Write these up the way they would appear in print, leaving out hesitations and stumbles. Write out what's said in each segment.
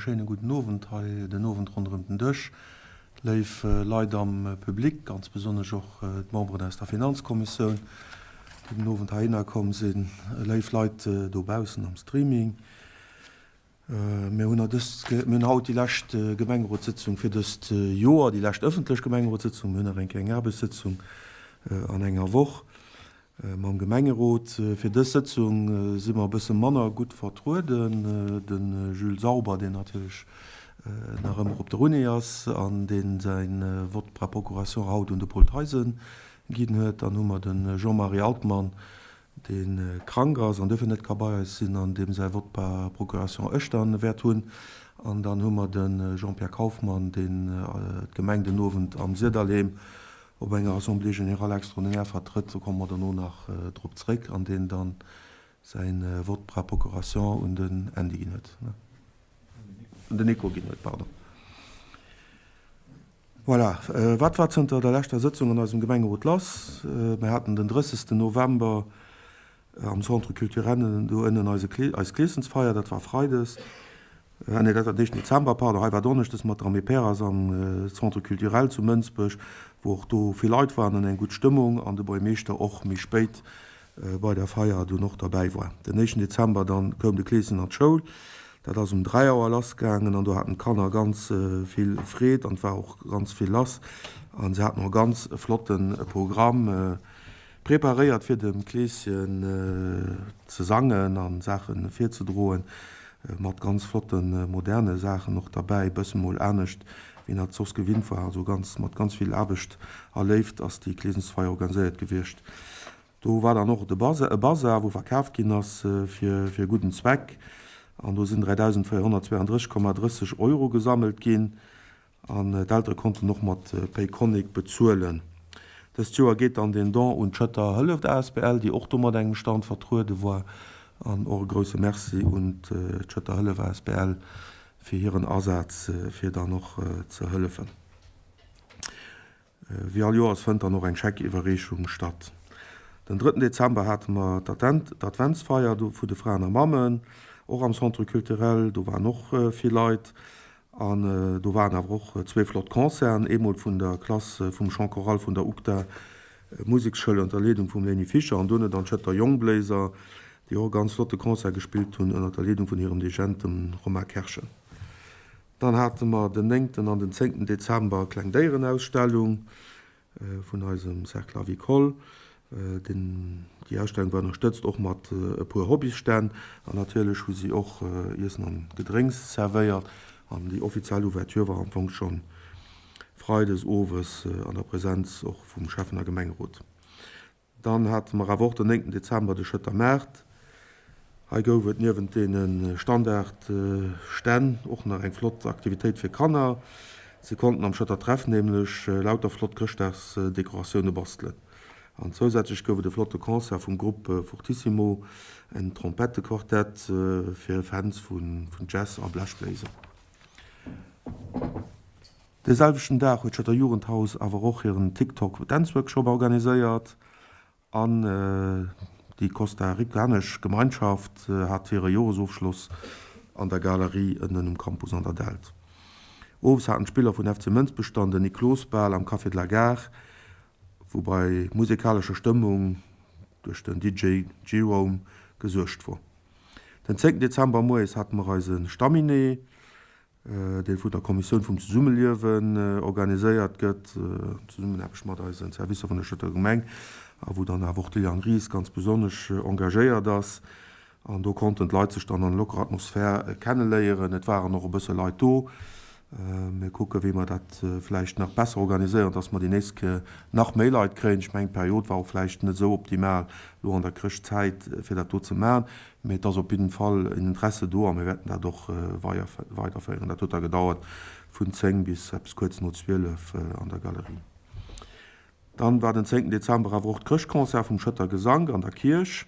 schéine gudden Owend hei den Owend ronderëm den Dësch, léif Leit am Public, ganz besonnesch och d'Memberen aus der Finanzkommissioun, déi den Owend heihinner komm sinn, léif Leit dobaussen am Streaming. Mir hunn mir hunn haut déi lescht Gemengerotssëtzung fir dëst Joer, déi lescht ëffentlech Gemengerotssëtzung. Mir hunn nach eng Kéier eng Aarbechtssëtzung an enger Woch mam Gemengerot. Fir dës Sëtzung si mer e bësse manner gutt vertrueden. De Jules Sauber, deen natierlech nach ëmmer op der Uni ass an dee säi Vote par procuration haut un de Paul Theisen ginn huet. Dann hu mer de Jean-Marie Altmann, dee krank ass an duerfir net ka bei eis sinn an deem säi Vote par procuration ech dann wäert hunn. An dann hu mer de Jean-Pierre Kauffmann, deen d'Gemeng den Owend am Siedalheem op enger Assemblée générale extraordinaire vertrëtt, do komme mer dono nach drop zréck, an deen dann säi Vote par procuration un den Andy ginn huet, un den Nico ginn huet, pardon. Voilà, wat war zënter der leschter Sëtzung an eisem Gemengerot lass? Mir haten den 30. November am Centre culturel do ënnen eise eis Kleeschensfeier, dat war freides, nee dat war den éischten Dezember, pardon, hei war donneschdes mat der Amiperas am Centre culturel zu Mënsbech, wou och do vill Leit waren an eng gutt Stëmmung an de Buergermeeschter och méi spéit bei der Feier dunn och derbäi war. Den éischten Dezember dann koum de Kleeschen an d'Schoul. Dat ass um 3 Auer lass gaangen an do haten d'Kanner ganz vill Freed an et war och ganz vill lass an se haten och e ganz flotte Programm preparéiert fir dem Kleeschen ze sangen an Saache virzedroen mat ganz flotte moderne Saachen och derbäi, bësse mol anescht wéi een dat soss gewinnt war. Also ganz mat ganz vill Aarbecht a Léift ass déi Kleesensfeier organiséiert gewiescht. Do war dann och de e Bazar, wou verkaaft ginn ass fir e gudden Zweck. An do sinn 3.432,30 Euro gesammelt ginn. An d'Eltere konnten och mat Payconiq bezuelen. Dëst Joer geet dann den Don un d'Schëtter Hëlleft asbl, déi och do mat engem Stand vertruede war. An och e grousse Merci un d'Schëtter Hëllef asbl fir hiren Asaz, fir dann och ze hëllefen. Wéi all Joers fënnt dann och eng Scheckiwwerreechung statt. Den drëtten Dezember hate mer d'Adventsfeier vu de Fraen a Mammen, och am Centre Culturel. Do waren och vill Leit an do waren awer och zwee flott Concerten, eemol vun der Klass vum Chant Choral vun der UGDA Museksschoul ënner der Leedung vum Lénie Fischer an duerno dann d'Schëtter Jongbléiser, déi och e ganz flotte Concert gespillt hunn ënner der Leedung vun hirem Dirigent, dem Romain Kerschen. Dann hate mer den néngten an den zéngten Dezember kleng Déierenausstellung vun eisem Cercle Avicole. Den, déi Ausstellung war ënnerstëtzt och mat e puer Hobbysstänn an natierlech hu si och Iessen an Gedrénks servéiert. An déi offiziell Ouverture war am Fong schonn freides owes an der Präsenz och vum Schäffen a Gemengerot. Dann hate mer awer och den 9 Dezember de Schëtter Maart. Hei gouf et niewent deene Standardstänn och nach eng flott Aktivitéit fir Kanner. Si konnten am Schëtter Treff nämlech lauter flott Chrëschtdagsdekoratioune bastelen. An zousätzlech gouf et e flotte Concert vum Grupp Fortissimo, en Trompettequartett fir Fans vun Jazz a Blechbléiser. Dee selwechten Dag huet d'Schëtter Jugendhaus awer och hiren TikTok Dance Workshop organiséiert an déi costa-ricanesch Gemeinschaft hat hire Joresofschloss an der Galerie ënnen um Campus an der Dällt. Owes haten d'Spiller vun FC Mënsbech dann den Niklosbal am Café de la Gare, wou bei musekalescher Stëmmung duerch den DJ Jerome gesuergt wor. Den 10 Dezember moies hate mer eise Stamminee. dee vun der Kommissioun vum Zesummeliewen organiséiert gëtt, an Zesummenaarbecht mat eisen Servicer vun der Schëtter Gemeng, a wou dann awer och d'Liliane Ries ganz besonnesch engagéiert ass. An do konnten d'Leit sech dann an lockerer Atmosphär kenneléieren. Et waren och e bësse Leit do. Mir kucken, wéi mer dat vläicht nach besser organiséieren, dass mer déi nächst Kéier nach méi Leit kréien. Ech mengen, d'Period war och vläicht net esou optimal elo an der Chrëschtzäit, fir dat do ze maachen. Mee et ass op jidden Fall en Interesse do a mir wäerten dat och weiderféieren. Dat huet da gedauert vun 10 bis eppes kuerz no 12 an der Galerie. Dann war den 10 Dezember awer och d'Chrëschtconcert vum Schëtter Gesank an der Kierch.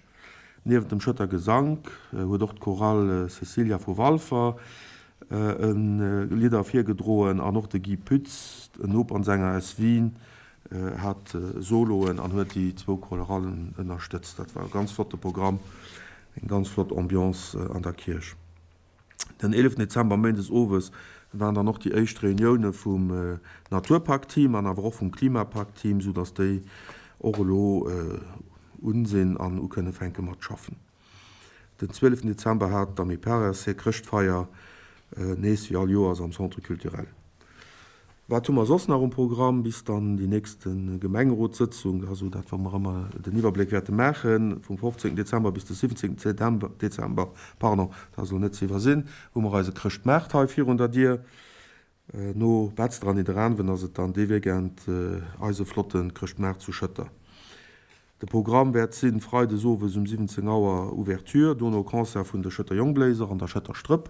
Niewent dem Schëtter Gesank huet och d'Chorale Cecilia vu Walfer Lidder virgedroen an och de Guy Pütz, en Opernsänger aus Wien, hat Soloen an huet déi zwou Chorallen ënnerstëtzt. Dat war e ganz flotte Programm, eng ganz flott Ambiance an der Kierch. Den 11 Dezember méindes owes waren dann och déi éischt Reunioune vum Naturpakt-Team an awer och vum Klimapakt-Team, sou datt déi och elo un sinn an u kënne fänke mat schaffen. Den 12 Dezember hat d'Amiperas hir Chrëschtfeier, nees wéi all Joers am Centre Culturel. Wat hu mer soss nach um Programm bis dann déi nächste Gemengerotssëtzung, also dat wou mer ëmmer den Iwwerbléck wäerte maachen, vum 15 Dezember bis de 17 Dezember, pardon, dat ass elo net ze iwwersinn, hu mer eise Chrëschtmaart hei virun der Dier. No Betzder an Nidderaanwen ass et dann dee Weekend eise flotte Chrëschtmaart zu Schëtter. De Programm wäert sinn, Freides owes um 17 Auer Ouverture, dono Concert vun de Schëtter Jongbléiser an der Schëtter Strëpp,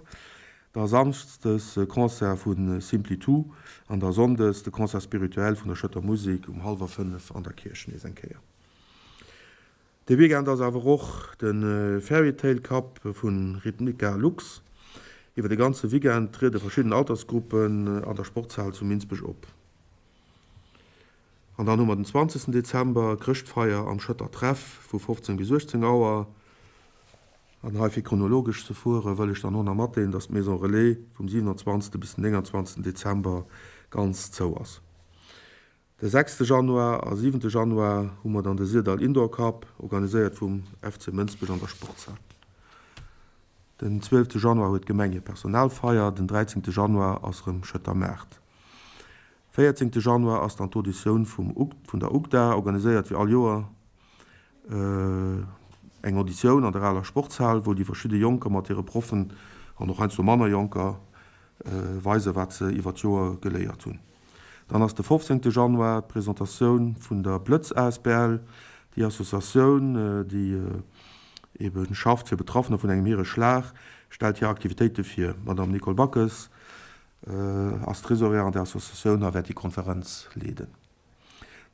da Samschdes Concert vu Simply Two an da Sonndes de Concert spirituel vun der Schëtter Musek um hallwer 5 an der Kierch nees eng Kéier. De Weekend ass awer och de Fairytale Cup vu Rhythmica Lux. Iwwer de ganze Weekend triede verschidden Altersgruppen an der Sportshal zu Minsbech op. An dann hu mer den 20 Dezember Chrëschtfeier am Schëtter Treff vu 15 bis 18 Auer. An hei fir chronologesch ze fueren, wëll ech dann och nach matdeelen, dass d'Maison Relais vum 27 bis den 29 Dezember ganz zou ass. De 6 Januar a 7 Januar hu mer dann de Syrdall Indoor Cup, organiséiert vum FC Mënsbech an der Sportshal. Den 12 Januar huet d'Gemeng hir Personalfeier, den 13 Januar ass rëm Schëtter Maart. 14 Januar ass dann d'Auditioun vum vun der UGDA, organiséiert wéi all Joer eng Auditioun an der aler Sportshal, wou déi verschidde Jonker mat hire Proffen an och heiansdo manner Jonker weisen, wat se iwwer d'Joer geléiert hunn. Dann ass de 15 Januar d'Presentatioun vun der Blëtz asbl, déi Associatioun, déi ebe schafft fir Betraffener vun engem Hireschlag, stellt hir Aktivitéite vir. D'Madame Nicole Backes Ass Trésorière an der Associatioun a wäert déi Konferenz leeden.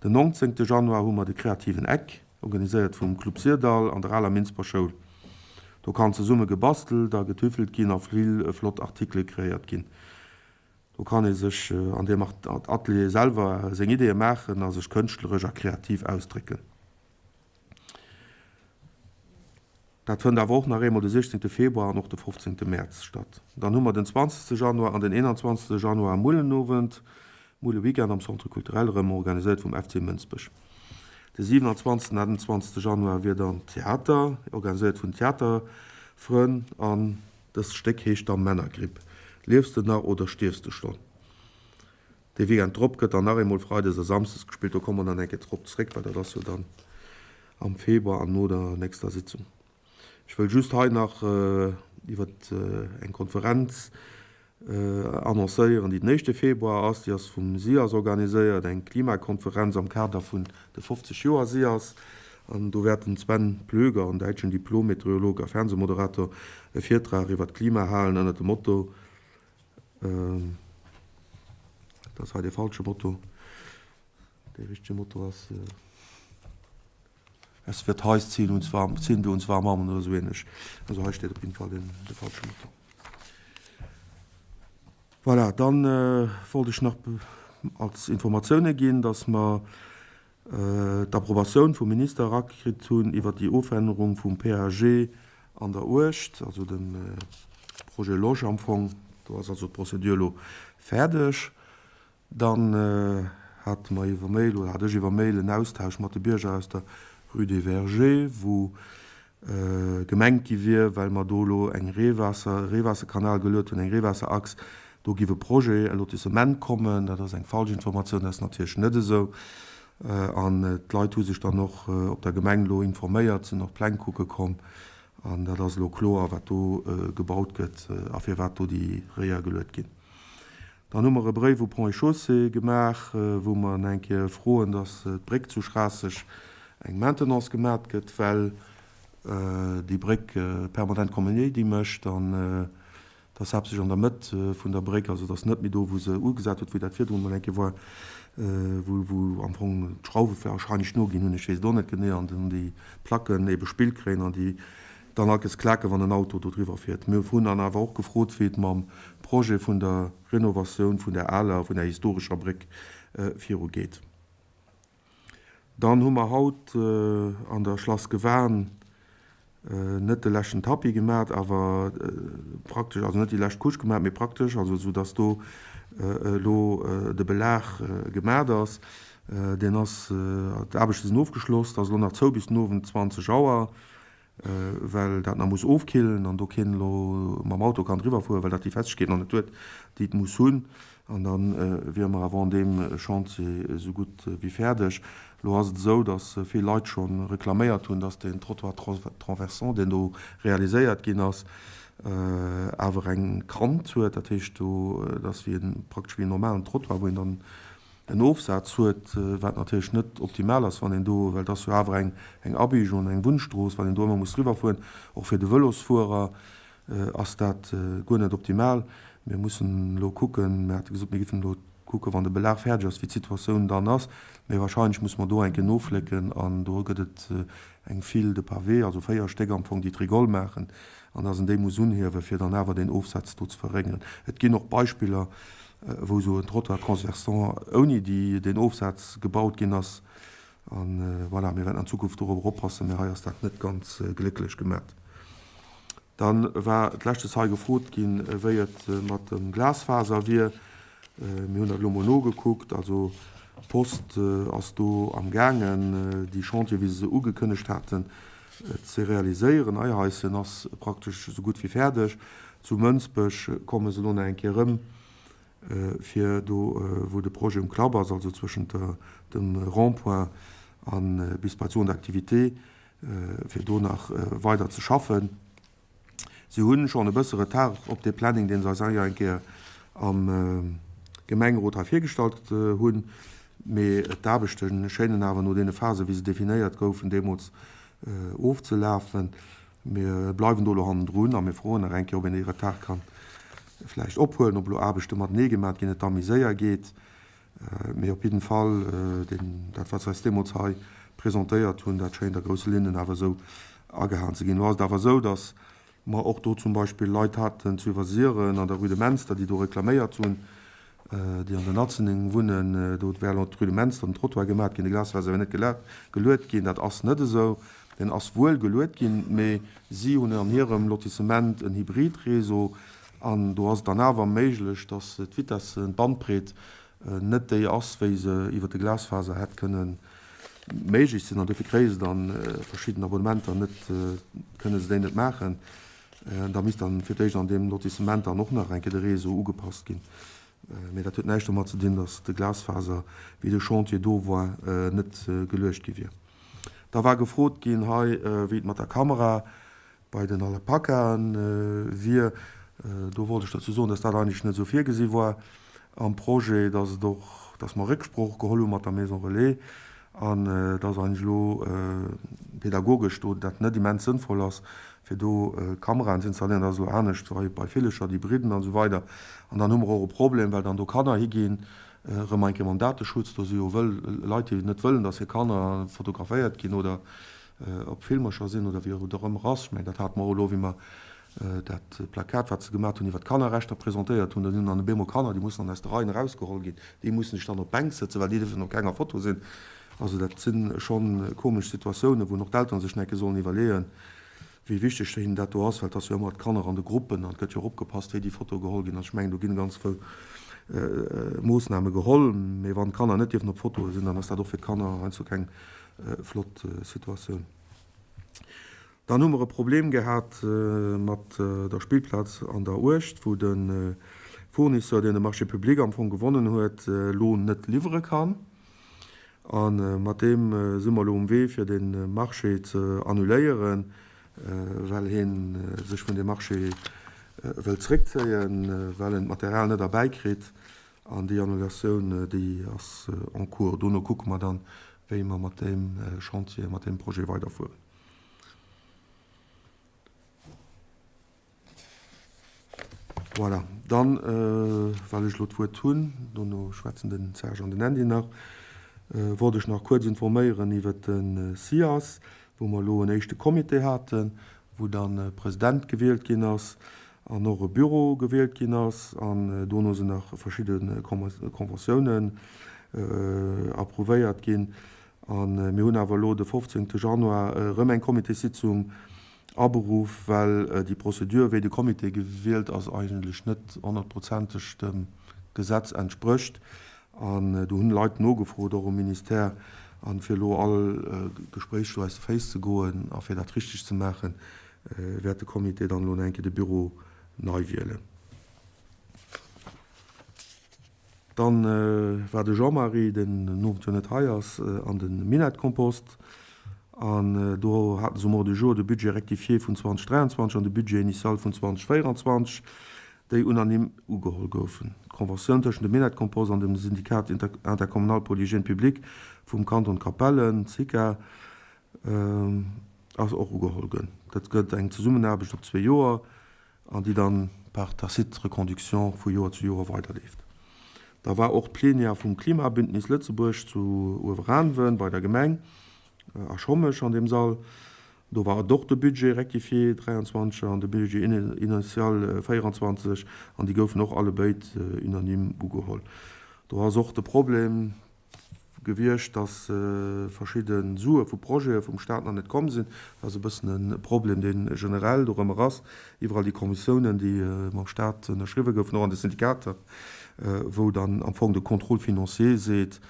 Den 19 Januar hu mer de Kreativen Eck, organiséiert vum Club Syrdall an der aler Minsber Schoul. Do kann zesumme gebastelt a getüffelt ginn a vill flott Artikele kreéiert ginn. Do kann ee sech an deem Atelier selwer seng Ideeë maachen a sech kënschtleresch a kreativ ausdrécken. Dat fënnt awer och nach eemol de 16 Februar an och de 15 Mäerz statt. Dann hu mer den 20 Januar an den 21 Januar e Mullenowend, Mulleweekend am Centre Culturel, erëm organiséiert vum FC Mënsbech. De 27 an 28 Januar wier dann Theater, organiséiert vun Theaterfrënn an dëst Stéck heescht da Männergripp, Liefs de nach oder stierfs de schonn? Dee Weekend drop gëtt dann nach eemol Freides a Samsdes gespillt. Do komme mer dann eng Kéier drop zréck, well dat ass jo dann am Februar an no der nächster Sitzung. Ech wëll just hei nach iwwer eng Konferenz annoncéieren, déi den éischte Februar ass. Déi ass vum SIAS organiséiert, eng Klimakonferenz am Kader vun de 50 Joer SIAS. An do wäert den Sven Plöger, en däitschen Diplom-Meteorolog a Fernsehmoderator, e Virtrag iwwer d'Klima halen ënner dem Motto, Dat ass hei dee falsche Motto. Dee richtege Motto ass, Es wird heiß, ziehen uns warm, ziehen wir uns warm an oder esou ähnlech. Also hei steet op jeden Fall den, de falsche Motto. Voilà, dann wollt ech nach als Informatioune ginn, dass mer d'Approbatioun vum Minister erakritt hunn iwwert déi Ofännerung vum PAG an der Uecht, also dem Projet Loge am Fong. Do ass also d'Procédure elo fäerdeg. Dann hate mer iwwer Mail, oder hat ech iwwer Mail en Austausch mat de Bierger aus der Rue des Vergers, wou gemengt gi wier, well mer do elo eng Reewaasser, e Reewaasserkanal geluet hunn, eng Reewaasserachs, do giff e Projet, e Lotissement kommen. Dat ass eng falsch Informatioun, dat ass natierlech net esou. An d'Leit hu sech dann och op der Gemeng elo informéiert, sinn och d'Pläng kucke komm. An dat ass elo kloer, wat do gebaut gëtt a firwat do déi Réier geluet ginn. Dann hu mer e Bréif u Ponts et Chaussées gemaach, wou mer eng Kéier froen, dass d'Bréck zu Schraasseg eng Maintenance gemat gëtt, well déi Bréck permanent Kaméidi mécht an et ass haaptsächlech an der Mëtt vun der Bréck, also et ass net méi do, wou se ugesat huet, wéi dat virdrun emol eng Kéier war, wou wou am Fong d'Schrauwe warscheinlech noginn hunn, ech weess et och net genee, an dann déi Placken ebe Spill kréien an déi dann alt klaken, wann en Auto do driwwer fiert. Mir hunn dann awer och gefrot, wéi et mam Projet vun der Renovatioun vun der aler, vun der historescher Bréck virugeet. Dann hu mer haut an der Schlass Gewan. Net de leschten Tapis gemat, awer praktesch, also net déi lescht Couche gemat, mee praktesch, also esou dass do elo de Belag gemat ass. Deen ass, d'Aarbechte sinn ofgeschloss, dat ass elo nach zou bis den Owend 20 Auer, well dat nach muss ofkillen an do keen elo mam Auto kann driwwer fueren, well dat déi Festegkeet nach net huet, déi et muss hunn. An da wiere mer awer an deem Chantier esou gutt wéi fäerdeg. Elo ass et esou, datt vill Leit scho reklaméiert hunn, datt deen Trottoir transversant, deen do realiséiert ginn ass, awer eng Kant huet. Dat heescht, do, dat ass wéi en, praktesch wéi en normalen Trottoir, wou een dann en Ofsaz huet, wat natierlech net optimal ass, wann een do, well et ass jo awer eng, eng Abigung an eng Wunnstrooss, wann een do ëmmer muss driwwerfueren, och fir de Vëlosfuerer ass dat guer net optimal. Mir mussen elo kucken, mir hate gesot, mir géifen elo kucken, wann de Belag fäerdeg ass, wéi d'Situatioun dann ass. Mee wahrscheinlech musse mer do eng Kéier noflécken an do gëtt et eng File de pavés, also 4 Stéck am Fong, déi d'Rigole maachen an dass een déi muss unhiewen, fir dann awer deen Ofsaz do ze verréngeren. Et ginn och Beispiller, wou esou en Trottoir transversant ouni déi, deen Ofsaz gebaut ginn ass. A voilà, mir wäerten an Zukunft dorobber oppassen, mee hei ass dat net ganz glécklech gemat. Dann war d'leschtes hei gefrot ginn, wéi et mat dem Glasfaser wier. Mir hunn dat elo mol nogekuckt. Also d'Post ass do am gaangen, déi Chantier, wéi se se ugekënnegt haten, ze realiséieren. Eiheisen ass praktesch esou gutt wéi fäerdeg. Zu Mënsbech komme se elo nach eng Kéier erëm, fir do, wou de Projet um Klapp ass, also zwëschent dem Rond-point a bis bei d'Zone d'activité, fir do nach weider ze schaffen. Si hu schonn e bësse Retard op dee Planning, dee se eis eier eng Kéier am Gemengerot hei virgestallt hunn, mee d'Aarbechte schéinen awer no deene Phasen, wéi se definéiert goufen deemools, ofzelafen. Mir bleiwen do elo hannendrun a mir froen nach eng Kéier, ob een dee Retard ka vläicht ophuelen, ob elo Aarbechte matenee gemaat ginn, et da méi séier geet. Mee op jidden Fall, deen, dat wat se eis deemools hei presentéiert hunn, dat schéint a grousse Linnen awer esou agehalen ze ginn. Elo ass et awer esou, datt mer och do zum Beispill Leit haten zu Iwwersiren an der Rue de Menster, déi do reklaméiert hunn, déi an der Nazeneng wunnen, do wär elo d'Rue de Menster den Trottoir gemat ginn, de Glasfaser wär net geluet ginn. Dat ass net esou. Deen ass wuel geluet ginn, mee si hunn an hirem Lotissement en Hybrid-Réseau An do ass et dann awer méiglech, dass d'Vitesse, d'Bandbreet net déi ass, wéi se iwwer de Glasfaser hätt kënne méiglech sinn. An dofir kréie se dann verschidden Abonnementer net, kënne se déi net maachen. Da misst dann fir d'éischt an deem Lotissement dann och nach eng Kéier de Réseau ugepasst ginn. Mee dat huet näischt domat ze dinn, dass de Glasfaser, wéi de Chantier do war, net geluecht gi wier. Da war gefrot ginn hei, wéi et mat der Kamera Bei den Alpakaen wier, do wollt ech dozou soen, dass dat eigentlech net esou virgesi war am Projet, dass et och, dass mer Récksprooch geholl hu mat der Maison Relais an dass eigentlech elo pedagogesch do dat net immens sënnvoll ass, fir do Kameraen ze installéieren. Dat ass elo anescht wei bei Villecher, déi bridden an esou weider. An dann hu mer och e Problem, well dann do Kanner higinn, erëm eng Kéier mam Dateschutz, do si jo wëll Leit, déi net wëllen, dass hir Kanner fotograféiert ginn oder op Filmercher sinn oder wéi et och ëmmer ass. Ech mengen, dat hate mer och elo, wéi mer dat Plakat, wat se gemaat hunn iwwert d'Kannerrechter, presentéiert hunn. Do sinn dann op eemol Kanner, déi mussen dann aus de Reien erausgeholl ginn, déi mussen sech dann op d'Bänk sëtzen, well déi dierfen op kenger Foto sinn. Also dat si scho komesch Situatiounen, wou och d'Elteren sech nach eng Kéier sollen iwwerleeën, wéi wichteg hinnen dat do ass, well et ass jo ëmmer d'Kanner an de Gruppen an et gëtt jo och opgepasst, wéi déi Fotoe geholl ginn. Also ech mengen, do ginn ganz vill Moossname geholl, mee wann d'Kanner net dierfen op Fotoe sinn, dann ass dat och fir d'Kanner heiansdo keng Flott Situatioun. Dann hu mer e Problem gehat mat der Spillplaz an der Uecht, wou de Fournisseur, deen de Marché public am Fong gewonnen huet, elo net liwwere kann. A mat deem si mer elo um Wee, fir dee Marché ze annuléieren, well hie sech vun deem Marché wëllt zréckzéien, well en d'Material net erbäikritt. An déi Annulatioun, déi ass en cours. Dono kucke mer dann, wéi mer mat deem Chantier, mat deem Projet weiderfueren. Voilà. Dann, well ech elo d'Wuert hunn, dono schwätzen den Serge an den Andy nach, wollt ech nach kuerz informéieren iwwert de SIAS, wou mer elo en éischte Comité haten, wou dann e President gewielt ginn ass an och e Bureau gewielt ginn ass an dono sinn nach verschidde Conventiounen approuvéiert ginn. A mir hunn awer elo de 15 Januar erëm eng Comitéssitzung. Aberuff, well déi Prozedur, wéi de Comité gewielt ass, eigentlech net honnertprozenteg dem Gesetz entsprécht. An do hunn Leit nogefrot, och um Ministère. An fir elo all Gespréich do aus de Féiss ze goen a fir dat richteg ze maachen, wäert de Comité dann elo nach eng Kéier de Büro nei wielen. Dann war de Jean-Marie, deen den Owend jo net hei ass, an de Minett-Kompost. An do haten se um Ordre du jour de Budget rectifié vun 2023 an de Budget initial vun 2024, déi unanime ugeholl goufen. D'Conventioun tëschent dem Minett-Kompost an dem Syndicat intercommunal pour l'hygiène publique vum Kanton Capellen, SICA, ass och ugeholl gënn. Dat gëtt eng Zesummenaarbecht op zwee Joer. an déi dann par tacite reconduction vu Joer zu Joer weiderleeft. Da war och d'Plenière vum Klimabündnis Lëtzebuerg zu Ueweraanwen bei der Gemeng a Schommesch an deem Sall. Do war et och de Budget rectifié 23 an de Budget initial 24 an déi goufen och allebéid unanime ugeholl. Do ass och de Problem, gewiescht, dass verschidde Sue vu Projete vum Stat nach net komm sinn. Dat ass e bëssen e Problem, dee generell dorëmmer ass, iwwerall déi Kommissiounen, déi mam Stat ënnerschriwwe goufen, och an de Syndikater, wou dann am Fong de Contrôle financier seet,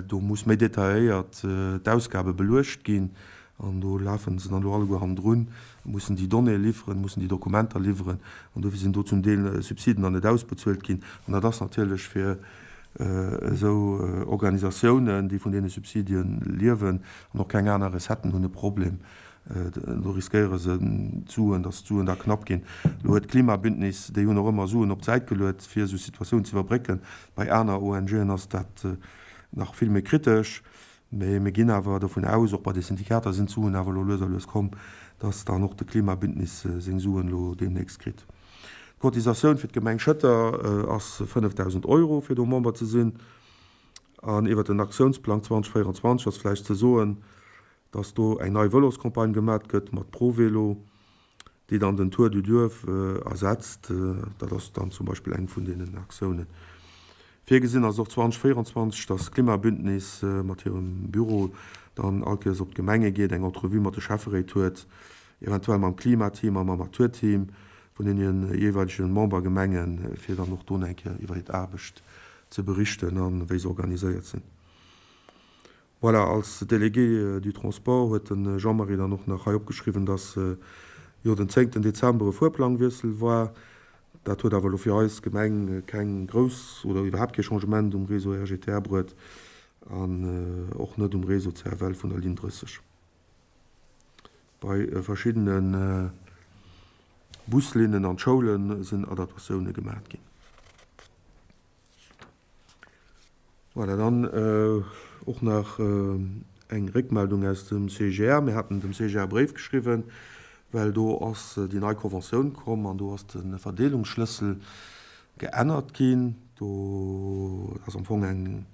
do muss méi detailléiert d'Ausgabe beluecht ginn. An do lafe se dann elo alleguer hannendrun, mussen déi Donnéeë liwweren, mussen déi Dokumenter liwweren. An dofir sinn do zum Deel Subsiden dann net ausbezuelt ginn. An dat ass natierlech fir esou Organisatiounen, déi vun deene Subsidie liewen an och keng aner Recetten hunn, e Problem. Do riskéiere se d'Suen, datt d'Suen da knapp ginn. Elo huet d'Klimabündnis, déi hunn och ëmmer Suen op d'Säit geluet, fir esou Situatiounen ze iwwerbrécken. Bei aner ONGen ass dat nach vill méi kritesch. Mee mir ginn awer dovun aus, och bei de Syndikater sinn d'Suen awer elo lues a lues komm, dass dann och de Klimabündnis seng Suen elo deemnächst kritt. D'Cotisatioun fir d'Gemeng Schëtter ass 5.000 Euro, fir do Member ze sinn. An iwwert den Aktiounsplang 2024 ass vläicht ze soen, dass do eng nei Vëloscampagne gemat gëtt mat ProVelo. déi dann den Tour du Duerf ersetzt. Dat ass dann zum Beispill eng vun deenen Aktiounen. Virgesinn ass och 2024, dass d'Klimabündnis mat hirem Büro dann all Kéiers op d'Gemenge geet, eng Entrevue mat de Schäfferéit huet, eventuell mam Klimateam a mam Naturteam vun deene jeeweilege Membergemengen, fir dann och do eng Kéier iwwer hiert Aarbecht ze berichten a wéi se organiséiert sinn. Voilà, als Délégué du transport huet de Jean-Marie dann och nach hei opgeschriwwen, dass jo den zéngten Dezember e Fuerplangwiessel war. Dat huet awer elo fir eis Gemeng keng grouss oder iwwerhaapt kee Changement um Réseau RGTR bruet an och net um Réseau CFL vun der Linn 30. Bei verschiddene Buslinnen an d'Schoule sinn Adaptatioune gemat ginn. Voilà, dann och nach eng Réckmeldung aus dem CGR. Mir haten dem CGR e Bréif geschriwwen, well do ass déi nei Conventioun komm an do ass de Verdeelungsschlëssel geännert ginn. Do ass am Fong eng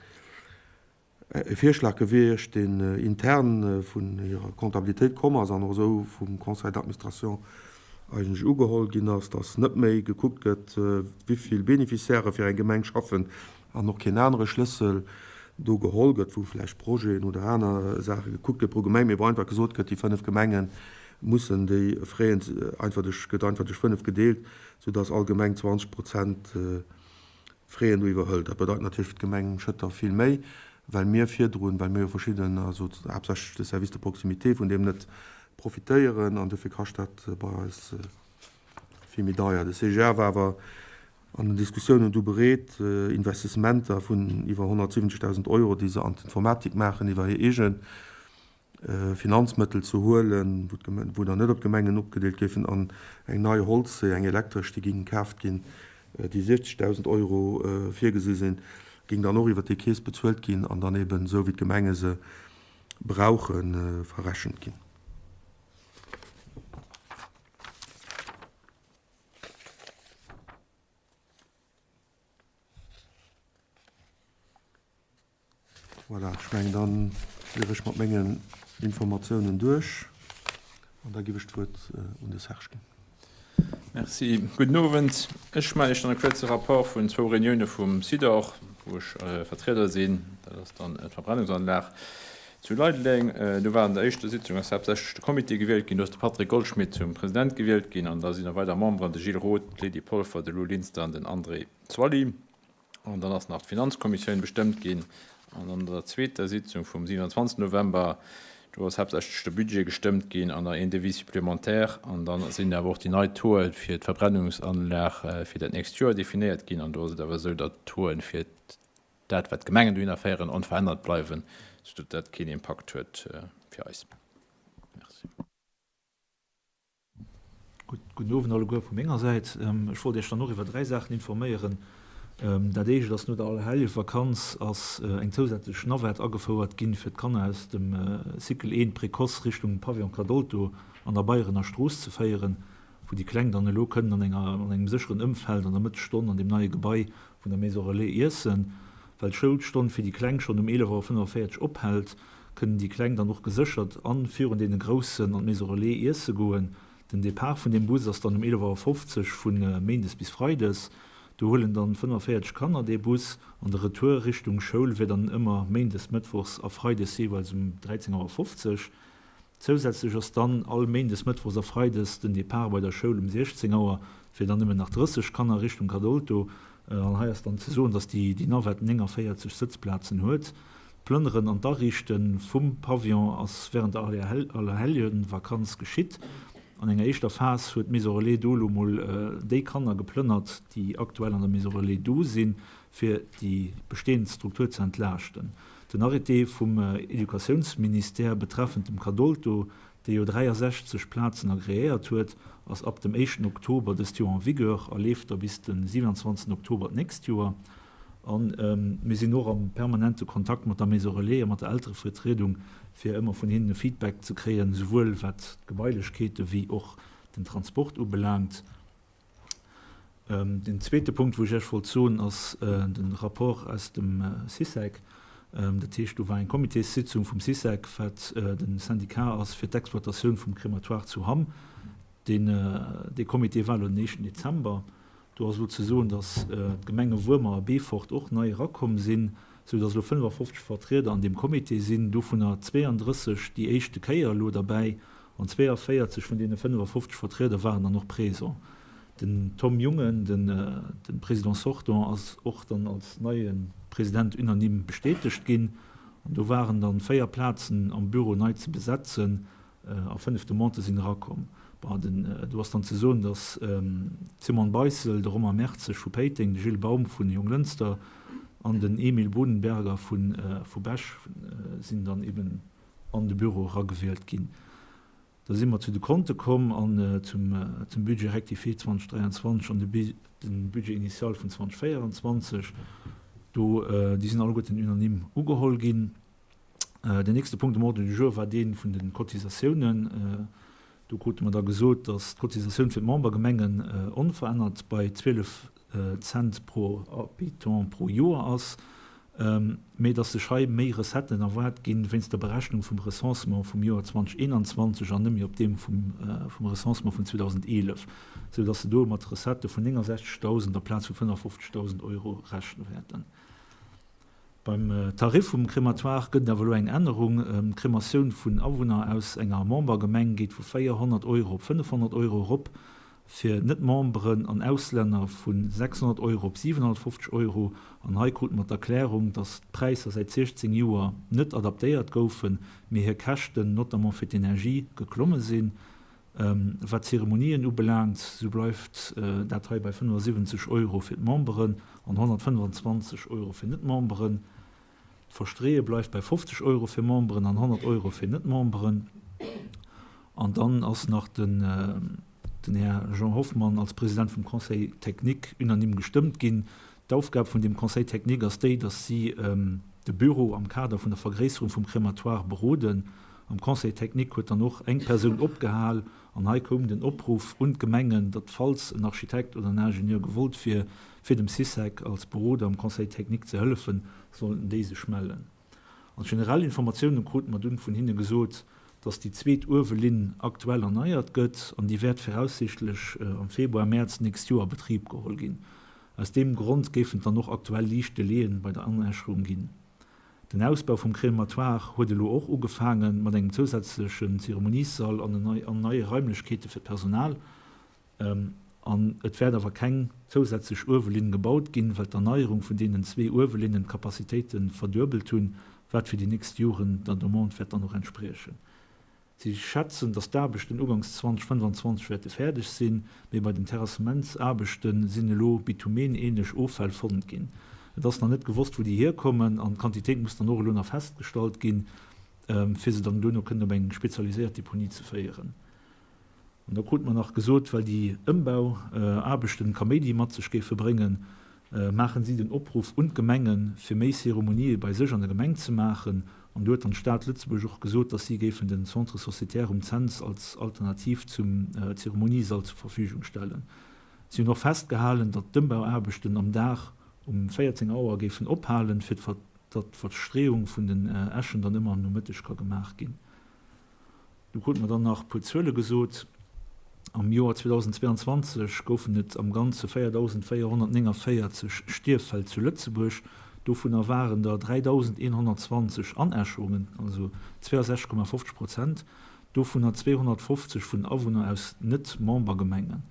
e Virschlag gewiescht, deen intern vun hirer Comptabilitéit komm ass an och esou vum Conseil d'administration eigentlech ugeholl ginn ass, dass net méi gekuckt gëtt, wivill Bénéficiairë fir eng Gemeng schaffen an och keen anere Schlëssel do geholl gëtt, wou vläicht Projeten oder aner Saache gekuckt gëtt pro Gemeng, mee wou einfach gesot gëtt, déi 5 Gemenge mussen déi Fräen einfach duerch, gëtt einfach duerch 5 gedeelt, soudass all Gemeng 20 Prozent Fräen do iwwerhëlt. Dat bedeit natierlech fir d'Gemeng Schëtter vill méi, well mir virdrun, well mir jo verschidden, also haaptsächlech de Service de proximité, vun deem net profitéieren an dofir kascht dat bei eis vill méi deier. De CGR war awer an den Diskussiounen du bereet, Investissementer vun iwwer 170.000 Euro, déi se an d'Informatik maachen, iwwer hir eege Finanzmëttel ze huelen, wou dann net op d'Gemengen opgedeelt géifen, an eng nei Holzsee, eng elektresch, déi géing kaaft ginn, déi 60.000 Euro virgesi sinn, géing dann och iwwer déi Keess bezuelt ginn an dann eben esou wéi d'Gemenge se brauchen, verrechent ginn. Voilà, ech mengen, da wier ech mat mengen Informatiounen duerch an da giff ech d'Wuert un de Serge ginn. Merci. Gudden Owend. Ech maachen Iech dann e kuerze Rapport vun zwou Reunioune vum SIDOR, wou ech Vertrieder sinn. Dat ass dann d'Verbrennungsanlag. Zu Leideleng. Do war an der éischter Sitzung ass haaptsächlech de Comité gewielt ginn. Do ass de Patrick Goldschmidt zum President gewielt ginn an da sinn nach weider Memberen, de Gilles Roth, d'Lydie Polfer, de Lou Linster an den André Zwally. An dann ass nach d'Finanzkommissioun bestëmmt ginn. An an der zweeter Sitzung vum 27 November, do ass haaptsächlech de Budget gestëmmt ginn an nach een Devis supplémentaire. An dann sinn awer och déi nei Tauxe fir d'Verbrennungsanlag fir dat nächst Joer definéiert ginn. An do ass et awer esou, datt d'Tauxen fir dat, wat d'Gemengen dohinner féieren, onverännert bleiwen, soudatt dat keen Impakt huet fir eis. Merci. Gutt, gudden Owend alleguer vu menger Säit. Ech wollt Iech dann och iwwer 3 Saachen informéieren. Dat éischt ass, no der Allerhellevakanz ass eng zousätzlech Navette agefouert ginn, fir d'Kanner aus dem Cycle 1 Précoce Richtung Pavillon Cadolto an der Beierener Strooss ze féieren, wou déi Kleng dann elo kënnen an enger, an engem sécheren Ëmfeld an der Mëttesstonn an deem neie Gebai vun der Maison Relais iessen. Well d'Schoulstonn fir déi Kleng schonn um 11 Auer 45 ophält, kënnen déi Kleng dann och geséchert an virun deene Groussen an d'Maison Relais iesse goen. Den Depart vun deem Bus ass dann um 11 Auer 50 vu Méindes bis Freides. Do huelen dann 45 Kanner dee Bus an de Retour Richtung Schoul wier dann ëmmer Méindes, Mëttwochs a Freides jeeweils um 13 Auer 50. Zousätzlech ass dann all Méindes, Mëttwochs a Freides den Depart bei der Schoul um 16 Auer fir dann nëmmen nach 30 Kanner Richtung Cadolto. An hei ass dann ze soen, dass déi Navette 49 Sëtzplazen huet. D'Plënneren an d'Ariichte vum Pavillon ass wärend der Allerhelljevakanz geschitt. An enger éischter Phas huet d'Maison Relais do elo mol déi Kanner geplënnert, déi aktuell an der Maison Relais do sinn, fir déi bestehend Struktur ze entlaaschten. Den Arrêté vum Educatiounsministère betreffend dem Cadolto, dee jo 63 Plazen agreéiert huet, ass ab dem éischten Oktober dëst Joer en vigueur a leeft da bis de 27 Oktober d'nächst Joer. A mir sinn och am permanente Kontakt mat der Maison Relais a mat der Elterevertriedung, fir ëmmer vun hinnen e Feedback ze kréien, souwuel wat d'Gebailechkeete wéi och den Transport ubelaangt. Den zweete Punkt, wou ech Iech wollt soen, ass de Rapport aus dem Sycec. Dat heescht, do war eng Comitéssitzung vum Sycec, wat de Syndicat ass fir d'Exploitatioun vum Crématoire zu Hamm. Deen, dee Comité war elo den éischten Dezember. Do ass elo ze soen, datt d'Gemenge Wuermer a Beefort och nei erakomm sinn, sou datt elo 55 Vertrieder an deem Comité sinn, dovunner 32 déi éischte Kéier elo derbäi An 42 vun deene 55 Vertrieder waren dann och présent. Den Tom Jungen, de Président sortant, ass och dann als neie President unanime bestätegt ginn. An do waren dann 4 Plazen am Büro nei ze besetzen a 5 Demandë sinn erakomm. Bon, den, do ass dann ze soen, datt d'Simone Beissel, de Romain Mertzig vu Péiteng, de Gilles Baum vu Jonglënster an den Emile Bohnenberger vu Bech sinn dann eben an de Büro eragewielt ginn. Da si mer zu de Konte komm an zum Budget rectifié 2023 an de Budget initial vun 2024. Do, déi sinn alleguerten unanime ugeholl ginn. Den nächste Punkt um Ordre du jour war dee vun de Cotisatiounen. Do krute mer da gesot, dass d'Cotisatioun fir d'Membergemengen onverännert bei 12 Cent pro Habitant pro Joer ass, mee dass sech hei méi Recetten erwaart ginn wéinst der Berechnung vum Recensement vum Joer 2021 an net méi op deem vum Recensement vun 2011, sou dass se do mat Recettë vun 69.000 aplaz vu 55.000 Euro rechne wäerten. Beim Tarif vum Crématoire gëtt et awer elo eng Ännerung. D'Krematioun vun Awunner aus enger Membergemeng geet vu 400 Euro op 500 Euro erop, fir Net-Memberen an Auslänner vu 600 Euro op 750 Euro. An hei krute mer d'Erklärung, datt d'Präisser säit 16 Joer net adaptéiert goufen, mee hir Käschten, notamment fir d'Energie, geklomme sinn. Wat d'Zeremonien ubelaangt, sou bleift dat hei bei 75 Euro fir d'Memberen an 125 Euro fir Net-Memberen. D'Verstreeë bleift bei 50 Euro fir Memberen an 100 Euro fir Net-Memberen. An dann ass nach den Här Jean Hoffmann als President vum Conseil technique unanime gestëmmt ginn. D'Aufgab vun deem Conseil technique ass déi, datt si de Büro am Kader vun der Vergréisserung vum Crématoire beroden. Am Conseil technique huet dann och eng Persoun opgehal an hei koum den Opruff un d'Gemengen, datt falls en Architekt oder en Ingenieur gewollt wier, fir dem Sycec als Beroder am Conseil technique ze hëllefen, sollten déi sech mellen. Als generell Informatiounen krute mer dunn vun hinne gesot, dass déi zweet Uewelinn aktuell erneiert gëtt an déi wäert viraussichtlech am Februar, Mäerz d'nächst Joer a Betrib geholl ginn. Aus deem Grond géifen et dann och aktuell liicht Delaien bei der Anäscherung ginn. Den Ausbau vum Crématoire huet elo och ugefaange mat engem zousätzlechen Zeremoniessall an neie Raimlechkeete fir d'Personal. An et wäert awer keng zousätzlech Uewelinn gebaut ginn, well d'Erneierung vun deenen zwee Uewelinnen d'Capacitéite verduebelt hunn, wat fir déi nächst Joren der Demande wäert dann och entspriechen. Si schätzen, datt d'Aarbechten uganks 2025 wäerte fäerdeg sinn, mee bei den Terrassementsaarbechte sinn elo bitumenähnlech Offäll fonnt ginn. Et ass nach net gewosst, wou déi hierkommen an d'Quantitéit muss dann och elo nach festgestallt ginn, fir se dann duerno kënnen op eng spezialiséiert Deponie ze féieren. An da krute mer nach gesot, well déi Ëmbauaarbechten Kaméidi mat sech géife bréngen, maachen si den Opruff un d'Gemengen, fir méi Cérémonië bei sech an der Gemeng ze maachen. An do huet dann d'Stad Lëtzebuerg och gesot, datt si géifen den Centre sociétaire um Cents als Alternativ zum Zeremoniesall zur Verfügung stellen. Si hunn och festgehalen, datt d'Ëmbauaarbechten am Dag um 14 Auer géifen ophalen, fir datt d'Verstreeung vun den Äschen dann ëmmer am Nomëtteg ka gemaach ginn. Du krute mer dann nach e puer Zuele gesot. Am Joer 2022 goufen et am Ganze 4.449 Stierffäll zu Lëtzebuerg. Dovunner waren der 3.120 Anäscherungen, also 62,50 Prozent, dovunner 250 vun Awunner aus Net-Membergemengen.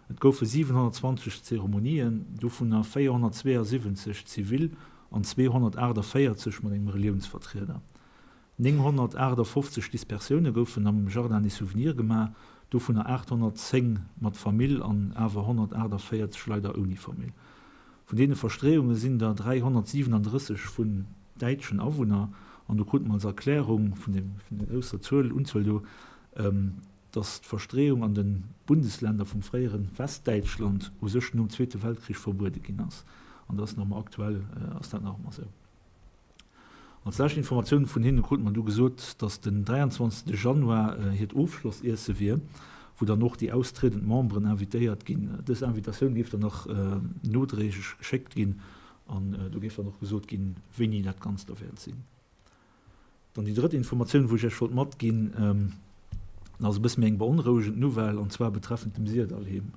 Et goufe 720 Zeremonien, dovunner 472 zivil an 248 mat engem Reliounsvertrieder. 958 Dispersioune goufen am Jardin des Souvenirs gemaach, dovunner 810 mat Famill an awer 148 leider ouni Famill. Vun deene Verstreeunge sinn der 337 vun däitschen Awunner an do krute mer als Erklärung vun der grousser Zuel, Unzuel do, datt d'Verstreeung an de Bundesländer vum fréiere Westdäitschland u sech nom Zweete Weltkrich verbuede ginn ass. An dat ass nach ëmmer aktuell, ass dat nach ëmmer esou. Als lescht Informatioun vun hinne krute mer du gesot, datt den 23 Januar hiert Ofschlossiesse wier, wou dann och déi austriedend Memberen invitéiert ginn. Dës Invitatioun géif dann nach nodréiglech geschéckt ginn an do géif dann och gesot ginn, wéini dat Ganzt da wäert sinn. Dann déi drëtt Informatioun, wou ech Iech wollt matginn, ass e bësse méi eng beonrouegend Nouvelle, an zwar betreffend dem Syrdallheem.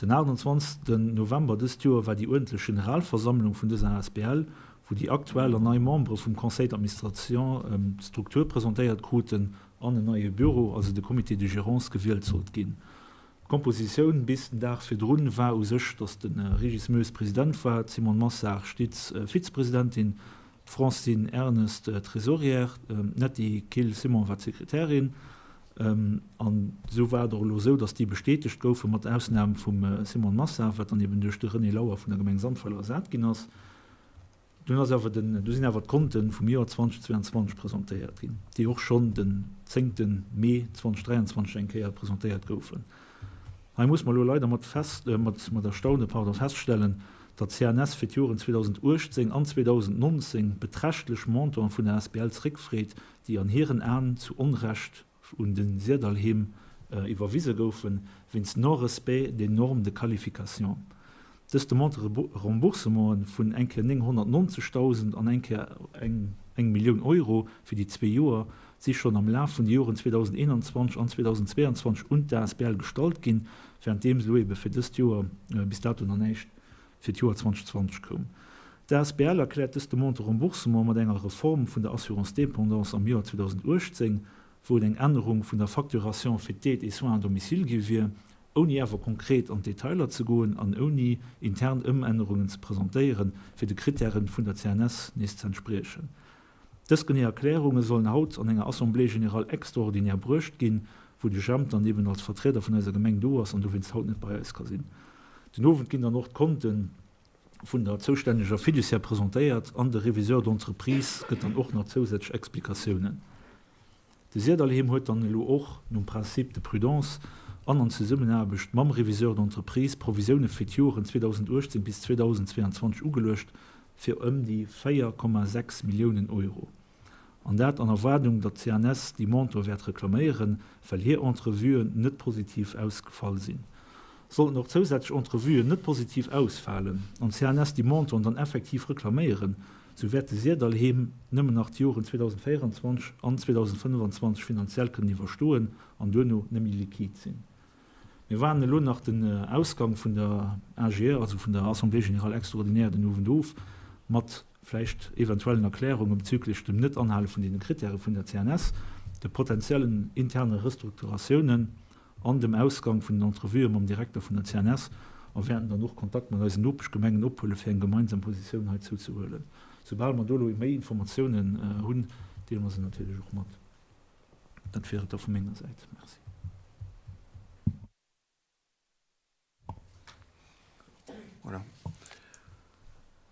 Den 28 November dëst Joer war déi uerdentlech Generalversammlung vun dëser asbl, wou déi aktuell an nei Membere vum Conseil d'administration d'Struktur presentéiert kruten an en neie Büro, also de Comité de gérance, gewielt sollt ginn. D'Kompositioun bis den Dag virdrun war u sech, datt de Régis Moes President war, d'Simone Massard-Stitz Vizepresidentin, d'Francine Ernest Trésorière, d'Netty Kill-Simon war d'Sekretärin. An esou war et och elo esou, datt déi bestätegt goufen, mat Ausnam vum Simon Massa, wat dann eben duerch de René Lauer vun der Gemeng Sandweiler ersat ginn ass. Dunn ass awer den, du sinn awer d'Konte vum Joer 2022 presentéiert ginn, déi och schonn den zéngte Mee 2023 eng Kéier presentéiert goufen. Hei muss mer elo leider mat fest, mat, mat Erstaune, pardon, feststellen, datt d'CNS fir d'Joren 2018 an 2019 beträchtlech Montanten vun der asbl zréckfreet, déi an hiren Aen zu Onrecht un de Syrdallheem iwwerwise goufen, wéinst non-respect des normes de qualification. Dës Demande de remboursementen vun eng Kéier 990.000 an eng Kéier eng Millioun Euro fir déi zwee Joer si schonn am Laf vun de Joren 2021 an 2022 un d'ASBL gestallt ginn, wärenddeems elo ebe fir dëst Joer bis dato nach näischt fir d'Joer 2020 koum. D'ASBL erkläert dës Demande de remboursement mat enger Reform vun der Assurance dépendance am Joer 2018, wou et eng Ännerung vun der Facturation fir d'Aide et soins à domicile gi wier, ouni awer konkret an d'Detailer ze goen an ouni intern Ëmännerungen ze presentéieren, fir de Krittären vun der CNS nees ze entspriechen. Dës genee Erklärunge sollen haut an enger Assemblée générale extraordinaire bruecht ginn, wou de Jemp dann eben als Vertrieder vun eiser Gemeng do ass an dowéinst haut net bei eis ka sinn. Den Owend ginn dann och d'Konte vun der zoustänneger Fiduciaire presentéiert an de Réviseur d'entreprise gëtt dann och nach zousätzlech Explikatiounen. De Syrdallheem huet dann elo och, nom Principe de prudence an an Zesummenaarbecht mam Réviseur d'entreprise, Provisioune fir d'Joren 2018 bis 2022 ugeluecht fir ëm déi 4,6 Milliounen Euro. An dat an Erwaardung, datt d'CNS déi Montant wäert reklaméieren, well hir Entrevuen net positiv ausgefall sinn. Sollten och zousätzlech Entrevuen net positiv ausfalen an d'CNS déi Montanten dann effektiv reklaméieren, sou wäert de Syrdallheem nëmmen nach d'Joren 2024 an 2025 finanziell kënnen iwwerstoen an duerno net méi liquid sinn. Mir waarden elo nach den Ausgang vun der AGE, also vun der Assemblée générale extraordinaire den Owend of. mat vläicht eventuellen Erklärunge bezüglech dem Net-Anhale vun deene Krittäre vun der CNS, de potenziellen interne Restrukturatiounen an dem Ausgang vun den Entrevuë mam Direkter vun der CNS a wäerten dann och Kontakt mat eisen Nopeschgemengen ophuele fir eng gemeinsam Positioun heizou ze huelen. Soubal mer do elo méi Informatiounen hunn, deele mer se natierlech och mat. Dat wier et da vu menger Säit. Merci. Voilà.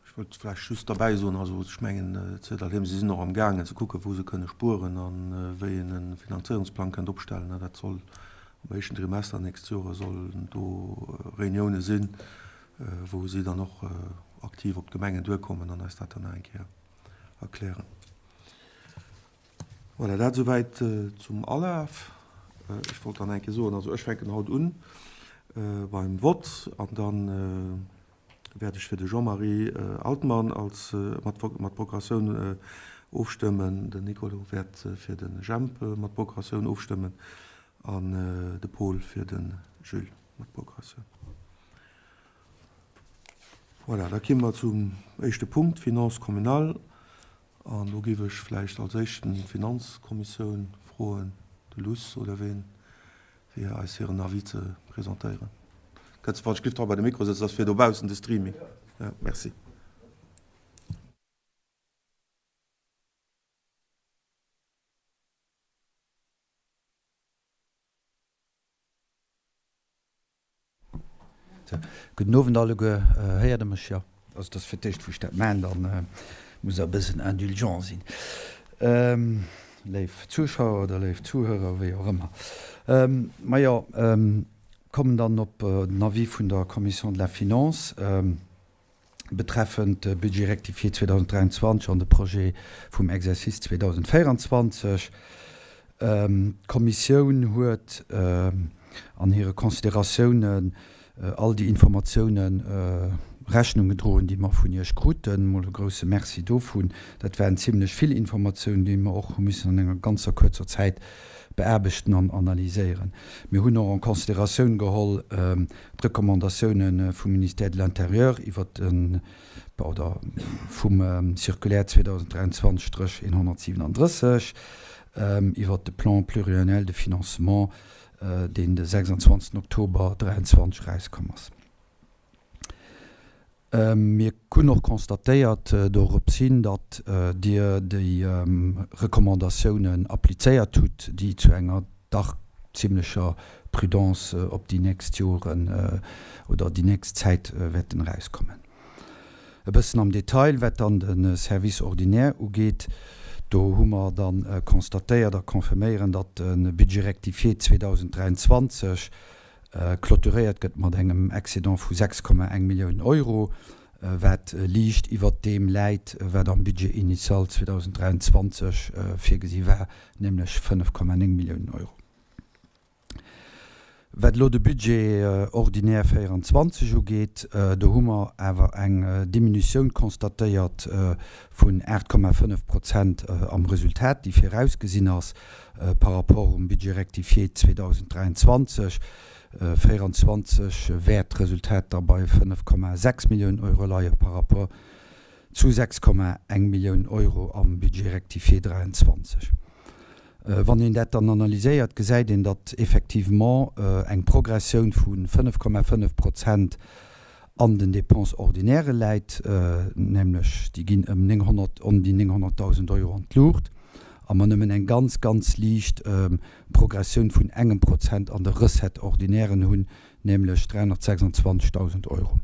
Ech wollt vläicht just derbäi soen, also ech mengen, ZLM, si sinn och amgaangen ze kucken, wou se kënne spueren a wéi een e Finanzéierungsplang kënnt opstellen. Dat soll am éischten Trimester nächst Joer sollen do Reunioune sinn, wou si dann och aktiv op d'Gemengen duerkommen an eis dat dann nach eng Kéier erklären. Voilà, dat esouwäit zum Alaf. Ech wollt dann eng Kéier soen, also ech fänken haut un beim Vott an dann wäert ech fir de Jean-Marie Altmann als mat Procuratioun ofstëmmen, den Nicolo wäert fir de Jemp mat Procuratioun ofstëmmen an de Paul fir de Jules mat Procuratioun. Voilà, da ki mer zum éischte Punkt, Finances communales. An do géif ech vläicht als éischten d'Finanzkommissioun froen, de Luss oder ween, fir eis hiren Avis ze presentéieren. Kënnst, wann ech giff dra bei de Mikro sëtzen, ass fir dobaussen de Streaming. Ja, merci. Gudden Owend alleguer. Héiert Der mech? Jo. Also et ass fir d'éischt wou ech dat maachen, dann muss Der e bëssen indulgent sinn, léif Zuschauer oder léif Zuhörer, wéi och ëmmer. Majo, kommen dann op den Avis vun der Commission de la Finance. Betreffend de Budget rectifié 2023 an de Projet vum Exercice 2024. D'Kommissioun huet an hire Consideratiounen all déi Informatioune Rechnung gedroen, déi mer vun Iech kruten. Mol e grouse Merci dovun. Dat waren zimlech vill Informatiounen, déi mer och hu missen an enger ganzer kuerzer Zäit beaarbechten an analyséieren. Mir hunn och en Consideratioun geholl d'Recommandatiounen vum Ministère de l'Intérieur iwwert den, oder vum Circulaire 2023-137 iwwert de Plan pluriannuel de financement, deen de 26 Oktober 2023 erauskomm ass. Mir hunn och constatéiert dorops hin, datt Dir déi Recommandatiounen applizéiert hutt, déi zu enger dach zimlecher Prudence op déi nächst Joren oder déi nächst Zäit wäerten erauskommen. E bëssen am Detail, wat dann de Service ordinaire ugeet, do hu mer da constatéiert a confirméieren, datt de Budget rectifié 2023 clôturéiert gëtt mat engem Excédent vu 6,1 Milliounen Euro, wat liicht iwwert deem läit, wat am Budget initial 2023 virgesi war, nämlech 5,9 Milliounen Euro. Wat elo de Budget ordinaire 24 ugeet, do hu mer awer eng Diminutioun constatéiert vun 8,5 Prozent am Resultat, déi virausgesinn ass par rapport um Budget rectifié 2023. 24 wäert d'Resultat da bei 5,6 Milliounen Euro leie par rapport zu 6,1 Milliounen Euro am Budget rectifié 23. Wann een dat dann analyséiert, gesäit een, datt effectivement eng Progressioun vu 5,5 Prozent an den Dépenses ordinaires läit, nämlech déi ginn ëm 900, ëm déi 900.000 Euro an d'Luucht, a mer nëmmen eng ganz, ganz liicht Progressioun vun engem Prozent an de Recettes ordinairen hunn, nämlech 326.000 Euro.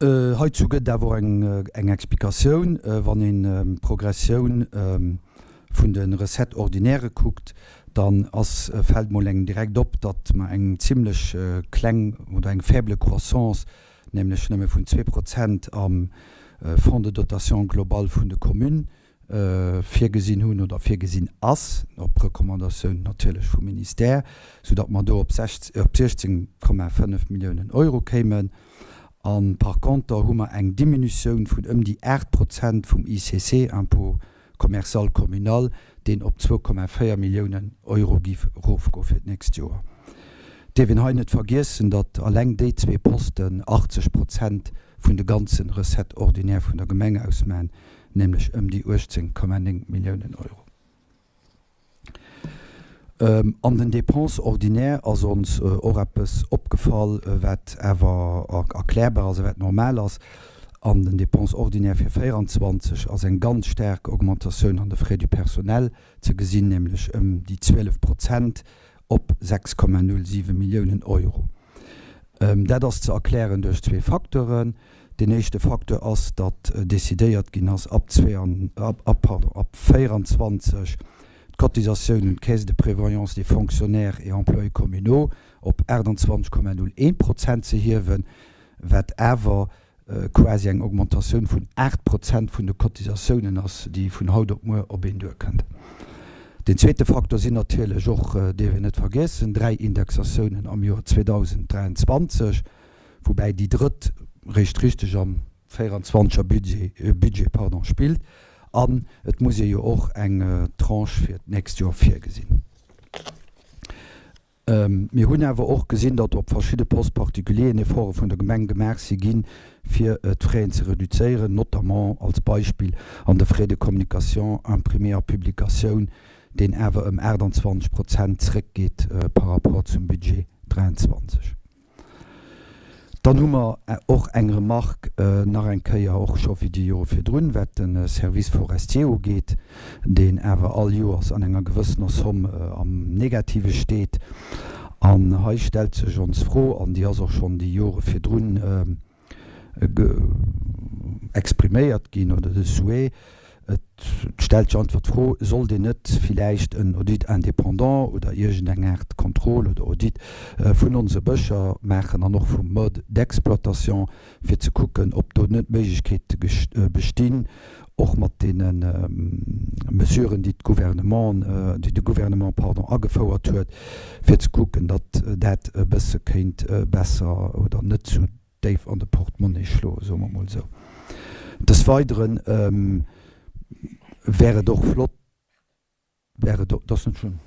Heizou gëtt et awer och eng Explikatioun, Wann een d'Progressioun vun de Recettes ordinaires kuckt, dann ass, fält mol engem direkt op, datt mer eng zimlech kleng oder eng faible Croissance, nämlech nëmme vun 2 Prozent am Fonds de dotation globale vun de Communes virgesinn hunn oder virgesinn ass, op Recommandatioun natierlech vum Ministère, soudatt mer do op 16,5 Milliounen Euro kéimen. A par conter hu mer eng Diminutioun vun ëm déi 8 Prozent vum ICC, Impôt commercial communal, deen op 2,4 Milliounen Euro géif erofgoe fir d'nächst Joer. Et dierf een hei net vergiessen, datt alleng déi zwee Posten 80 Prozent. vun de ganze Recettes ordinaires vun der Gemeng ausmachen, nämlech ëm déi 18,9 Milliounen Euro. An den Dépenses ordinaires ass ons och eppes opgefall, wat awer erklärbar ass a wat normal ass. An den Dépenses ordinaires fir 24 ass eng ganz staark Augmentatioun an de Frais du personnel ze gesinn, nämlech ëm déi 12 Prozent op 6,07 Milliounen Euro. Dat ass ze erklären duerch zwee Facteuren. Deen éischte Facteur ass, datt decidéiert ginn ass, ab 24 d'Cotisatioun un d'Caisse de prévoyance des fonctionnaires et employés communaux op 28,01 Prozent ze hiewen, wat awer quasi eng Augmentatioun vun 8 Prozent vun de Cotisatiounen ass, déi vun haut op muer op een duerkënnt. Deen zweete Faktor sinn natierlech och, dierf een net vergiessen, dräi Indexatiounen am Joer 2023, woubäi déi drëtt réischt richteg am 24er Budget, Budget, pardon, spillt. An et muss ee jo och eng Tranche fir d'nächst Joer virgesinn. Mir hunn awer och gesinn, datt op verschidde Postes particulieren Efforte vun der Gemeng gemaach si ginn, fir d'Fraisen ze reduzéieren, notamment als Beispill an de Frais de communication, imprimé a Publikatioun, deen awer ëm 28 Prozent zréckgeet par rapport zum Budget 23. Dann hu mer och eng Remarque, nach eng Kéier, och scho wéi déi Jore virdrun, wat de Service forestier ugeet, deen awer all Joers an enger gewëssener Somme am Negative steet. An hei stellt sech ons d'Fro, an déi ass och schonn déi Jore virdrun expriméiert ginn, oder de Souhait, Et stellt sech einfach d'Fro, Sollt een net villäicht en Audit indépendant oder iergendeng Aart Contrôle oder Audit vun onse Bëscher maachen an och vum Mode d'exploitation, fir ze kucken, ob do net Méiglechkeete bestinn, och mat deene Mesuren, déi d'Gouvernement, déi de Gouvernement, pardon, agefouert huet, fir ze kucken, datt dat e bësse kéint besser oder net zu déif an de Portemonnaie schloen, soe mer emol esou. Des Weidere wär et och flott, wär et, dat ass net schlëmm,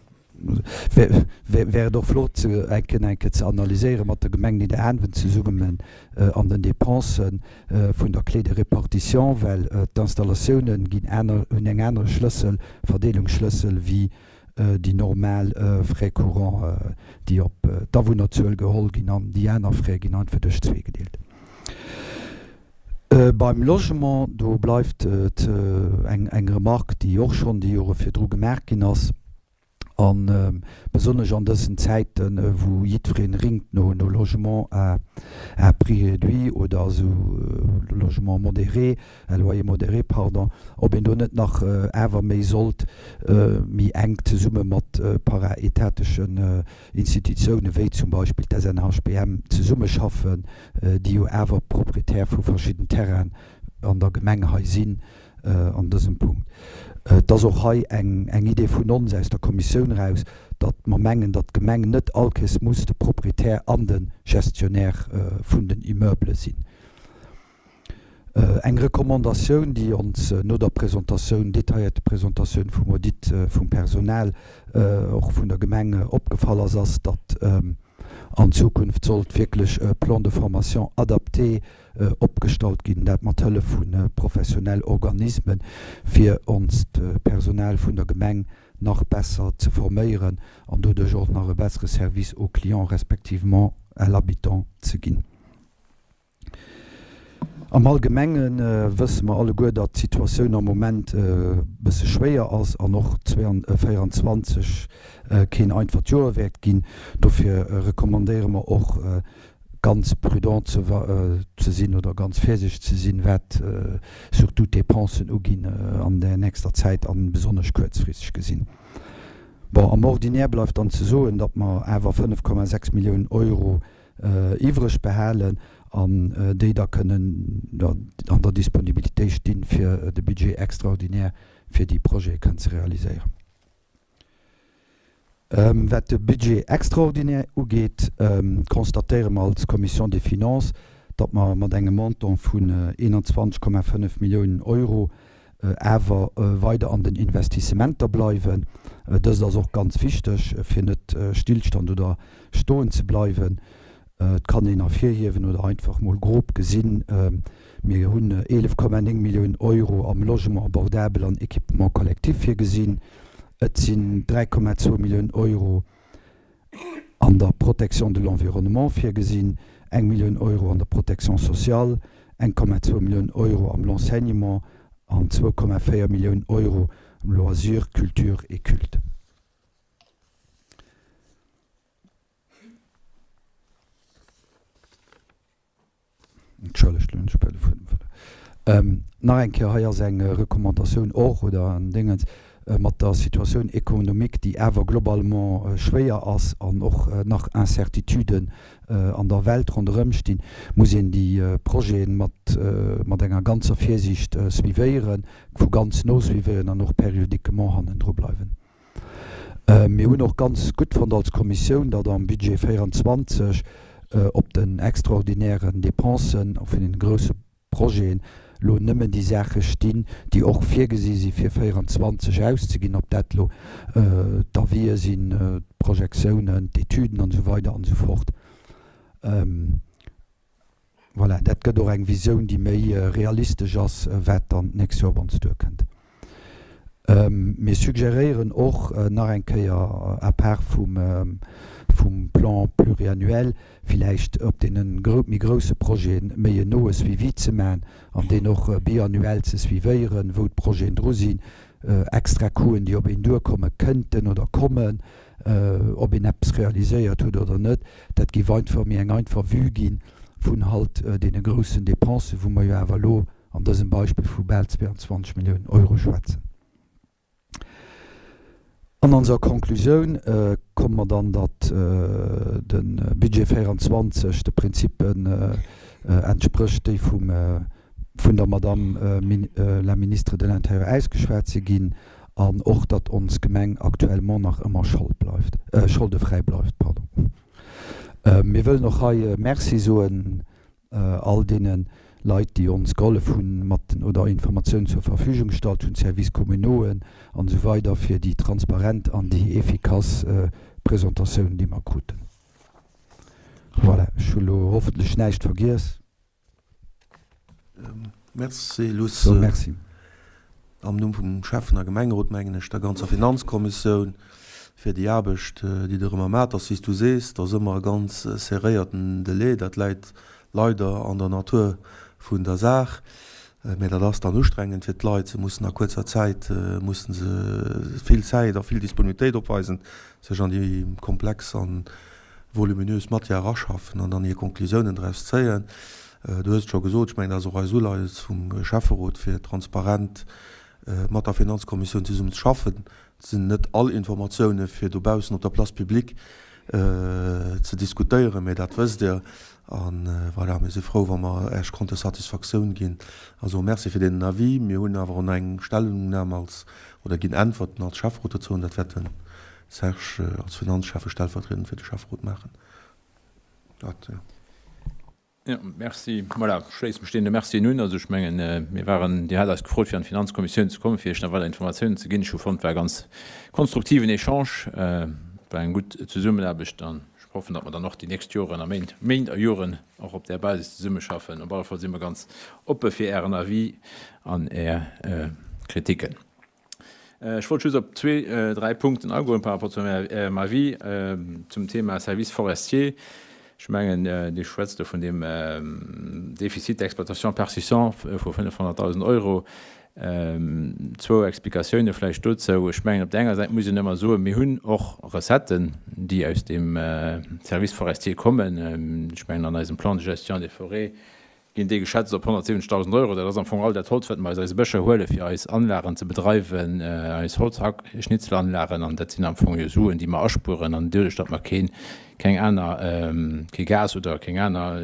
wär et och flott ze eng Kéier eng Kéier ze analyséieren mat der Gemeng Nidderaanwen zesummen an den Dépense vun der Clé de répartition, well d'Installatiounen ginn aner, hunn eng anere Schlëssel, Verdeelungsschlëssel wéi déi normal Frais courants, déi op d'Awunnerzuel geholl ginn, an déi aner Frais ginn einfach duerch zwee gedeelt. Beim Logement, do bleift et eng Remarque, déi och schonn déi Jore virdru gemaach ginn ass, a besonnesch an dësen Zäiten, wou jiddweree ringt no Logement à prix réduit oder esou Logement modéré, à loyer modéré, pardon, ob een do net nach awer méi sollt méi enk zesumme mat paraetateschen Institutiounen, wéi zum Beispill d'SNHBM, zesummeschaffen, déi jo awer Proprietär vu verschidden Terrainen an der Gemeng hei sinn an dësem Punkt. Et ass och hei eng Idee vun ons aus der Kommissioun eraus, datt mer mengen, datt d'Gemeng net allkéiers muss de Proprietär an de Gestionnaire vun den Immeuble sinn. Eng Recommandatioun, déi ons no der Presentatioun, detailléierte Presentatioun vum Audit vum Personal, och vun der Gemeng opgefall ass, ass, datt an Zukunft sollt wierklech e Plan de formation adapté opgestallt ginn, dat mat Hëllef vu professionell Organismen, fir onst Personal vun der Gemeng nach besser ze forméieren an doduerch och nach e bessere Service au client respectivement à l'habitant ze ginn. Am Allgemenge wësse mer alleguer, datt d'Situatioun am Moment e bësse schwéier ass an och 2024 keen einfacht Joer wäert ginn. Dofir recommandéiere mer och, ganz prudent ze sinn oder ganz virsichteg ze sinn, wat surtout d'Depensen uginn an der nächster Zäit a besonnesch kuerzfristeg gesinn. Bon, am Ordinaire bleift dann ze soen, datt mer awer 5,6 Milliounen Euro iwwreg behalen an déi da kënnen an der Disponibilitéit stinn, fir de Budget extraordinaire fir déi Projete kënnen ze realiséieren. Wat de Budget extraordinaire ugeet, constatéiere mer als Commission des Finances, datt mer mat engem Montant vun 21,5 Milliounen Euro awer weider an den Investissementer bleiwen. Dëst ass och ganz wichteg, fir net Stillstand oder stoen ze bleiwen. Et kann een ervirhiewen oder einfach mol grob gesinn, mir hunn 11,9 Milliounen Euro am Logement abordable an Équipement collectif virgesinn. Et sinn 3,2 Milliounen Euro an der Protection de l'environnement virgesinn, eng Millioun Euro an der Protection sociale, 1,2 Milliounen Euro am l'Enseignement an 2,4 Milliounen Euro am Loisirs, Culture et Culte. Entschëllegt, elo hunn ech bal de Fuedem verluer. Nach eng Kéier, hei ass eng Recommandatioun och oder en Déngens mat der Situatioun économique, déi awer globalement schwéier ass an och nach Incertituden an der Welt ronderëm stinn, muss een déi Projete mat, mat enger ganzer Virsiicht suivéieren, vu ganz no suivéieren an och périodiquement hannendru bleiwen. Mir hunn och ganz gutt fonnt als Kommissioun, datt am Budget 24 op den extraordinären Dépensen vun den grousse Projeten elo nëmmen déi Saache stinn, déi och virgesi si fir 24 auszeginn, ob dat elo d'Avisë sinn, d'Projektiounen, d'Etüden an esou weider an esou fort. Voilà, dat gëtt och eng Visioun, déi méi realistesch ass, wat dann d'nächst Joer op ons duerkënnt. Mir suggeréieren och nach eng Kéier, à part vum, vum Plan pluriannuel, villäicht op deene méi grousse Projete méi en noe Suivi ze maachen an deen och biannuel ze suivéieren, wou d'Projeten dru sinn, extra Coûten, déi op een duerkomme kënnten oder kommen, ob een eppes realiséiert huet oder net. Dat géif einfach méi eng einfach Vue gi vun halt deene groussen Dépensen, wou mer jo awer elo an dësem Beispill vu bal 22 Milliounen Euro schwätzen. An onser Konklusioun komme mer dann, datt de Budget 24 de Prinzippen entsprécht, déi vum, vun der Madame la Ministre de l'Intérieur ausgeschwat si ginn, an och datt ons Gemeng actuellement nach ëmmer Schold bleift, scholdefräi bleift, pardon. Mir wëllen och hei Merci soen all deene Leit, déi ons gehollef hunn mat den oder Informatiounen zur Verfügung gestallt hunn, d'Services communauxen an esou weider fir déi transparent an déi efficace Presentatioun, déi mer kruten. Voilà, ech hu lo hoffentlech näischt vergiess. Merci Luss. Merci. Am Numm vum Schäffen a Gemengerot, mengen ech, der ganzer Finanzkommissioun fir déi Aarbecht, déi Der ëmmer maacht. Ass wéi s du sees, et ass ëmmer e ganz serréierten Delai. Dat läit leider an der Natur vun der Saach. Mä dat ass dann ustrengend fir d'Leit. Se mussen a kuerzer Zäit mussen se vill Zäit a vill Disponibilitéit opweisen, sech an déi komplex an voluminös Matière eraschaffen an dann hir Konklusiounen draus zéien. Du hues et scho gesot, ech mengen, dat ass och eis Uleies vum Schäfferot, fir transparent mat der Finanzkommissioun zesummen ze schaffen. Et sinn net all Informatioune fir dobaussen op der Place publique ze diskutéieren, mä dat wësst Dir. A voilà, mir si frou, wa mer Iech konnte Satisfaktioun ginn a soe Merci fir deenen Avis. Mir hunn awer och nach eng Stellungnam als, oder ginn Äntwerten als Schäfferot dozou an dat wäert de Serge als Finanzschäffe stellvertriedend fir de Schäfferot maachen. Dat, jo. Jo, merci. Voilà, ech schléisse mech deene Mercien un. Also ech mengen, mir waren, Dir hat eis gefrot, fir an d'Finanzkommissioun ze kommen, fir Iech nach weider Informatiounen ze ginn. Ech hu fonnt, et war e ganz konstruktiven Echange, et war eng gutt Zesummenaarbecht an ech hoffen, datt mer dann och déi nächst Joren a Méint, Méint a Joren och op där Basis zesummeschaffen. Op alle Fall si mer ganz oppe fir Ären Avis an Är Kritiken. Ech wollt just op zwee, dräi Punkten agoen par rapport zu Ärem Avis zum Thema Service forestier. Ech mengen, Dir schwätzt do vun deem Déficit d'exploitation persistant vu 500.000 Euro. Zwou Explikatioune vläicht dozou. Ech mengen, op där enger Säit muss een ëmmer soen, mir hunn och Recetten, déi aus deem Service forestier kommen. Ech mengen, an eisem Plan de gestion des forêts ginn déi geschätzt op 170.000 Euro. Dat ass am Fong all dat Holz, wat mer aus eise Bëscher huelen, fir eis Anlagen ze bedreiwen, eis Holzhack-Schnitzelanlagen. An dat sinn am Fong jo Suen, déi mer aspueren. An doduerch, datt mer keen, keng aner, kee Gas oder keng aner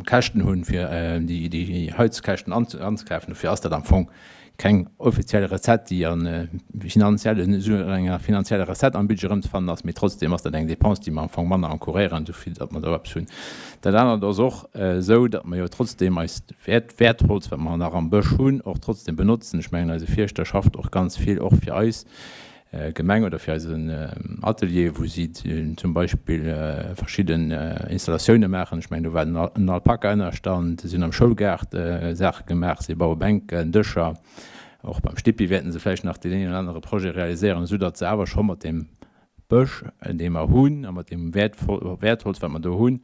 Käschten hunn, fir déi, déi Heizkäschten anzekafen, dofir ass dat am Fong keng offiziell Recette, déi a finanziellen, enger finanzieller Recette am Budget erëmzefannen ass, mee trotzdem ass dat eng Dépense, déi mer am Fong manner encouréieren, souvill datt mer do eppes hunn. Dat anert ass och esou, datt mer jo trotzdem eist Wäert, Wäertholz, wat mer nach am Bësch hunn, och trotzdem benotzen. Ech mengen, eise Fierschter schafft och ganz vill och fir eis. Gemeng oder fir eisen Atelier, wou si zum Beispill verschidden Installatioune maachen. Ech mengen, do war en Alpaka-Ënnerstand, si hunn am Schoulgaart Saache gemaach, si baue Bänken, Dëscher. Och beim Stippi wäerten se vläicht nach deen een oder anere Projet realiséieren, esou datt se awer scho mat deem Bësch, dee mer hunn, a mat deem Wäertholz, wat mer do hunn,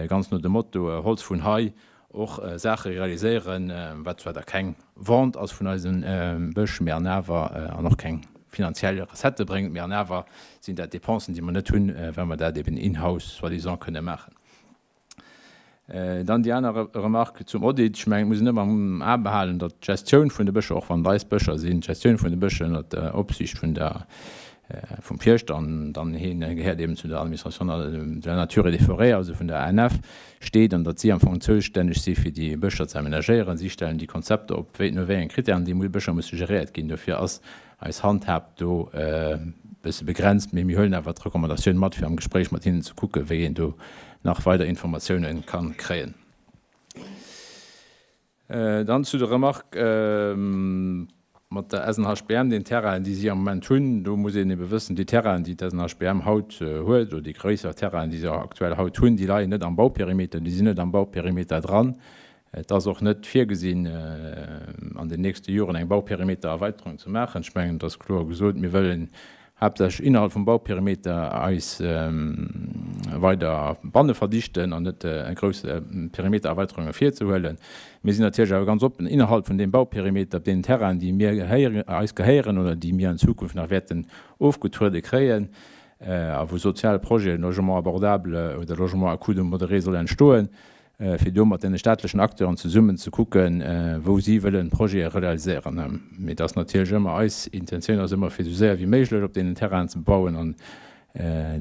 ganz no dem Motto Holz vun hei, och Saache realiséieren, wat zwar da keng Vente ass vun eisem Bësch, mee an awer, an och keng finanziell Recettë bréngt, mee an awer sinn dat Dépensen, déi mer net hunn, well mer dat eben in-house soi-disant kënne maachen. Dann déi aner Remarque zum Audit. Ech mengen, et muss een ëmmer am A behalen, datt d'Gestioun vun de Bëscher, och wann et eis Bëscher sinn, d'Gestioun vun de Bëscher ënnert der Opsiicht vun der, vum Fierschter, an dann hien gehéiert eben zu der Administration de la nature et des forêts, also vun der ANF, steet an datt si am Fong zoustänneg si fir déi Bëscher ze amenagéieren. Si stellen déi Konzepter op, wéi, no wéi enge Kritären déi Bëscher musse geréiert ginn. Dofir ass eis Handhab do e bësse begrenzt, mee mir huelen awer d'Recommandatioun mat, fir am Gespréich mat hinnen ze kucken, wéi een do nach weider Informatioune ka kréien. Dann zu der Remarque mat der SNHBM, den Terrainen, déi si am Moment hunn. Do muss een ebe wëssen, déi Terrainen, déi d'SNHBM haut huet, oder déi gréisser Terrainen, déi se aktuell haut hunn, déi leien net am Bauperimeter, déi sinn net am Bauperimeter dran. Et ass och net virgesinn, an den nächste Joren eng Bauperimetererweiterung ze maachen. Ech mengen, et ass kloer gesot, mir wëllen haaptsächlech innerhalb vum Bauperimeter eis weider Banne verdichten an net grouss Perimetererweiterunge virzehuelen. Mir sinn natierlech awer ganz oppen, innerhalb vun deem Bauperimeter, op deenen Terrainen, déi mir gehéieren, eis gehéieren oder déi mir an Zukunft nach wäerten ofgetruede kréien a wou sozial Projeten, Logement abordable oder Logement à coût modéré soll entstoen, fir do mat deene staatlechen Acteuren zesummen ze kucken, wou si wëllen Projete realiséieren. Mee et ass natierlech ëmmer eis Intentioun ass ëmmer, fir esou séier wéi méiglech op deenen Terrainen ze bauen. An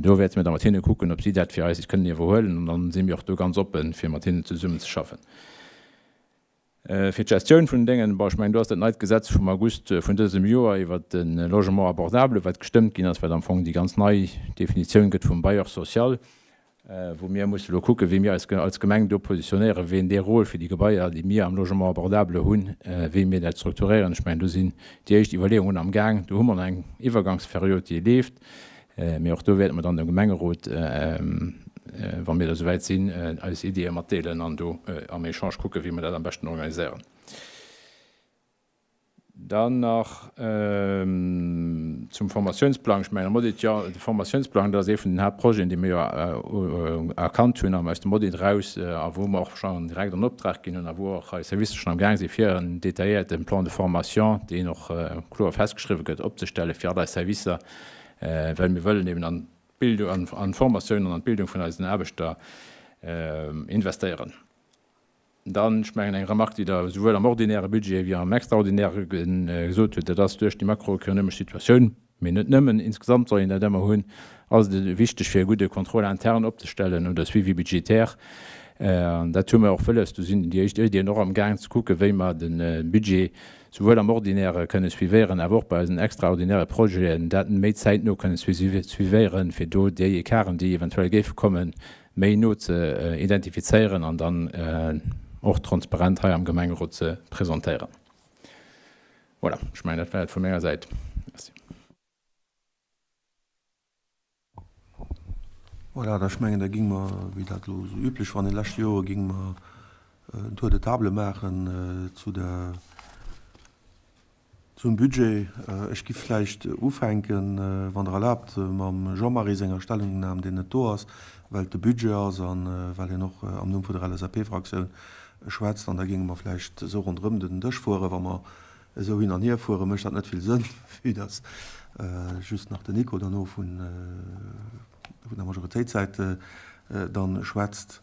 do wäerte mir da mat hinne kucken, ob si dat fir eis kënnen iwwerhuelen. An dann si mir och do ganz oppen, fir mat hinnen zesummen ze schaffen. Fir d'Gestioun vun den Déngen, bon, ech mengen, do ass dat neit Gesetz vum August vun dësem Joer iwwert de Logement abordable, wat gestëmmt ginn ass, wat am Fong déi ganz nei Definitioun gëtt vum Bailleur social, wou mir musse elo kucken, wéi mir eis als Gemeng do positionéieren, ween dee Rôle fir déi Gebaier, déi mir am Logement abordable hunn, wéi mir dat strukturéieren. Ech mengen, do sinn déi éischt Iwwerleeungen amgaang. Do hu mer nach eng Iwwergangsperiod, déi leeft. Mee och do wäerte mer dann dem Gemengerot, wa mir da souwäit sinn, eis Iddie matdeelen an do am Echange kucken, wéi mer dat am beschten organiséieren. Dann nach zum Formatiounsplang. Ech mengen am Audit, jo, de Formatiounsplang, dat ass ee vun den Haaptprojeten, déi mir jo erkannt hunn aus dem Audit eraus a wou mer och schonn direkt an Optrag ginn hunn a wou och eis Servicer schonn amgaang si fir en detailléierte Plan de formation, deen och kloer festgeschriwwen gëtt, opzestelle fir all eis Servicer, well mir wëllen eben an d'Bildung, an d'Formatioun an an d'Bildung vun eisen Aarbechter investéieren. Dann, ech mengen, eng Remarque, déi Der souwuel am ordinäre Budget wéi am extraordinäre gesot hutt, dat ass, duerch déi makroökonomesch Situatioun, mee net nëmmen, insgesamt soll een dat ëmmer hunn, ass et wichteg, fir e gudde Contrôle interne opzestellen oder Suivi budgétaire. An dat hu mer och wëlles. Do sinn déi éischt Iddien och amgaang ze kucken, wéi mer de Budget souwuel am Ordinäre kënne suivéieren, awer och bei eisen extraordinäre Projeten dat méi zäitno kënne suivéieren, fir do déi Ecarten, déi eventuell géife kommen, méi no ze identifizéieren an dann och transparent hei am Gemengerot ze presentéieren. Voilà, ech mengen, dat war et vu menger Säit. Merci. Voilà, da ech mengen, da géinge mer, wéi dat elo esou üblech war an de leschte Jore, géinge mer en Tour de table maachen zu der, zum Budget. Ech giff vläicht ufänken, wann Der erlaabt, mam Jean-Marie senger Stellungnam, deen net do ass, well et de Budget ass a well hien och am Numm vun der LSAP-Fraktioun schwätzt. An da géinge mer vläicht esou ronderëm den Dësch fueren, wa mer Esou hin an hier fuere mécht dat net vill Sënn, vue dass just nach den Nico derno vun der Majoritéitssäit dann schwätzt.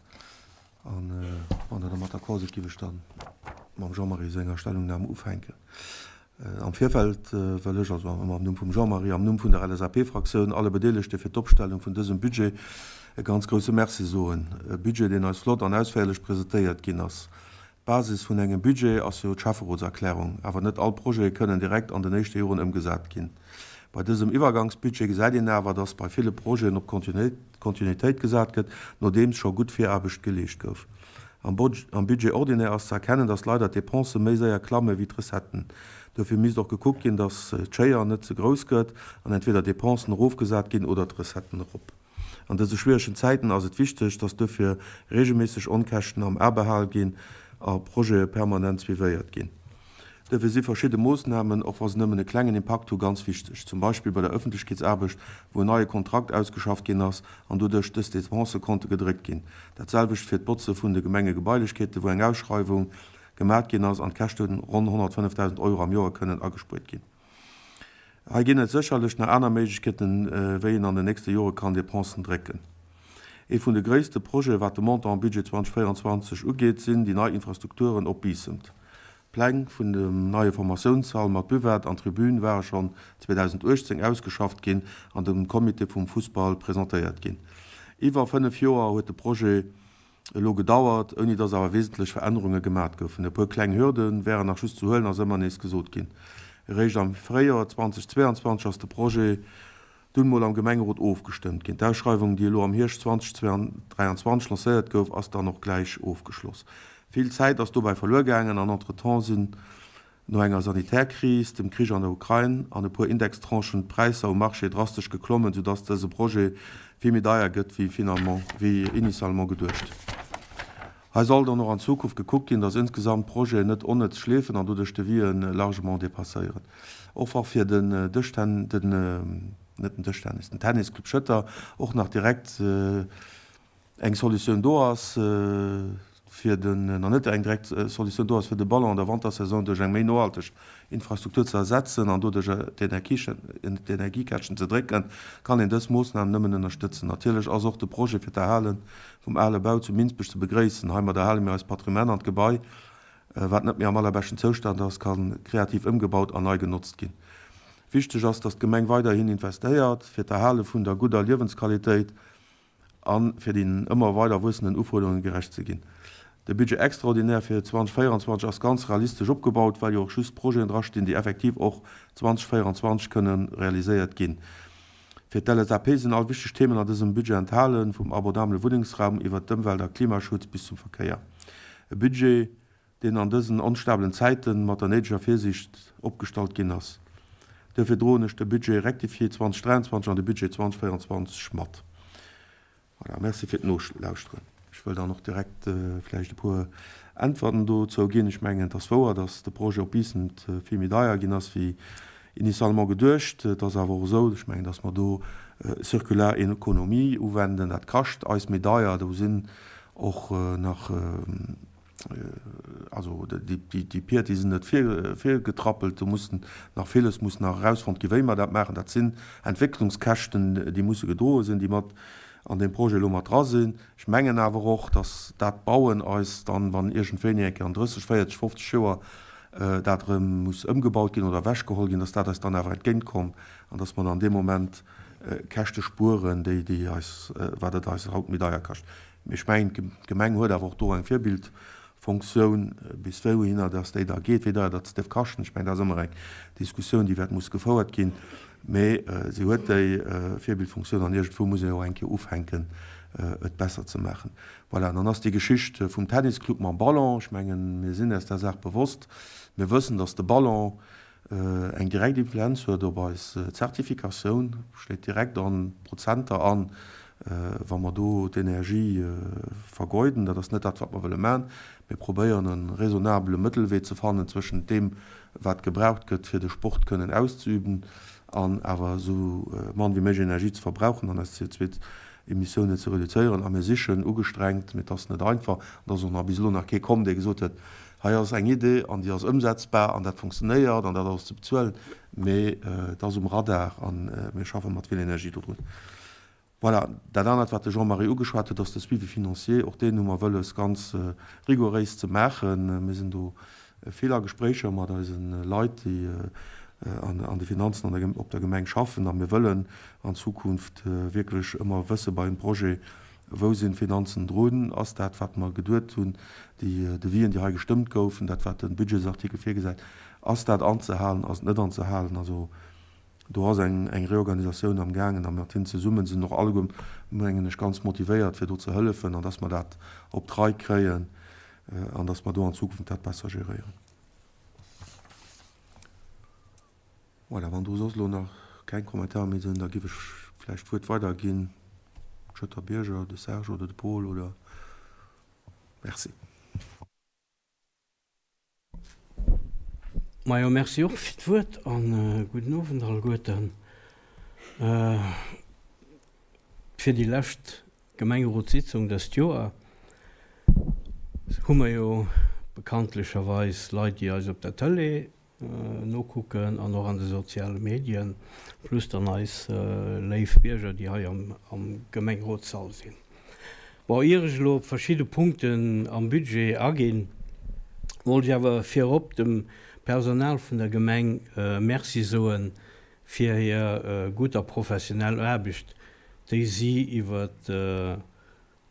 An wann Der domat d'accord sidd, giff ech dann mam Jean-Marie senger Stellungnahme ufänken. Am Virfeld wëll ech, also am Numm vum Jean-Marie, am Numm vun der LSAP-Fraktioun, alle Bedeelegte fir d'Opstellung vun dësem Budget e ganz grousse Merci soen. E Budget, deen eis flott an ausféierlech presentéiert ginn ass. D'Basis vun engem Budget ass jo d'Schäfferotserklärung, awer net all Projete kënnen direkt an den éischte Joren ëmgesat ginn. Bei dësem Iwwergangsbudget gesäit een awer, dass bei ville Projeten op Kontinuitéit gesat gëtt, nodeems scho gutt Viraarbecht geleescht gouf. Am Budget ordinaire ass ze erkennen, dass leider d'Dépensë méi séier klamme wéi d'Recetten. Dofir misst och gekuckt ginn, dass d'Schéier net ze grouss gëtt an entweder d'Dépensen erofgesat ginn oder d'Recetten erop. An dëse schwieregen Zäiten ass et wichteg, dass dofir regelméisseg Onkäschten am A behal ginn a Projete permanent suivéiert ginn. Duerfir si verschidde Moossnamen, och wa se nëmmen e klengen Impakt hu, ganz wichteg, zum Beispill bei der Ëffentlechkeetsaarbecht, wou en neie Kontrakt ausgeschafft ginn ass an doduerch dës Dépensë konnte gedréckt ginn. Dat selwecht fir d'Botze vun de Gemengegebailechkeeten, wou eng Ausschreiwung gemat ginn ass an d'Käschte ronn 105.000 Euro am Joer kënnen agespuert ginn. Hei ginn et sécherlech nach aner Méiglechkeeten, wéi een an den nächste Jore kann Dépensen drécken. Ee vun de gréisste Projete wat de Montant am Budget 2024 ugeet, sinn déi nei Infrastrukturen op Biissemt. D'Pläng vun dem neie Formatiounshall mat Buvette an Tribün ware schonn 2018 ausgeschafft ginn an dem Comité vum Fussball presentéiert ginn. Iwwer 5 Joer huet de Projet elo gedauert, ouni dass awer wesentlech Verännerunge gemat goufen. E puer kleng Hürde wären nach just ze huelen, ass ëmmer nees gesot ginn. Eréischt am Fréijoer 2022 ass de Projet dunn mol am Gemengerot ofgestëmmt ginn. D'Ausschreiwung, déi elo am Hierscht 2023 lancéiert gouf, ass dann och gläich ofgeschloss. Vill Zäit ass dobäi verluer gaangen an entretemps sinn no enger Sanitärkris, dem Krich an der Ukrain an e puer Indextranchen d'Präisser um Marché drastesch geklommen, soudass dëse Projet vill méi deier gëtt wéi finalement wéi initialement geduecht. Hei soll dann och an Zukunft gekuckt ginn, dass insgesamt d'Projeten net onnëtz schleefen an doduerch d'Devis'en largement dépasséieren. Och wa fir den Dëschtenn den net den Dëschtennis, den Tennisclub Schëtter och nach direkt eng Solutioun do ass, fir den nach net eng direkt Solutioun do ass, fir de Ballon an der Wantersaison duerch eng méi nohalteg Infrastruktur ze ersetzen an doduerch d'Energiekäschten ze drécken, kann een dës Moossnam nëmmen ënnerstëtzen. Natierlech ass och de Projet fir d'Erhale vum ale Bau zu Minsbech ze begréissen. Heimat erhale mir eist Patrimoine an d'Gebai, wat net méi am allerbeschten Zoustand ass, ka kreativ ëmgebaut an nei genotzt ginn. Wichteg ass, dass d'Gemeng weiderhin investéiert, fir d'Erhale vun der gudder Liewensqualitéit a fir den ëmmer weider wuessenden Ufuerderunge gerecht ze ginn. De Budget extraordinaire fir 2024 ass ganz realistesch opgebaut, well jo och just Projeten drastinn, déi effektiv och 2024 kënne realiséiert ginn. Fir d'LSAP sinn all wichteg Themen an dësem Budget enthalen, vum abordabele Wunnengsraum iwwert d'Ëmwelt a Klimaschutz bis zum Verkéier. E Budget, deen an dësen onstabelen Zäite mat der néideger Virsiicht opgestallt ginn ass. Duerfir droen ech de Budget rectifié 2023 an de Budget 2024 mat. Voilà, merci fir d'Nolauschteren. Ech wëll dann och direkt vläicht e puer Äntwerten dozou ginn. Ech mengen, et ass wouer, dass de Projet op Biissen vill méi deier ginn ass wéi initialement geduecht. Et ass awer och esou, ech mengen, dass mer do Circular Economie uwenden. Dat kascht eis méi deier. Do sinn och nach Also déi Pied, déi sinn net virgetrappelt. Do mussen nach villes muss nach erausfonnt ginn, wéi mer dat maachen. Dat sinn Entwécklungskäschten, déi musse gedroe sinn, déi mat an deem Projet elo mat dra sinn. Ech mengen awer och, datt dat Bauen eis dann, wann iergendwéini eng Kéier an 30, 40, 50 Joer dat erëm muss ëmgebaut ginn oder ewechgeholl ginn, datt dat eis dann awer entgéintkomm an datt mer dann dee Moment Käschte spueren, déi déi eis, wat et eis haut méi deier kascht. Mee ech mengen, d'Gemeng huet awer och do eng Virbildfonktioun, bis wouhinner dass déi da geet, wéi deier dat se dierf kaschten. Ech mengen, dat ass ëmmer eng Diskussioun, déi wäert musse gefouert ginn. Mee si huet déi Virbildfonktioun an iergendwou muss ee jo och eng Kéier ufänken, et besser ze maachen. Voilà, an dann ass déi Geschicht vum Tennisclub mam Ballon. Ech mengen, mir sinn eis där Saach bewosst. Mir wëssen, dass de Ballon eng direkt Influenz huet op eis Zertifikatioun, schléit direkt an d'Prozenter an, wa mer do d'Energie vergeuden. Dat ass net dat, wat mer wëlle maachen. Mir probéieren e raisonnabele Mëttelwee ze fannen zwëschent deem, wat gebraucht gëtt, fir de Sport kënnen auszeüben an awer esou mann wéi méiglech Energie ze verbrauchen an eis CO2-Emissiounen ze reduzéieren. A mir sichen ugestrengt, mee et ass net einfach, an et ass och nach bis elo nach kee komm, dee gesot huet, Hei ass eng Idee an déi ass ëmsetzbar an dat funktionéiert an dat ass ze bezuelen, mee et ass um Radar a mir schaffe mat vill Energie dodrun. Voilà. Dat anert, wat de Jean-Marie ugeschwat huet, ass de Suivi financier. Och deen hu mer wëlles ganz rigouréis ze maachen. Mir sinn do vill a Gespréicher mat eise Leit, déi an de Finanzen an der op der Gemeng schaffen a mir wëllen an Zukunft wierklech ëmmer wësse bei engem Projet, Wou sinn d'Finanzen drun? Ass dat, wat mer geduet hunn, déi Devisen, déi hei gestëmmt goufen, dat, wat de Budgetsartikel virgesäit, ass dat anzehalen, ass et net anzehalen? Also do ass eng Reorganisatioun amgaangen a mat hinnen zesummen sinn och alleguer, mengen ech, ganz motivéiert, fir do ze hëllefen an dass mer dat op d'Rei kréien. An dass mer do an Zukunft dat besser geréieren. Voilà, wann do soss elo nach keng Kommentare méi sinn, da giff ech vläicht d'Wuert weiderginn, d'Schëtter Bierger, de Serge oder de Paul oder. Merci. Majo, merci och fir d'Wuert a gudden Owend alleguerten. Fir déi lescht Gemengerotssitzung dëst Joer hu mer jo bekanntlecherweis Leit, déi eis op der Tëlee nokucken an och an de soziale Medien, plus dann eis léif Bierger, déi hei am Gemengerotssall sinn. Bon, ier ech elo op verschidde Punkten am Budget aginn, wollt ech awer virop dem Personal vun der Gemeng Merci soen fir hir gutt a professionell Aarbecht, déi si iwwer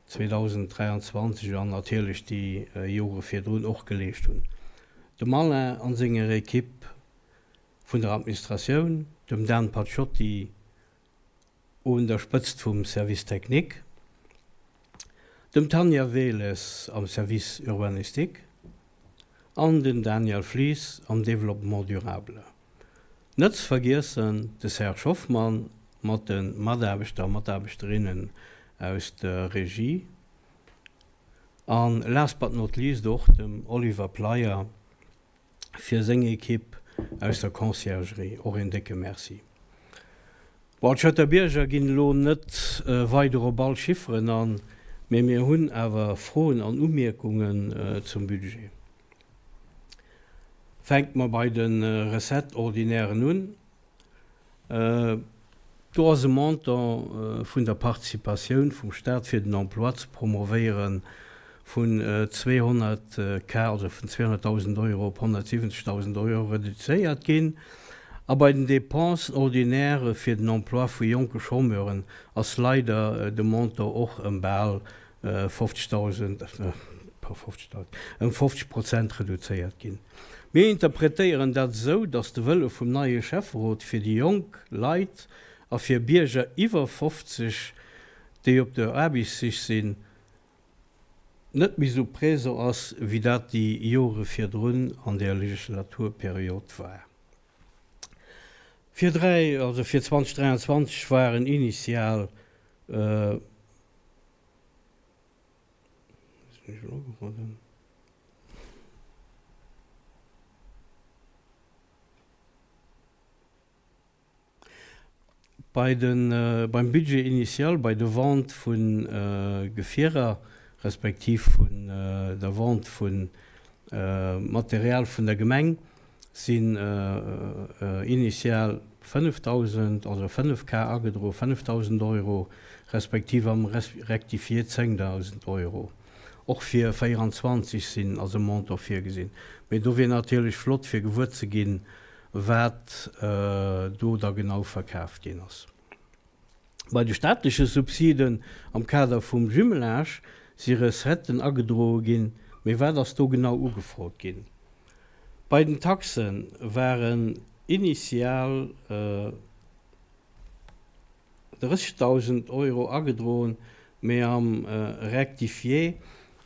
2023 an natierlech déi Jore virdrun och geleescht hunn. Dem Alain an senger Equipe vun der Administratioun, dem Dan Paciotti un der Spëtzt vum Service technique, dem Tanja Wehles am Service urbanistique an dem Daniel Flies am Développement durable. Net ze vergiessen de Serge Hoffmann mat de Mataarbechter a Mataarbechterinnen aus der Regie an last but not least och dem Oliver Pleyer fir seng Ekipp aus der Conciergerie och een décke Merci. Bon, d'Schëtter Bierger ginn elo net weider op all Chifferen an, mee mir hunn awer Froen an Umierkungen zum Budget. Fänke mer bei de Recettes ordinairen un. Do ass e Montant vun der Participatioun vum Stat fir den Emploi ze promovéiere vun 200 K, also vun 200.000 Euro op 170.000 Euro reduzéiert ginn. A bei den Dépenses ordinaires fir den Emploi vu jonke Chômeuren ass leider de Montant och ëm bal 50.000, ëm 50 Prozent reduzéiert ginn. Mir interpretéieren dat esou, datt de Wëlle vum neie Schäfferot fir déi jonk Leit a fir Bierger iwwer 50, déi op der Aarbechtssich sinn, net méi esou présent ass, wéi dat déi Jore virdrun an där Legislaturperiod war. Fir dräi, also fir 2023 waren initial. Bei de, beim Budget initial, bei de Vente vu Gefierer, respektiv vun der Vente vu Material vun der Gemeng, sinn initial 5.000, also 5 K agedroen, 5.000 Euro, respektiv am Rectifié 10.000 Euro. Och fir 24 sinn ass e Montant virgesinn. Mee do wier natierlech flott fir gewuer ze ginn, wat do da genau verkaaft ginn ass. Bei de staatleche Subsiden am Kader vum Jumelage si Recetten agedroe ginn, mee wat ass do genau ugefrot ginn? Bei den Taxe waren initial 30.000 Euro agedroen, mee am Rectifié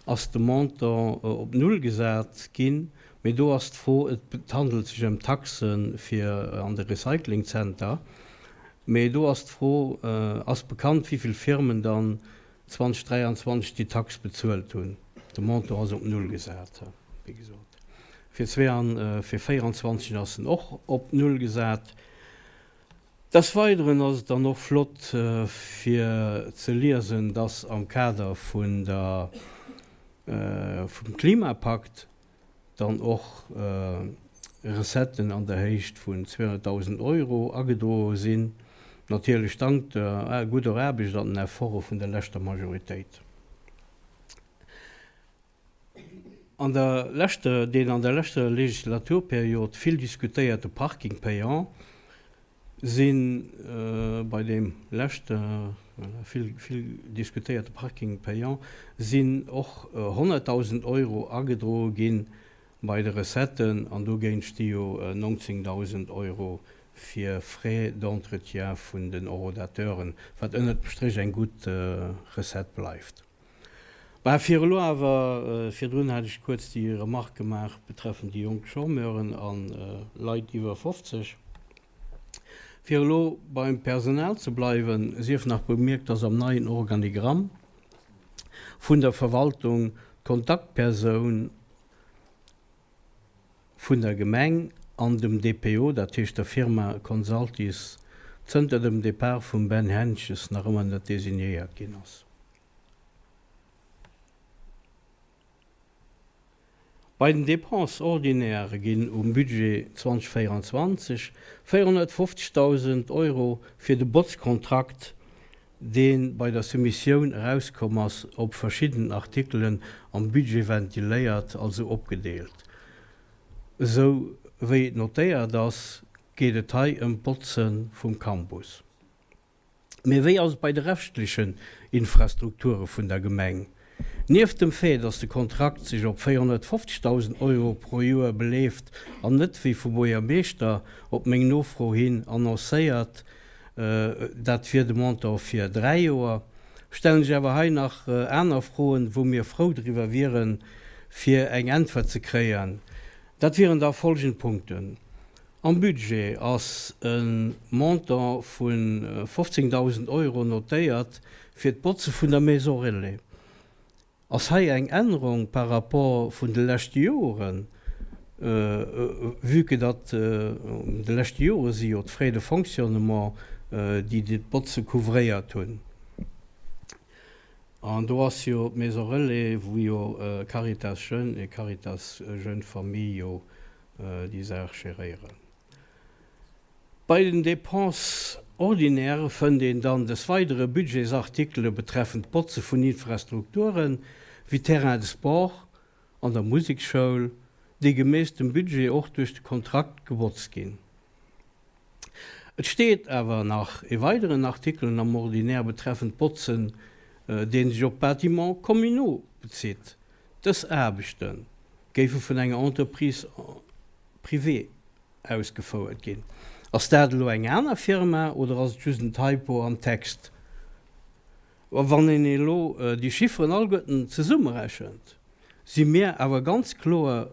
ass de Montant op Null gesat ginn. Mee do ass d'Fro, et handelt sech ëm Taxe fir an de Recyclingzenter, mee do ass d'Fro, ass bekannt, wéi vill Firmen dann 2023 déi Tax bezuelt hunn. De Montant ass op Null gesat, wéi gesot. Fir 24 ass en och op Null gesat. Des Weideren ass et dann och flott fir ze liesen, dass am Kader vun der, vum Klimapakt dann och Recetten an der Héicht vun 200.000 Euro agedroe sinn, natierlech dank der gudder Aarbecht an den Efforte vun der leschter Majoritéit. An der leschter, deen an der leschter Legislaturperiod vill diskutéierte Parking payant si bei deem leschte vill, vill diskutéierte Parking payant sinn och 100.000 Euro agedroe gi bei de Recetten an dogéint sti jo 19.000 Euro fir Frais d'entretien vun den Horodateuren, wat ënnert dem Stréch eng gutt Recette bleift. Bah, fir elo awer, virdrun hat ech kuerz déi Remarque gemaach betreffend déi jonk Chômeuren a Leit iwwer 50. Fir elo beim Personal ze bleiwen, sief nach bemierkt, dass am neien Organigramm vun der Verwaltung d'Kontaktpersoun vun der Gemeng an dem DPO, dat heescht der Firma Consultis, zënter dem Depart vum Ben Hentges nach ëmmer net designéiert ginn ass. Bei den Dépenses ordinaires ginn um Budget 2024 450.000 Euro fir de Botzkontrakt, dee bei der Soumissioun erauskomm ass, op verschidden Artikelen am Budget ventiléiert, also opgedeelt. Esou wéi et notéiert ass, geet et hei ëm d'Botze vum Campus. Mee wéi ass et bei de reschtlechen Infrastrukture vun der Gemeng? Nieft dem Fait, datt de Kontrakt sech op 450.000 Euro pro Joer beleeft an net, wéi vum Buergermeeschter op meng Nofro hin annoncéiert, dat wier de Montant fir 3 Joer, stellen sech awer hei nach aner Froen, wou mir frou driwwer wieren, fir eng Äntwert ze kréien. Dat wieren da folgend Punkten. Am Budget ass e Montant vu 15.000 Euro notéiert fir d'Botze vun der Maison Relais. Ass hei eng Ännerung par rapport vun de leschte Joren, vue que datt de leschte Jore si jo d'Frais de fonctionnement, déi d'Botze couvréiert hunn. An do ass jo d'Maison Relais, wou jo Caritas Jeunes et Caritas Jeunes Familles jo déi Saach geréieren. Bei den Dépenses ordinaires fënnt een dann des Weidere Budgetsartikele betreffend d'Botze vun Infrastrukturen, wéi Terrains de sport an der Musekschoul, déi gemäss dem Budget och duerch de Kontrakt gebotzt ginn. Et steet awer nach e weideren Artikelen am Ordinaire betreffend d'Botzen, dee sech op d'Bâtiments communaux bezitt. Dës Aarbechte géife vun enger Entreprise privée ausgefouert ginn. Ass dat elo eng aner Firma oder ass et just en Typo am Text? Wann een elo déi Chifferen alleguerten zesummerechent, si mir awer ganz kloer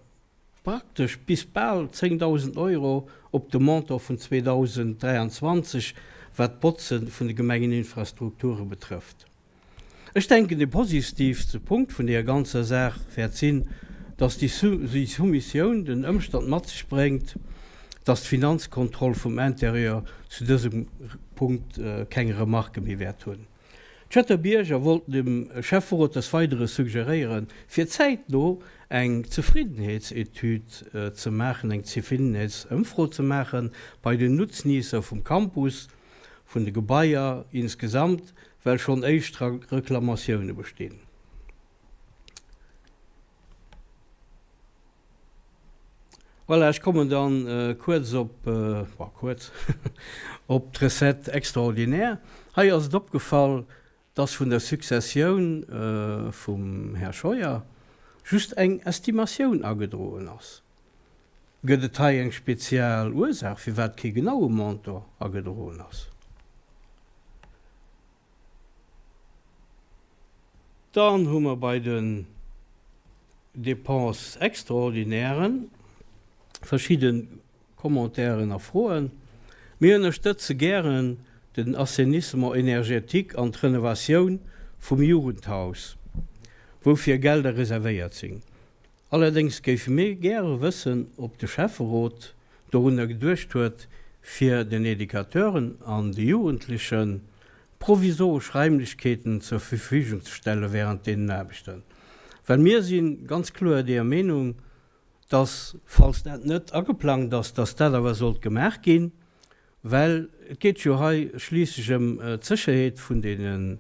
praktesch bis bal 10.000 Euro op de Montant vun 2023, wat d'Botze vun de Gemengeninfrastrukture betrëfft. Ech denken, de positivste Punkt vun deeër ganzer Saach wäert sinn, dass déi Soumissioun den Ëmstand mat sech bréngt, dass d'Finanzkontroll vum Intérieur zu dësem Punkt keng Remarquë méi wäert hunn. D'Stater Bierger wollten dem Schäfferot des Weidere suggeréieren, fir zäitno eng Zefriddenheetsetüd ze maachen, eng Zefriddenheetsëmfro ze maache bei den Nutzniesser vum Campus, vun de Gebaier insgesamt, well schonn éischt Reklamatioune bestinn. Voilà, ech kommen dann kuerz op, bon, kuerz, op d'Recette extraordinaire. Hei ass et opgefall, dass vun der Successioun vum Här Scheuer just eng Estimatioun agedroen ass. Gëtt et hei eng spezial Ursaach, firwat kee genaue Montant agedroen ass? Dann hu mer bei den Dépenses extraordinairen verschidde Commentairen a Froen. Mir ënnerstëtze gären den Assainissement énergétique an d'Renovatioun vum Jugendhaus, woufir Gelder reservéiert sinn. Allerdéngs géife mir gäre wëssen, ob de Schäfferot dorunner geduecht huet, fir den Educateuren an de Jugendleche provisoresch Raimlechkeeten zur Verfügung ze stelle während deenen Aarbechten. Well mir si ganz kloer deeër Meenung, dass, falls dat net ageplangt ass, dass dat awer sollt gemaach ginn, Well et geet jo hei schliisslech ëm d'Sécherheet vun deenen,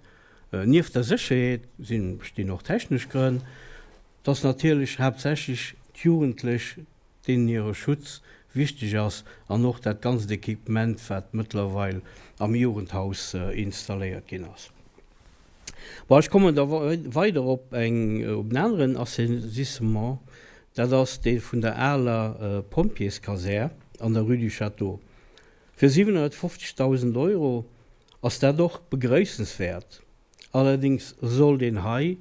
nieft der Sécherheet sinn, bestinn och technesch Grënn, dass natierlech haaptsächlech d'Jugendlech, deenen hire Schutz wichteg ass an och dat ganzt Equipement, wat mëttlerweil am Jugendhaus installéiert ginn ass. Bon, ech kommen da weider op eng, op en aneren Assainissement, dat ass dee vun der aler Pompjeeskasär an der Rue du Château. Fir 750.000 Euro ass dat och begrëissenswäert. Allerdéngs sollt een hei.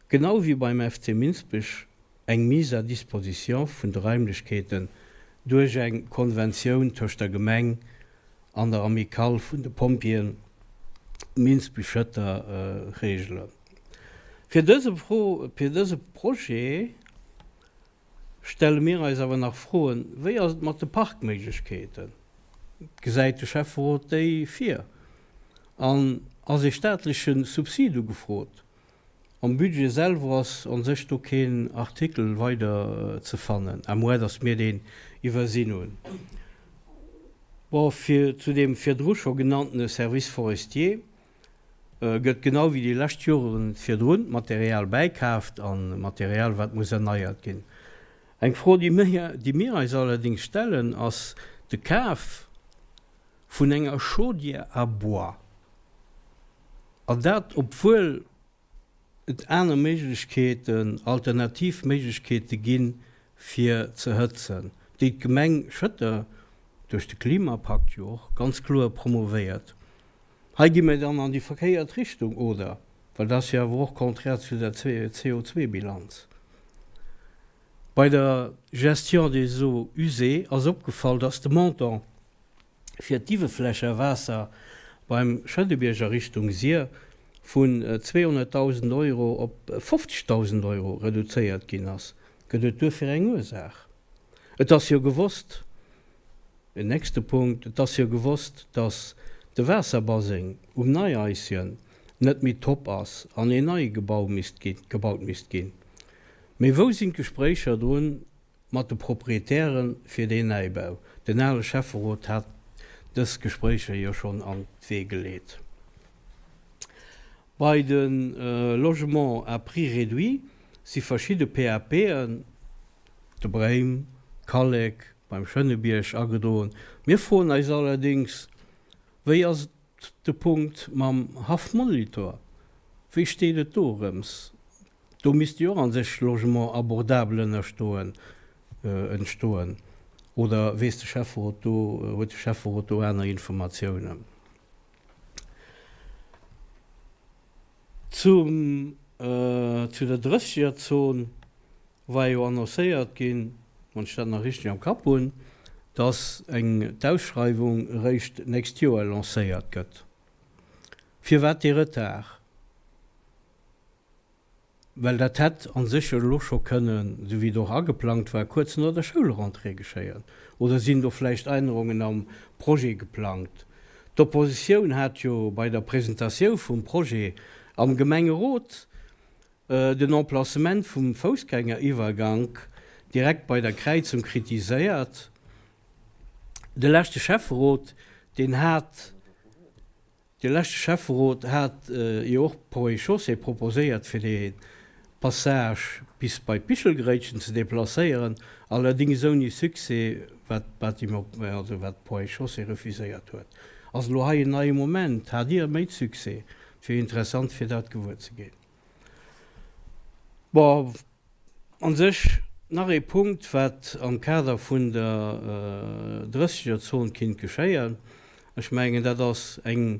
Genau wéi beim FC Minsbech eng Mise à disposition vun de Raimlechkeeten duerch eng Konventioun tëscht der Gemeng an der Amicale vun de Pompjeeën Minsbech-Schëtter regelen. Fir dëse fir dëse Projet stelle mir eis awer nach Froen, Wéi ass et mat de Parkméiglechkeeten? Gesäit de Schäfferot déi vir? An ass ee staatleche Subsid ugefrot? Am Budget selwer ass an sech do keen Artikel weider ze fannen, à moins dass mir deen iwwersinn hunn. Bon, fir zu deem virdru scho genanntene Service forestier gëtt genau wéi déi lescht Joren virdrun Material bäikaaft a Material wat muss erneiert ginn. Eng Fro déi mir, déi mir eis allerdéngs stellen, ass de Kaf vun enger Chaudière à bois. An dat obwuel et aner Méiglechkeeten, alternativ Méiglechkeete ginn, fir ze hëtzen, déi d'Gemeng Schëtter duerch de Klimapakt jo och ganz kloer promovéiert. Hei gi mir dann an déi verkéiert Richtung, oder? Well dat ass jo awer och contraire zu der CO2-Bilanz. Bei der Gestion des eaux usées ass opgefall, dass de Montant fir d'Iwwefläche Waasser beim Schënnebierg a Richtung Sir vun 200.000 Euro op 50.000 Euro reduzéiert ginn ass. Gëtt et duerfir eng Ursaach? Et ass jo gewosst, en nächste Punkt, et ass jo gewosst, datt de Waasserbaseng um Neiaischen net méi top ass an een neie Gebau misst ginn, gebaut misst ginn. Mee wou sinn d'Gespréicher drun mat de Proprietäre fir deen Näibau. Den ale Schäfferot hat dës Gespréicher jo schonn an d'Wee geleet. Bei de Logements à prix réduit si verschidde PAPen, de Bréim, Kallek, beim Schënnebierg, agedroen. Mir froen eis allerdéngs, Wéi ass et de Punkt mam Haff Molitor? Wéi steet et do erëms? Do misst jo och an sech Logement abordable ënnerstoen, entstoen. Oder weess de Schäfferot do, huet de Schäfferot do aner Informatiounen? Zum, zu der Drëssegerzon war jo annoncéiert ginn, wann ech dat nach richteg am Kapp hunn, dass eng d'Ausschreiwung eréischt d'nächst Joer lancéiert gëtt. Firwat dee Retard? Well dat hätt a sech jo elo scho kënnen, esou wéi et och ageplangt war, kuerz no der Schoulrentrée geschéien. Oder sinn do vläicht Ännerungen am Projet geplangt? D'Oppositioun hat jo bei der Presentatiou vum Projet am Gemengerot den Emplacement vum Foussgängeriwwergank direkt bei der Kräizung kritiséiert. De leschte Schäfferot, deen hat. De leschte Schäfferot hat jo och Ponts et Chaussées proposéiert, fir dee Passage bis bei d'Bichelgréitchen ze deplacéieren, allerdéngs ouni Succès, wat d'Bâtiment, also wat d'Ponts et Chaussées refuséiert huet. Ass elo hei en neie Moment? Hat Dir méi Succès? Et wier interessant, fir dat gewuer ze ginn. Bon, an sech nach ee Punkt, wat am Kader vun der Drëssegerzon kinnt geschéien. Ech mengen, dat ass eng,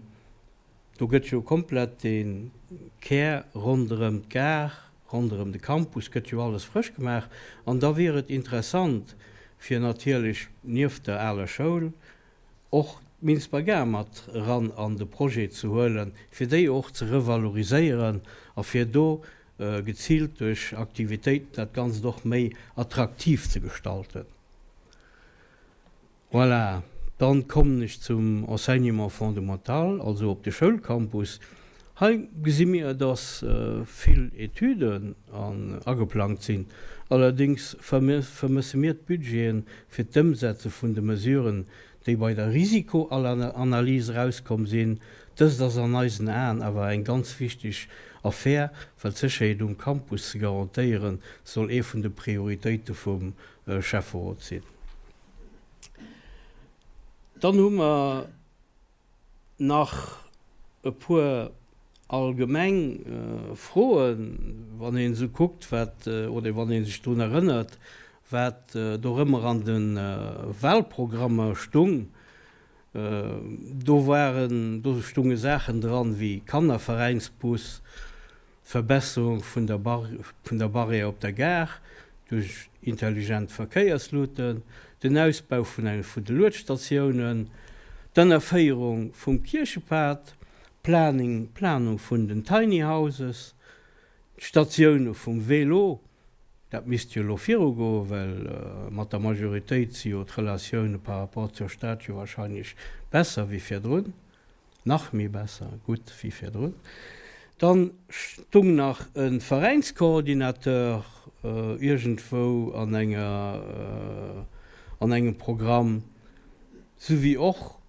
do gëtt jo komplett dee Kär ronderëm d'Gare, ronderëm de Campus gëtt jo alles frësch gemaach. An da wier et interessant, fir natierlech nieft der aler Schoul och d'Minsber Gare mat eran an de Projet ze huelen, fir déi och ze revaloriséieren a fir do geziilt duerch Aktivitéiten dat Ganzt och méi attraktiv ze gestalten. Voilà, dann kommen ech zum Enseignement fondamental, also op de Schoulcampus. Hei gesi mir, dass vill Etüden ageplangt sinn. Allerdéngs vermësse mir d'Budgeten fir d'Ëmsetze vun de Mesuren, déi bei der Risikoanalyse erauskomm sinn. Dëst ass an eisen Aen awer eng ganz wichteg Affär, well d'Sécherheet um Campus ze garantéieren, soll ee vun de Prioritéite vum Schäfferot sinn. Dann hu mer Nach e puer allgemeng Froen, wann een esou kuckt, wat, oder wann ee sech drun erënnert, wat dorëmmer an de Wahlprogrammer stung. Do waren, do stunge Saachen dran wéi Kannerveräinsbus. d'Verbesserung vun der vun der Barrière op der Gare duerch intelligent Verkéiersluten, den Ausbau vun enge vun de Luedstatiounen, d'Ënnerféierung vum Kierchepad, d'Planing Planung vun den Tiny Houses, D'Statioune vum Vélo, dat misst jo elo virugoen, well mat der Majoritéit si jo d'Relatioune par rapport zur Stad jo wahrscheinlech besser wéi virdrun, nach méi besser, gutt, wéi virdrun. Dann stung nach e Veräinskoordinateur iergendwou an enger, an engem Programm. Souwéi och,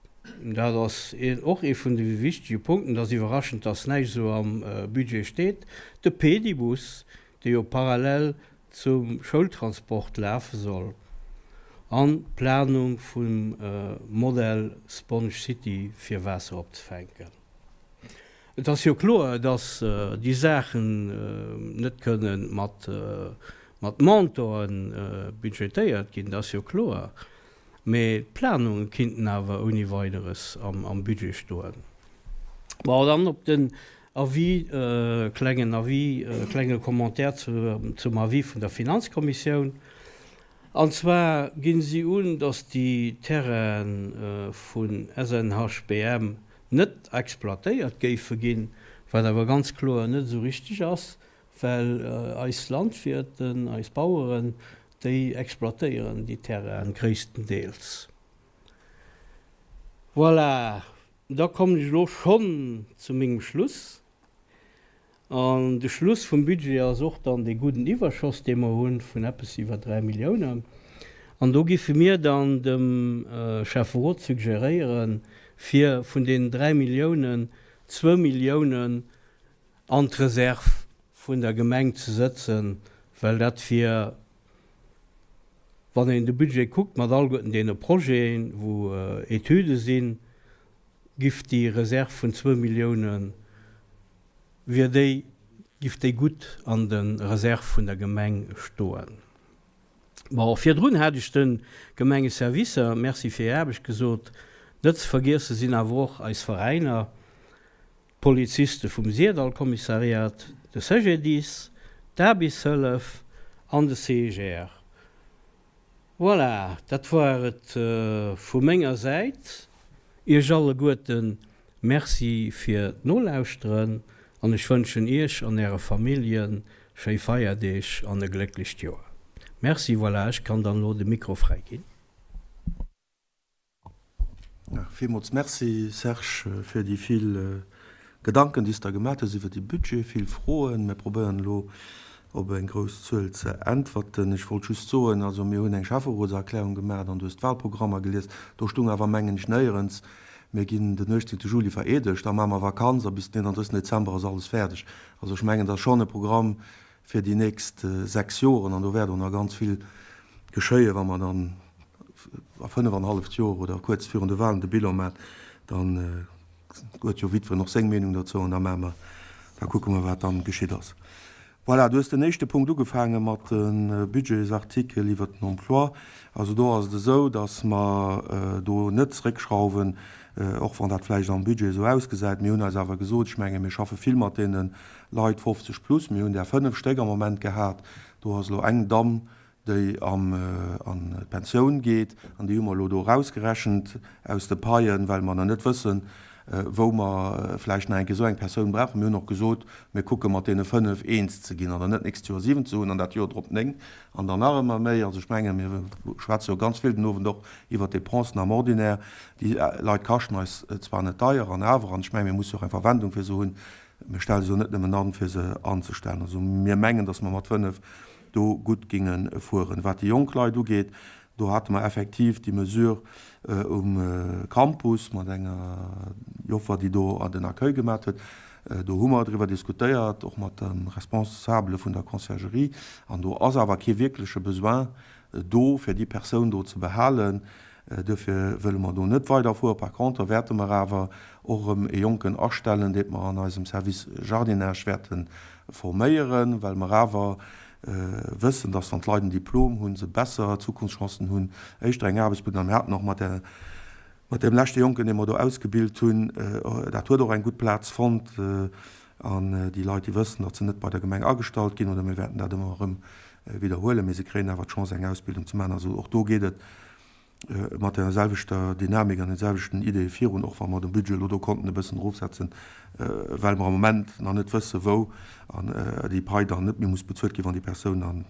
dat ass och ee vun de wichtege Punkten, et ass iwwerraschend, dass näischt esou am Budget steet, de Pedibus, dee jo parallel zum Schoultransport lafe soll, an d'Planung vum Modell Sponge City fir Waasser opzefänken. Et ass jo kloer, dass déi Saachen net kënne mat Montanten budgetéiert ginn, dat ass jo kloer. Mee d'Planunge kinnten awer ouni Weideres am Budget stoen. Bon, dann op den Avis, klengen Avis, klenge Commentaire zum Avis vun der Finanzkommissioun. An zwar ginn si un, datt déi Terraine vun SNHBM net exploitéiert géife ginn, wat awer ganz kloer net esou richteg ass, Well eis Landwirten, eis Baueren, déi exploitéieren déi Terrainen gréisstendeels. Voilà, da kommen ech elo schonn zu mengem Schluss. An de Schluss vum Budget ass och dann dee gudden Iwwerschoss, dee mer hunn, vun eppes iwwer 3 Milliounen. An do giffe mir dann dem Schäfferot suggeréieren, fir vun deenen 3 Milliounen zwou Milliounen an d'Reserv vun der Gemeng ze sëtzen, well dat wier, wann een de Budget kuckt mat alleguerten deene Projeten, wou Etüde sinn, giff déi Reserv vun zwou Milliounen, wier déi, giff déi gutt an de Reserve vun der Gemeng stoen. Bon, virdrun hat ech de Gemengeservicer Merci fir hir Aarbecht gesot. Net ze vergiesse sinn awer och eis Veräiner. D'Poliziste vum Syrdall-Kommissariat, de CGDIS, d'Aarbichtshëllef an de CIGR. Voilà, dat war et vu menger Säit. Iech alleguerte Merci fir d'Nolauschteren an ech wënschen Iech an Äre Famillje schéi Feierdeeg an e glécklecht Joer. Merci, voilà, ech kann dann elo de Mikro fräiginn. Villmools Merci, Serge, fir déi vill Gedanken, déi s de der gemaat hues iwwer dee Budget. Vill Froen. Mir probéieren elo op eng grouss Zuel ze äntwerten. Ech wollt just soen, also mir hunn eng Schäfferotserklärung gemaat an du hues d'Wahlprogrammer gelies. Do stung awer, mengen ech, néierens, mir ginn den 18 Juli vereedegt, da maache mer Vakanz a bis den 31 Dezember ass alles fäerdeg. Also ech mengen, dat ass schonn e Programm fir déi nächst 6 Joren an do wäert och nach ganz vill geschéien, wa mer dann a 5 an halleft Joer oder kuerz virun de Wahlen de Bilan maachen, dann huet jo jiddwereen och seng Meenung dozou an da maache mer, da kucke mer wat dann geschitt ass. Voilà, du hues den éischte Punkt ugefaange mat de Budgetsartikel iwwert den Emploi. Also do ass et esou, datt mer do net zréckschrauwen, och wann dat vläicht am Budget esou ausgesäit. Mir hunn eis awer gesot, ech menge mir schaffe vill mat deene Leit 50 plus, mir hunn där 5 Stéck am Moment gehat, do ass elo eng Damm, déi an d'Pensioun geet, an déi hu mer elo do erausgerechent aus de Paien, well mer nach net wëssen, wou mer vläicht nach eng Kéier esou eng Persoun brauchen. Mir hunn och gesot, mir kucke mat deene 5 eens ze ginn an dann net d'nächst Joer 7 ze hunn an dat Joer drop 9 an dann nach ëmmer méi. Also ech menge mir schwätze jo ganz vill den Owend och iwwert d'Dépensen am Ordinaire. Déi Leit kaschten eis zwar net deier an awer, an ech menge mir musse jo och eng Verwendung fir se hunn, Mir stelle se jo net nëmmen an, fir se anzestellen. Also mir mengen, datt mer mat 5 do gutt géinge fueren. Wat déi jonk Leit ugeet, do hate mer effektiv déi Mesure um Campus mat enger Joffer, déi do den Accueil gemaat huet. Do hu mer driwwer diskutéiert, och mat de Responsabele vun der Conciergerie. An do ass awer kee wierkleche Besoin do, fir déi Persoun do ze behalen. Duerfir wëlle mer do net weiderfueren. Par contre wäerte mer awer och erëm e Jonken astellen, dee mer an eisem Service Jardinage wäerte forméieren, well mer awer wëssen, dass wann d'Leit en Diplom hunn, se besser Zukunftschancen hunn, éischter eng Aarbecht ze kréien. A mir haten och mat där, mat deem leschte Jonken, dee mer do ausgebilt hunn, dat huet och eng gutt Plaz fonnt. An déi Leit, déi wëssen, datt se net bei der Gemeng agestallt ginn, oder mir wäerten dat ëmmer erëm widderhuelen, mee se kréien awer d'Chance, eng Ausbildung ze maachen. Also och do geet et mat der selwechter Dynamik an den selwechten Ideeë virun, och wa mer de Budget elo do konnten e bëssen erofsetzen, well mer am Moment nach net wëssen, wou an déi Pai dann net méi muss bezuelt ginn, wann déi Persoun an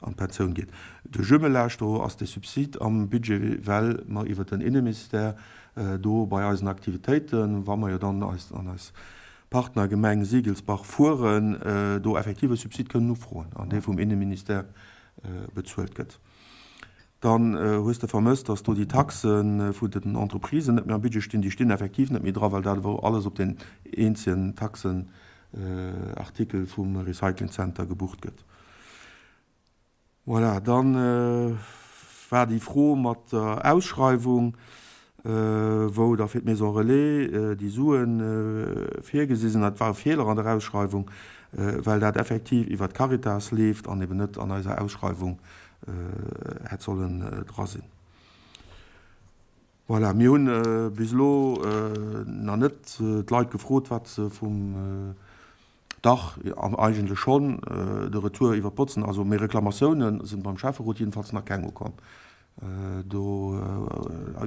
an d'Pensioun geet. De Jumelage, do ass de Subsid am Budget, well mer iwwert den Inneministère do bei eisen Aktivitéiten, wa mer jo dann eis an eis Partnergemeng Siegelsbach fueren, do effektiv e Subsid kënnen ufroen an dee vum Inneministère bezuelt gëtt. Dann hues de vermësst, dass do déi Taxe vun den Entreprisen net méi am Budget stinn. Déi stinn effektiv net méi dra, well dat ewell alles op deen eenzegen Taxenartikel vum Recyclingcenter gebucht gëtt. Voilà, dann war déi Fro mat der Ausschreiwung, wou da fir d'Maison Relais déi Sue virgesi sinn. Dat war e Feeler an der Ausschreiwung, well dat effektiv iwwer d'Caritas leeft an eben net an eiser Ausschreiwung hätt sollen dra sinn. Voilà, mir hunn bis elo nach net d'Leit gefrot, wat se vum, dach, eigentlech schonn, de Retour iwwer d'Botzen, also mee Reklamatiounen sinn beim Schäfferot jedenfalls nach keng ukomm. Do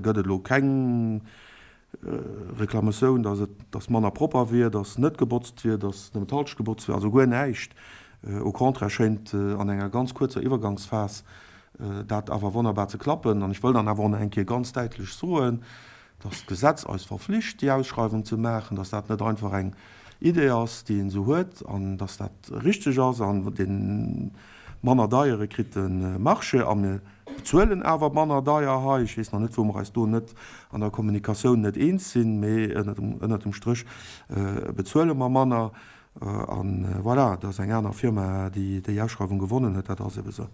gëtt et elo keng Reklamatioun, dass et, dass manner propper wier, dass net gebotzt wier, dass nëmmen d'Halschent gebotzt wier, also guer näischt. Au contraire schéint an enger ganz kuerzer Iwwergangsphas dat awer wonnerbar ze klappen. An ech wëll dann awer och nach eng Kéier ganz däitlech soen, dass d'Gesetz eis verflicht, déi Ausschreiwung ze maachen, dass dat net einfach eng Idee ass, déi een esou huet, an dass dat richteg ass an dee manner deiere kritt de Marché a mir bezuelen awer manner deier hei. Ech weess nach net, wou mer eis do net an der Kommunikatioun net eens sinn, mee ënnert dem Stréch bezuele mer manner. An voilà, et ass eng aner Firma, déi déi Ausschreiwung gewonnen huet, dat ass ebe sou.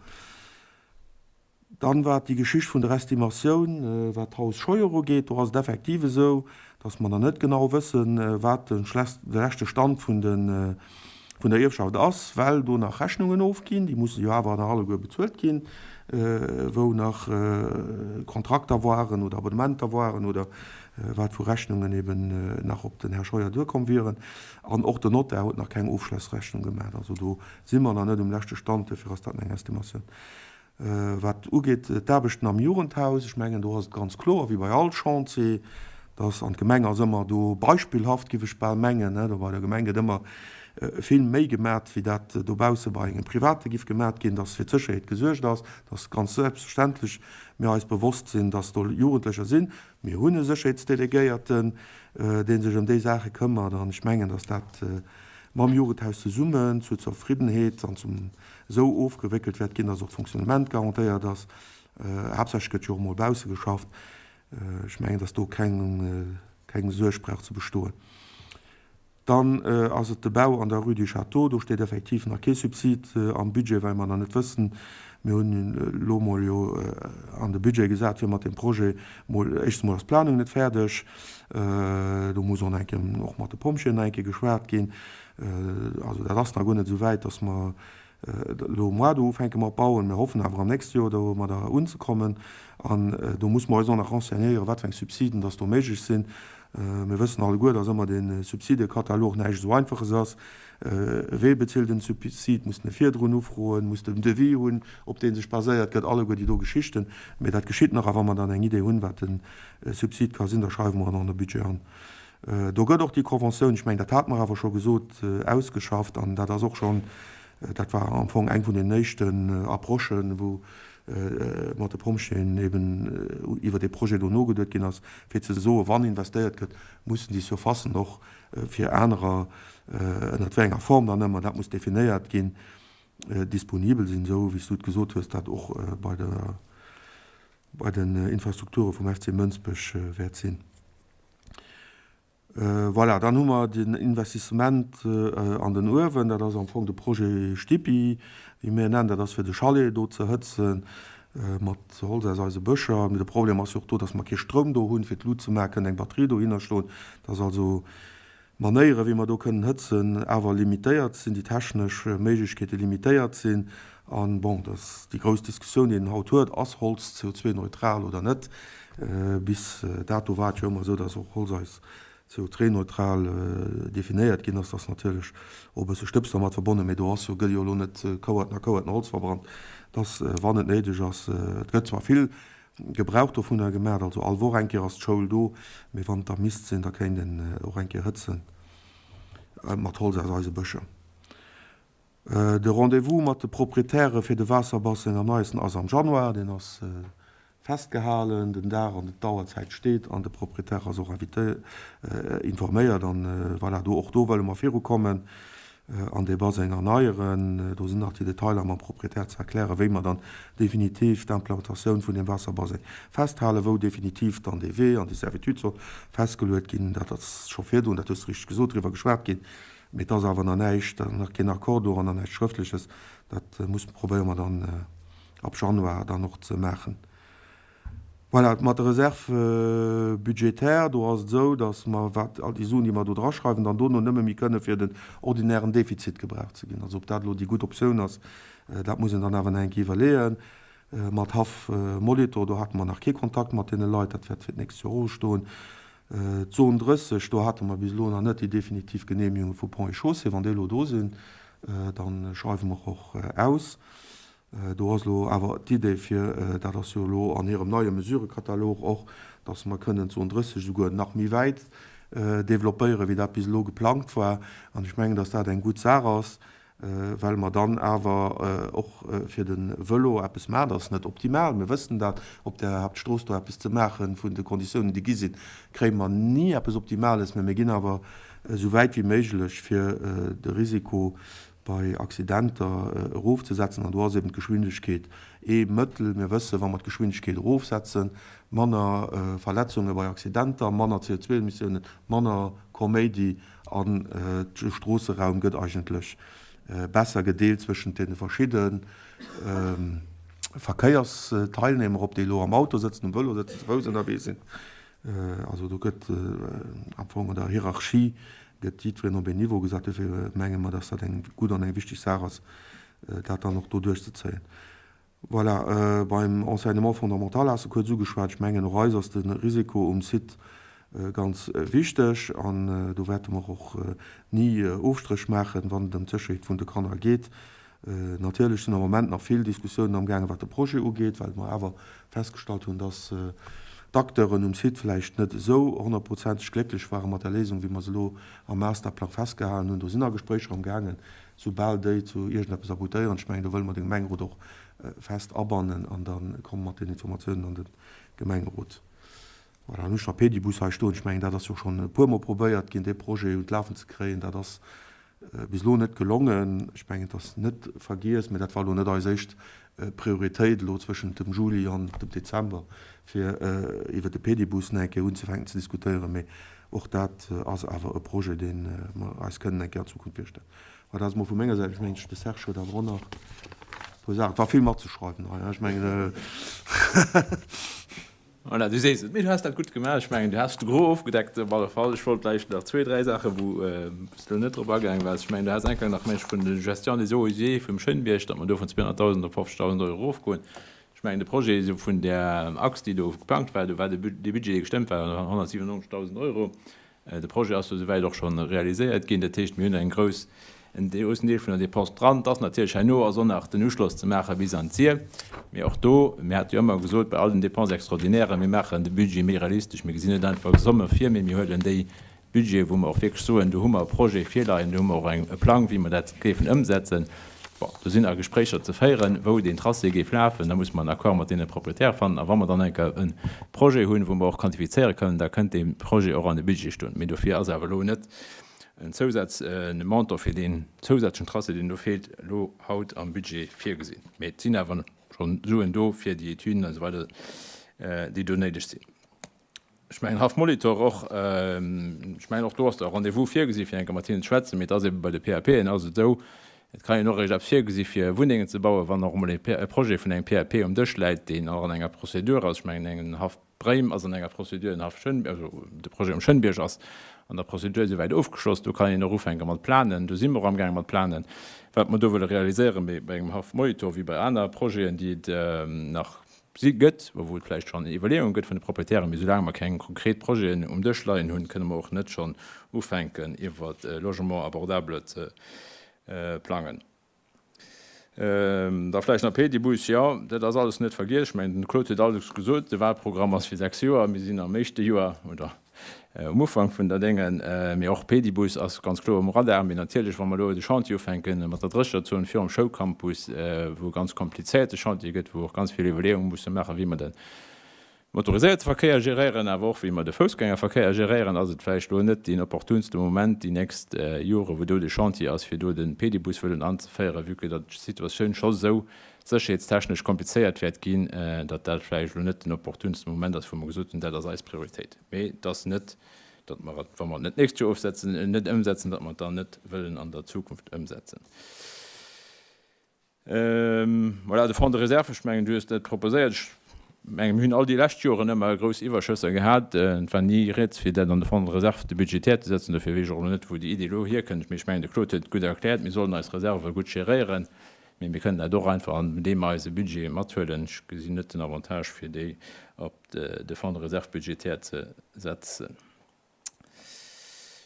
Dann wat déi Geschicht vun der Estimatioun, wat d'Haus Scheuer ugeet, do ass et effektiv esou, dass mer nach net genau wëssen, wat de leschte Stand vun de vun der Ierfschaft ass, well do nach Rechnungen ofginn, déi musse jo awer nach alleguer bezuelt ginn, wou nach Kontrakter waren oder Abonnementer waren oder wat vu Rechnungen eben nach op den Här Scheuer duerkomm wieren. An och den Notaire huet nach keng Ofschlossrechnung gemaach. Also do si mer nach net um leschte Stand, duerfir ass dat eng Estimatioun. Wat ugeet d'Aarbechten am Jugendhaus, ech mengen do ass et ganz kloer, wéi bei all Chantier, dass, an d'Gemeng ass ëmmer do beispillhaft, giff ech bal mengen, do bei der Gemeng gëtt ëmmer vill méi gemat, wéi dat dobausse bei engem Private giff gemat ginn, dass fir d'Sécherheet gesuergt ass, dass ganz selbstverständlech mir eis bewosst sinn, dass do Jugendlecher sinn. Mir hunn e Sécherheetsdelegéierten, dee sech ëm déi Saache këmmert an ech mengen, dass dat mam Jugendhaus zesummen zur Zerfriddenheet an zum esou ofgewéckelt wäert ginn, dass och d'Fonctionnement garantéiert ass. Haaptsächlech gëtt jo och emol bausse geschafft. Ech mengen, dass do keng, keng Suerg brauch ze bestoen. Dann ass et de Bau an der Rue du Château. Do steet effektiv nach kee Subsid am Budget, well mer nach net wëssen, mir hunn elo emol jo an de Budget gesat, fir mat deem Projet emol, éischtens emol ass d'Planung net fäerdeg, do muss och nach eng Kéier och mat de Pompjeeën nach eng Kéier geschwat ginn. Also dat ass nach guer net esou wäit, datt mer elo moar do ufänke mat bauen. Mir hoffen awer am nächste Joer domadder unzekommen. An do muss mer eis och nach renseignéieren, wat fir eng Subsiden datt do méiglech sinn. Mir wëssen alleguer, datt ëmmer dee Subsidekatalog näischt esou Einfaches ass. Wee bezilt en Subsid? Muss en e virdrun ufroen? Muss en Devis hunn, op dee sech baséiert gëtt? Alleguer déi do Geschichten. Mee dat geschitt nach. A wa mer dann eng Idee hunn, wat de Subsid ka sinn, da schreiwe mer en an de Budget an. Do gëtt och déi Conventioun, ech mengen, dat hate mer awer scho gesot, ausgeschafft an dat ass och schonn, dat war am Fong eng vun den éischten Approchen, wou mat de Pompjeeën eben iwwer dee Projet do nogeduet ginn ass, fir ze soen, wann investéiert gëtt, mussen déi Surfacen och fir anerer, ënnert wéi enger Form dann ëmmer, dat muss definéiert ginn, disponibel sinn, esou wéi s du et gesot hues, dat och bei der, bei den Infrastrukture vum FC Mënsbech wäert sinn. Voilà, dann hu mer den Investissement an den Uewen, dat ass am Fong de Projet Stippi, wéi mir en nennen, dat ass fir de Chalet do ze hëtzen mat Holz aus eise Bëscher. Mee de Problem ass jo och do, datt mer kee Stroum do hunn, fir d'Lut ze maachen, kënnt eng Batterie dohinner stoen. Dat ass also Manéiere wéi mer do kënnen hëtzen awer limitéiert sinn, déi technesch Méiglechkeete limitéiert sinn. An bon, dass déi grouss Diskussioun, déi een haut huet, ass Holz CO2-neutral oder net? Bis dato war et jo ëmmer esou, dass och Holz eis CO2-neutral definéiert ginn ass, ass natierlech och e bësse Stëbs dermat verbonnen, mee do ass jo, gëtt jo elo net Kouerten a Kouerten Holz verbrannt, dass wann et néideg ass, et gëtt zwar vill Gebrauch dovunner gemaach, also all Woch eng Kéier ass d'Schoul do, mee wann et da misst sinn, da kéint een och eng Kéier hëtzen mat Holz aus eise Bëscher. De Rendez-vous mat de Proprietäre fir de Waasserbasseng am Neiessen ass am Januar, deen ass festgehalen, den Dag an d'Auerzäit steet an de Proprietär ass och invité informéiert an voilà, do och do wëlle mer virukommen an dee Baseng erneieren. Do sinn nach déi Detailer mam Proprietär ze erklären, wéi mer dann definitiv d'Implantatioun vun deem Waasserbaseng festhalen, wou definitiv dann dee Wee an déi Servitude soll festgeluet ginn. Dat ass scho virdrun, dat hues de richteg gesot, driwwer geschwat ginn, mee et ass awer nach näischt, nach keen Accord do an nach näischt Schrëftleches. Dat muss probéiere mer dann ab Januar dann och ze maachen. Voilà, mat der Réserve budgétaire, do ass et esou, datt mer, wat all déi Suen, déi mer do draschreiwen, dann dono nëmme méi kënne fir den ordinären Defizit gebraucht ze ginn. Also ob dat elo déi gutt Optioun ass, dat muss een dann awer nach eng Kéier iwwerleeën. Mat Haff Molitor, do hate mer nach kee Kontakt mat deene Leit, dat wäert fir d'nächst Joer och ustoen. D'Zon 30, do hate mer bis elo nach net déi definitiv Genehmigunge vu Ponts et Chaussées. Wann déi elo do sinn, da schreiwe mer och aus. Do ass elo awer d'Idee fir, dat ass jo elo an hirem neie Mesurekatalog och, dass mer kënnen d'Zon 30 esouguer nach méi wäit développéieren, wéi dat bis elo geplangt war. An ech mengen, dass dat eng gutt Saach ass, well mer dann awer och fir de Vëlo eppes maachen. Dat ass net optimal, mir wëssen dat, op där Haaptstrooss do eppes ze maachen, vun de Konditiounen, déi gi sinn, kréie mer ni eppes Optimales, mä mir ginn awer esou wäit wéi méiglech, fir de Risiko bei Accidenter erofzesetzen, an do ass eben d'Geschwindegkeet ee Mëttel. Mir wëssen, wa mer d'Geschwindegkeet erofsetzen, manner Verletzunge bei Accidenter, manner CO2-Emissiounen, manner Koméidi an de Stroosseraum gëtt eigentlech besser gedeelt zwëschent deene verschidde Verkéiersteilnehmer, ob déi elo am Auto sëtzen, um Vëlo sëtzen, ze Fouss ënnerwee sinn. Also do gëtt am Fong an der Hierarchie gëtt jiddwereen op een Niveau gesat. Dofir menge mer, dass dat eng gutt an eng wichteg Saach ass, dat dann och do duerchzezéien. Voilà, beim Enseignement fondamental has de kuerz ugeschwat. Ech mengen, och eis ass de Risiko um Site ganz wichteg an do wäerte mer och ni Ofstréch maachen, wann et ëm d'Sécherheet vun de Kanner geet. Natierlech sinn am Moment nach vill Diskussiounen amgaangen, wat de Projet ugeet, well mer awer festgestallt hunn, dass d'Acteuren um Site vläicht net esou honnertprozenteg glécklech ware mat der Léisung, wéi mer se elo am Masterplang festgehalen hunn. Do sinn nach Gespréicher amgaangen, soubal déi zu iergendeppes aboutéieren. Ech mengen, do wëlle mer de Gemengerot och fest abannen an da komme mat den Informatiounen an de Gemengerot. Voilà, dann hunn ech nach Pedibus hei stoen. Ech mengen, dat ass jo schonn e puermol probéiert ginn, dee Projet un d'Lafen ze kréien. Dat ass Bis elo net gelongen. Ech mengen, et ass net vergiess, mä dat war elo net eis éischt Prioritéit elo zwëschent dem Juli an dem Dezember, fir iwwert de Pedibus nach eng Kéier unzefänken ze diskutéieren. Mä och dat ass awer e Projet, dee mer eis kënnen eng Kéier an Zukunft virstellen. Voilà, dat ass emol vu menger Säit. Ech mengen, de Serge huet awer och nach e puer Saachen. Et war vill matzeschreiwen hei, ech mengen. Voilà, du sees et. Mee du has dat gutt gemaach. Ech mengen, du has de Gros ofgedeckt op alle Fall. Ech wollt vläicht nach zwee, dräi Saachen, wou s du elo net drop agaang waars. Ech mengen, du has eng Kéier nach mensch vun der Gestion des eaux usées vum Schënbierg, datt mer do vun 200.000 op 50.000 Euro erofgoen. Ech mengen, de Projet esou vun där Achs, déi do geplangt war, do war de Budget, dee gestëmmt war, 197.000 Euro. De Projet ass jo souwäit och scho realiséiert ginn. Dat heescht, mir hunn eng grouss, en groussen Deel vun der Dépense dran. Et ass natierlech herno ass och nach den Uschloss ze maache bis an d'Sir. Mee och do, mir hate jo ëmmer gesot bei all den Dépenses extraordinairen, mir maachen de Budget méi realistesch. Mir gesinn net einfach Somme vir, mee mir huelen déi Budgete wou mer och wierklech soen, do hu mer e Projet virleien, do hu mer och eng, e Plang, wéi mer dat géifen ëmsetzen. Bon, do sinn nach Gespréicher ze féieren, wou deen Tracé géif lafen. Da musse mer en Accord mat deene Proprietäre fannen. A wa mer dann eng Kéier e Projet hunn, wou mer och quantifizéiere kënnen, da kënnt dee Projet och an de Budget stoen. Mee dofir ass awer elo net en Zousaz, e Montant fir deen zousätzlechen Tracé, deen do feelt, elo haut am Budget virgesinn. Mee et sinn awer schonn Suen do fir déi Etüden an esou weider, déi do néideg sinn. Ech mengen Haff Molitor och, ech mengen och do ass de Rendez-vous virgesi fir eng Kéier mat hinnen ze schwätzen, mee et ass ebe bei de PAPen ass et esou, et kann een och eréischt eppes virgesi fir Wunnengen ze bauen, wann och emol e Projet vun engem PAP um Dësch läit, deen och an enger Prozedur ass. Ech mengen den Haff Bréim ass an enger Prozedur, den Haff Schën, also de Projet um Schënbierg ass an der Prozedur esouwäit ofgeschloss, do kann een och ufänke mat planen, do si mer och amgaange mat planen, wat mer do wëlle realiséieren, mee bei engem Haff Molitor wéi bei aner Projeten, déi et nach. Si gëtt, wou et vläicht schonn Iwwerleeunge gëtt vun de Proprietären, mee soulaang mer keng konkret Projeten um Dësch leien hunn, kënne mer och net schonn ufänken iwwer Logement abordable ze plangen. Da vläicht nach Pedibus, jo, dat ass alles net vergiess. Ech mengen, den Claude huet alles gesot. De Wahlprogramm ass fir 6 Joer. Mir sinn am éischte Joer oder um Ufank vun der Déngen. Mee och Pedibus ass ganz kloer um Radar. Mee natierlech, wa mer elo de Chantier ufänke mat der Drécherzon virum Schoulcampus, wou e ganz komplizéierte Chantier gëtt, wou och ganz vill Iwwerleeunge musse maachen, wéi mer de motoriséierte Verkéier geréieren, awer och wéi mer de Foussgängerverkéier geréieren, ass et vläicht elo net deen opportunste Moment déi nächst Jore, wou do de Chantier ass, fir do de Pedibus wëllen anzeféieren, vue que datt d'Situatioun scho sou sécherheetstechnesch komplizéiert wäert ginn, datt dat vläicht elo net den opportunsten Moment ass, wou mer gesot hunn, dat ass eis Prioritéit. Mee et ass net, datt mer et, wa mer et net d'nächst Joer ofsetzen, net ëmsetzen, datt mer et dann net wëllen an der Zukunft ëmsetzen. Voilà, de Fonds de réserve, ech mengen, du hues dat proposéiert. Ech mengen, mir hunn all déi lescht Joren ëmmer grouss Iwwerschësser gehat. Et war ni rieds, fir dat an de Fonds de réserve de budgétaire ze setzen. Dofir weess ech och elo net, wou déi Iddi elo hierkënnt. Mee ech mengen, de Claude huet et gutt erkläert, Mir sollen eis Reserve gutt geréieren. Mee mir kënnen dat och einfach an deem mer eise Budget mathuelen. Ech gesinn net den Avantage, fir déi op de Fonds de réserve budgétaire ze setzen.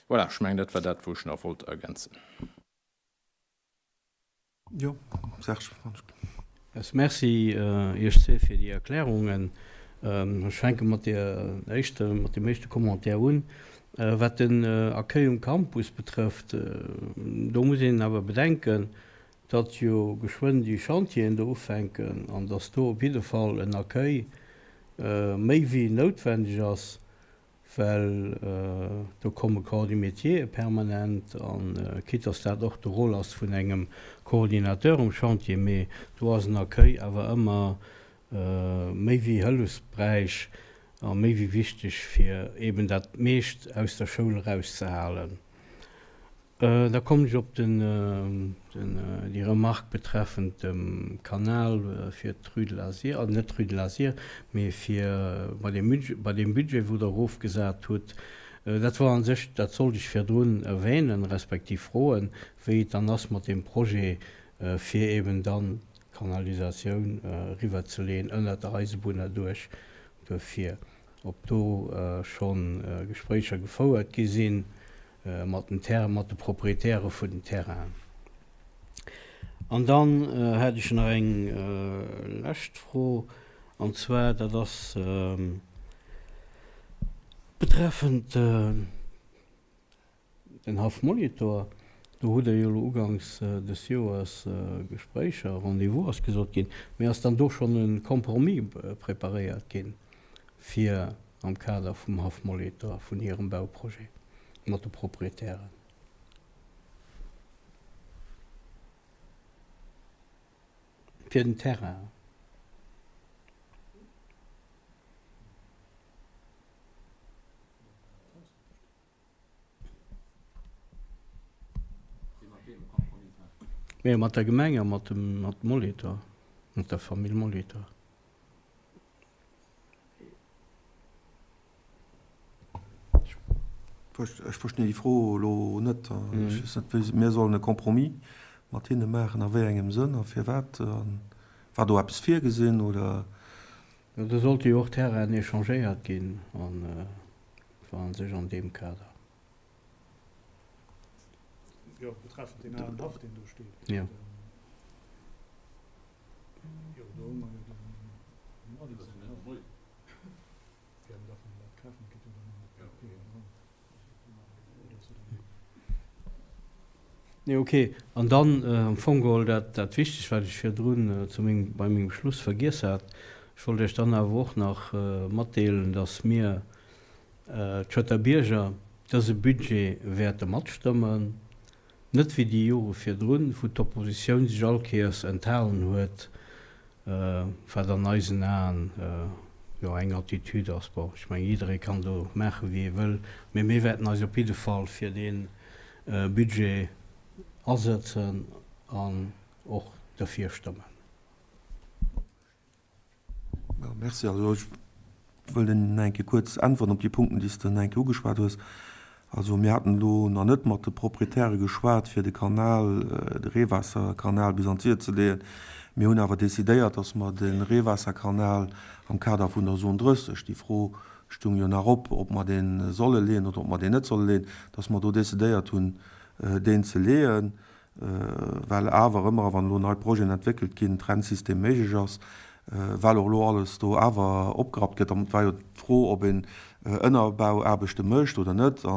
Voilà, ech mengen, dat war dat, wou ech nach wollt ergänzen. Jo, Serge, wann ech. Merci Iech zwee fir déi Erklärungen. Ech fänke mat der éischter, mat dem éischte Commentaire un. Wat den Accueil um Campus betrëfft, do muss een awer bedenken, datt jo geschwënn déi Chantieren do ufänken an datt do op jidde Fall en Accueil méi wéi noutwendeg ass, well do komme Corps de métiere permanent an, quitte datt dat och de Rôle ass vun engem Coordinateur um Chantier, mee do ass en Accueil awer ëmmer méi wéi hëllefsbräich a méi wéi wichteg, fir eben dat meescht aus der Schoul erauszehalen. Da kommen ech op déi Remarque betreffend dem Kanal fir d'Rue de la Sir, also net d'Rue de la Sir, mee fir bei deem bei deem Budget, wou Der erofgesat hutt. Dat war a sech, dat sollt ech virdrun erwähnen, respektiv froen, wéi et dann ass mat deem Projet, fir eben dann d'Kanalisatioun eriwwerzeleeën ënnert der Eisebunn erduerch. Duerfir, ob do scho Gespréicher gefouert gi sinn. mat den Terrain, mat de Proprietäre vun den Terrainen. An dann hätt ech nach eng lescht Fro, an zwar dat ass betreffend den Haff Molitor. Do hutt Der jo elo uganks des Joers Gespréicher, Rendez-vous ass gesot ginn, mee ass dann do schonn e Compromis preparéiert ginn, fir am Kader vum Haff Molitor, vun hirem Bauprojet mat de Proprietären. Fir den Terrain. Mee mat der Gemeng a mat dem Molitor, mat der Famill Molitor. Ech verstinn déi Fro elo net. Ech weess net, wéi mir sollen e Compromis mat hinne maachen, a wéi engem Sënn a firwat. War do eppes virgesinn oder? Do sollte jo och Terrainen échangéiert ginn an war a sech an deem Kader. Jo, betreffend deen alen Haff, deen do steet. Jo. Nee, okay. An dann am Fong geholl dat, dat Wichtegst, wat ech virdrun zu mengem, bei mengem Schluss vergiess hat, Ech wollt Iech dann awer och nach matdeelen, dass mir, d'Schëtter Bierger, dëse Budget wäerte matstëmmen. Net wéi déi Jore virdrun, wou d'Oppositioun sech all Kéiers enthalen huet, wat an eisen Aen jo eng Attitude ass. Bon, ech mengen, jidderee kann do maachen, wéi e wëll, mee mir wäerten eis op jidde Fall fir dee Budget asëtzen an och derfir stëmmen. Jo, merci. Also ech wëll den eng Kéier kuerz äntweren op déi Punkten, déi s de eng Kéier ugeschwat hues. Also mir haten elo nach net mat de Proprietäre geschwat, fir de Kanal, de Reewaasserkanal bis an d'Sir ze leeën. Mir hunn awer decidéiert, datt mer de Reewaasserkanal am Kader vun der Zon 30, déi Fro stung jo nach op, ob mer dee solle leeën oder ob mer deen net solle leeën, datt mer do decidéiert hunn, deen ze leeën. Well awer ëmmer, a wann elo nei Projeten entwéckelt ginn, Trennsystem méiglech ass, well och elo alles do awer opgerappt gëtt. An et war jo d'Fro, ob een Ënnerbauaarbechte mécht oder net. A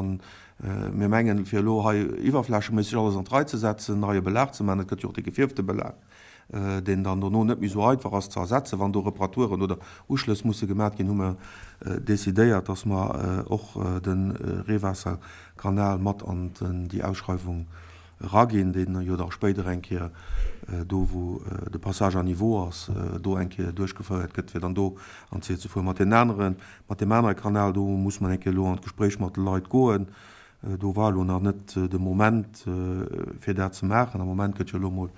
mir mengen, fir elo hei iwwerflächeméisseg alles an d'Rei ze setzen, neie Belag ze maachen, et gëtt jo och dee gefierfte Belag, deen dann dono net méi esou einfach ass ze ersetzen, wann do Reparaturen oder Uschlëss musse gemat ginn, hu mer decidéiert, dass mer och de Reewaasserkanal mat an déi Ausschreiwung eraginn, deen jo da spéider eng Kéier do, wou de Passage à niveau ass, do eng Kéier duerchgefouert gëtt, fir dann do an d'Ziel ze fueren. Mat deenen aneren, mat deem anere Kanal, do muss mer eng Kéier elo an d'Gespréich mat de Leit goen. Do war elo nach net de Moment, fir dat ze maachen. Am Moment gëtt jo elo emol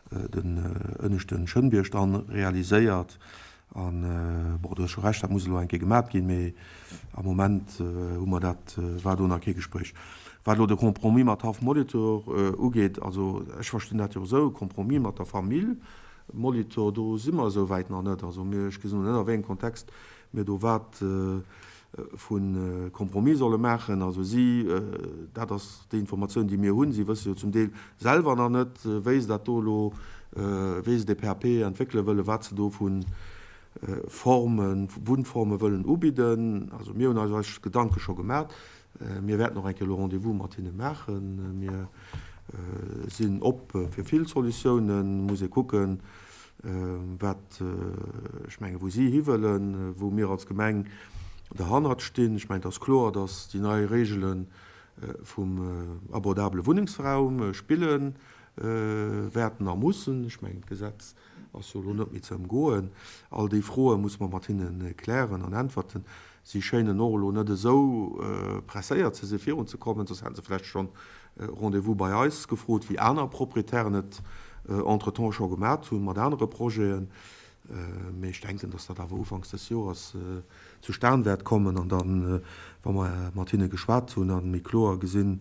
den ënneschte Schënnbierg dann realiséiert. An, bon, du hues scho Recht, dat muss elo eng Kéier gemat ginn, mee am Moment hu mer dat, war do nach kee Gespréich. Wat elo de Compromis mat Haff Molitor ugeet, also ech verstinn dat jo esou, Compromis mat der Famill Molitor, do si mer esou wäit nach net. Also mir, ech gesinn elo net a wéi engem Kontext mir do wat vu Compromis solle maachen. Also si, dat ass déi Informatioun, déi mir hunn, si wësse jo zum Deel selwer nach net, wéi se dat do elo, wéi se dee PAP entwéckele wëllen, wat se do vu Formen, Wunnforme wëllen ubidden. Also mir hunn eis eis Gedanke scho gemaach. Mir wäerten och eng Kéier elo Rendez-vous mat hinne maachen. Mir sinn op fir vill Solutiounen. Muss ee kucken, wat, ech mengen, wou si hiwëllen, wou mir als Gemeng derhannert stinn. Ech mengen, et ass kloer, datt déi nei Regele vum abordabele Wunnengsraum spille wäerten a mussen. Ech mengen, d'Gesetz ass jo elo net méi ze ëmgoen. All déi Froe musse mer mat hinne klären an äntwerten. Si schéinen och elo net esou presséiert ze si virunzekommen, soss hätte se vläicht schonn Rendez-vous bei eis gefrot, wéi aner Proprietären et entretemps scho gemat hunn mat anere Projeten. Mee ech denken, dass dat awer ufanks des Joers zustan wäert kommen an dann, wa mer mat hinne geschwat hunn a méi kloer gesinn,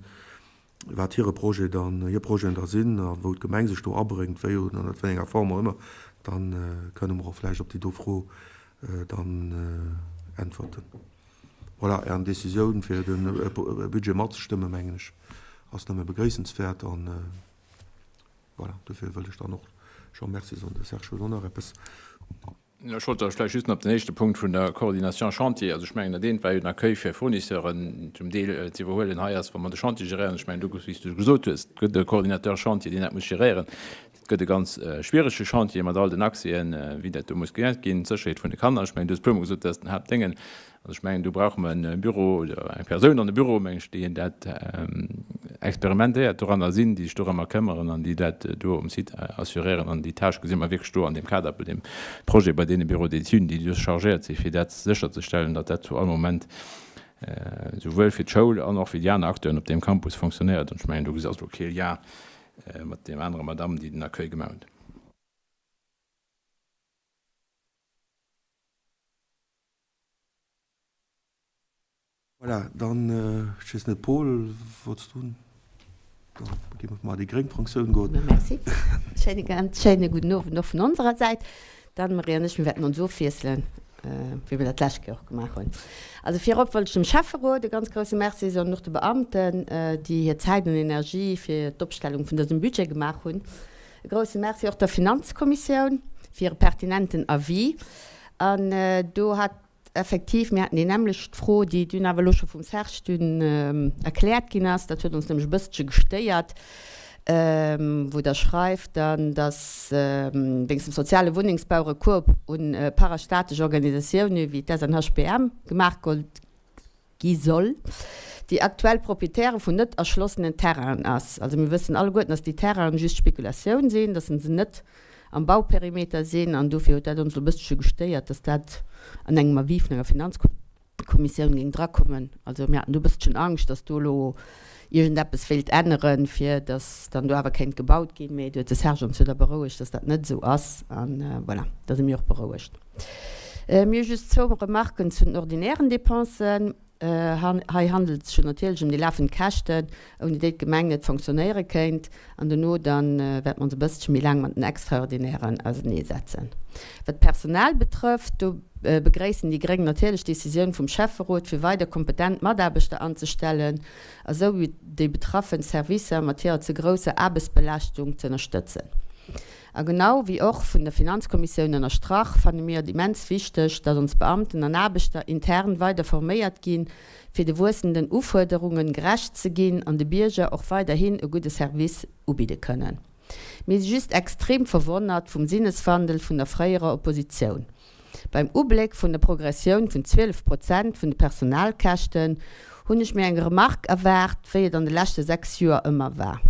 wat hire Projet dann, hir Projeten da sinn a wou d'Gemeng sech do abréngt, wéi oder ënnert wéi enger Form och ëmmer, da kënne mer och vläicht op déi do Fro dann äntwerten. Voilà, Är Décisioun, fir de Budget matzestëmmen, mengen ech, ass nëmme begréissenswäert. An voilà, dofir wëll ech dann och scho Merci soen. De Serge huet och nach eppes. Ech wollt da vläicht just nach op den éischte Punkt vun der Coordination chantier, also ech mengen, dat eent war jo den Accueil fir Fournisseuren zum Deel ze iwwerhuelen hei ass, wa mer de Chantier geréieren. Ech mengen, do, wéi s du gesot hues, et gëtt e Coordinateur chantier, deen dat muss geréieren. Et gëtt e ganz schwierege Chantier mat all den Accèsen, wéi dat do muss geréiert ginn, d'Sécherheet vun de Kanner. Ech mengen, du hues e puermol gesot, dat ass den Haaptdéngen. Also ech mengen, do brauche mer e Büro oder eng Persoun an e Büro, meng ech, déi dat experimentéiert doranner sinn, déi sech dorëmmer këmmeren an déi dat do um Site assuréieren. An déi Tâche gesi mer wierklech do an deem Kader bei deem Projet, bei deene Bureaux d'études, déi do chargéiert sinn, fir dat sécherzestellen, datt dat zu all Moment souwuel fir d'Schoul an och fir déi aner Acteuren op deem Campus fonctionnéiert. An ech mengen, do ass elo kee Lien mat deem anere Madame, déi den Accueil gemaach huet. Voilà, dann, ech weess net, Paul, wollts du? Da gi mer mar déi gréng Fraktioun goen. Merci. Schéine, ganz schéine gudden Owend och vun onserer Säit. D'Anne-Marie an ech, mir wäerten ons ofwiesselen, wéi mir dat d'lescht Kéier och gemaach hunn. Also virop wollt ech dem Schäfferot e ganz grousse Merci soen an och de Beamten, déi hir Zäit an Energie fir d'Opstellung vun dësem Budget gemaach hunn. E grousse Merci och der Finanzkommissioun fir hire pertinenten Avis. An do hat effektiv, mir haten déi nämmlecht Fro, déi dunn awer elo scho vum Serge dunn erkläert ginn ass, dat huet ons nämlech e bësselche gestéiert, wou Der schreift dann, dass wéinst dem soziale Wunnengsbau Recours un parastaatlech Organisatioune wéi d'SNHBM gemaach gi soll, déi aktuell Proprietäre vun net erschlossenen Terrainen ass. Also mir wëssen alleguerten, dass déi Terrainen just Spekulatioun sinn, dass se net am Bauperimeter sinn an dofir huet dat ons elo e bësselche gestéiert, dass dat an engem Avis vun enger Finanzkommissioun géing drakommen. Also mir haten do e bësselchen Angscht, dass do elo iergendeppes wéilt änneren, fir dass dann do awer kéint gebaut ginn, mee do huet de Serge ons jo da berouegt, dass dat net esou ass an voilà, da si mir och berouegt. Mir hu just zwou Remarken zu den ordinären Dépensen. Hei handelt et sech jo natierlech ëm déi lafend Käschten, ouni déi d'Gemeng net fonctionnéiere kéint. An dono dann wäerte mer ons e bësselche méi laang mat den Extraordinairen auserneesetzen. Wat d'Personal betrëfft, do begréissen déi gréng natierlech d'Decisioun vum Schäfferot, fir weider kompetent Mataarbechter anzestellen a sou déi betraffen Servicer mat hirer ze grousser Aarbechtsbelaaschtung ze ënnerstëtzen. A genau wéi och vun der Finanzkommissioun ënnerstrach, fanne mir et immens wichteg, datt ons Beamten an Aarbechter intern weider forméiert ginn, fir de wuessenden Ufuerderungen gerecht ze ginn an de Bierger och weiderhin e gudde Service ubidde kënnen. Mir si just extrem verwonnert vum Sinneswandel vun der fréierer Oppositioun. Beim Ubléck vun der Progressioun vun 12 Prozent vun de Personalkäschten hunn ech mir eng Remarque erwaart, wéi et an de leschte 6 Joer ëmmer war,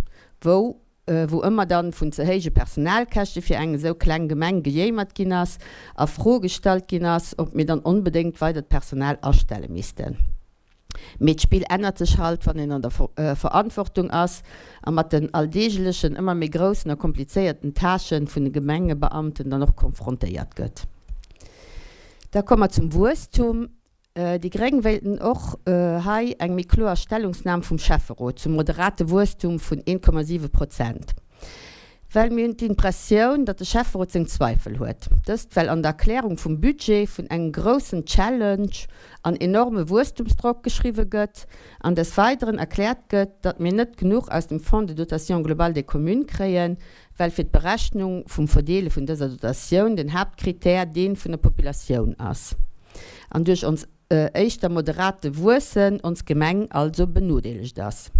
wou wou ëmmer dann vun ze héije Personalkäschte fir eng esou kleng Gemeng gejéimert ginn ass, a Fro gestallt ginn ass, ob mir dann onbedéngt weidert Personal astelle missten. Mee d'Spill ännert sech halt, wann een an der Verantwortung ass a mat den alldeeglechen, ëmmer méi groussen a komplizéierten Tâchen vun de Gemengebeamten dann och konfrontéiert gëtt. Da komme mer zum Wuesstum. Déi gréng wéilten och hei eng méi kloer Stellungsnam vum Schäfferot zum moderate Wuesstum vun 1,7 Prozent. Well mir hunn d'Impressioun, datt de Schäfferot seng Zweifel huet. Dëst well an der Erklärung vum Budget vun engem groussen Challenge an enorme Wuesstumsdrock geschriwwe gëtt an des Weideren erkläert gëtt, datt mir net genuch aus dem Fonds de dotation globale des communes kréien, well fir d'Berechnung vum Verdeele vun dëser Dotatioun den Haaptkrittär dee vun der Populatioun ass an duerch ons éischter moderate Wuessen ons Gemeng also benodeelegt ass.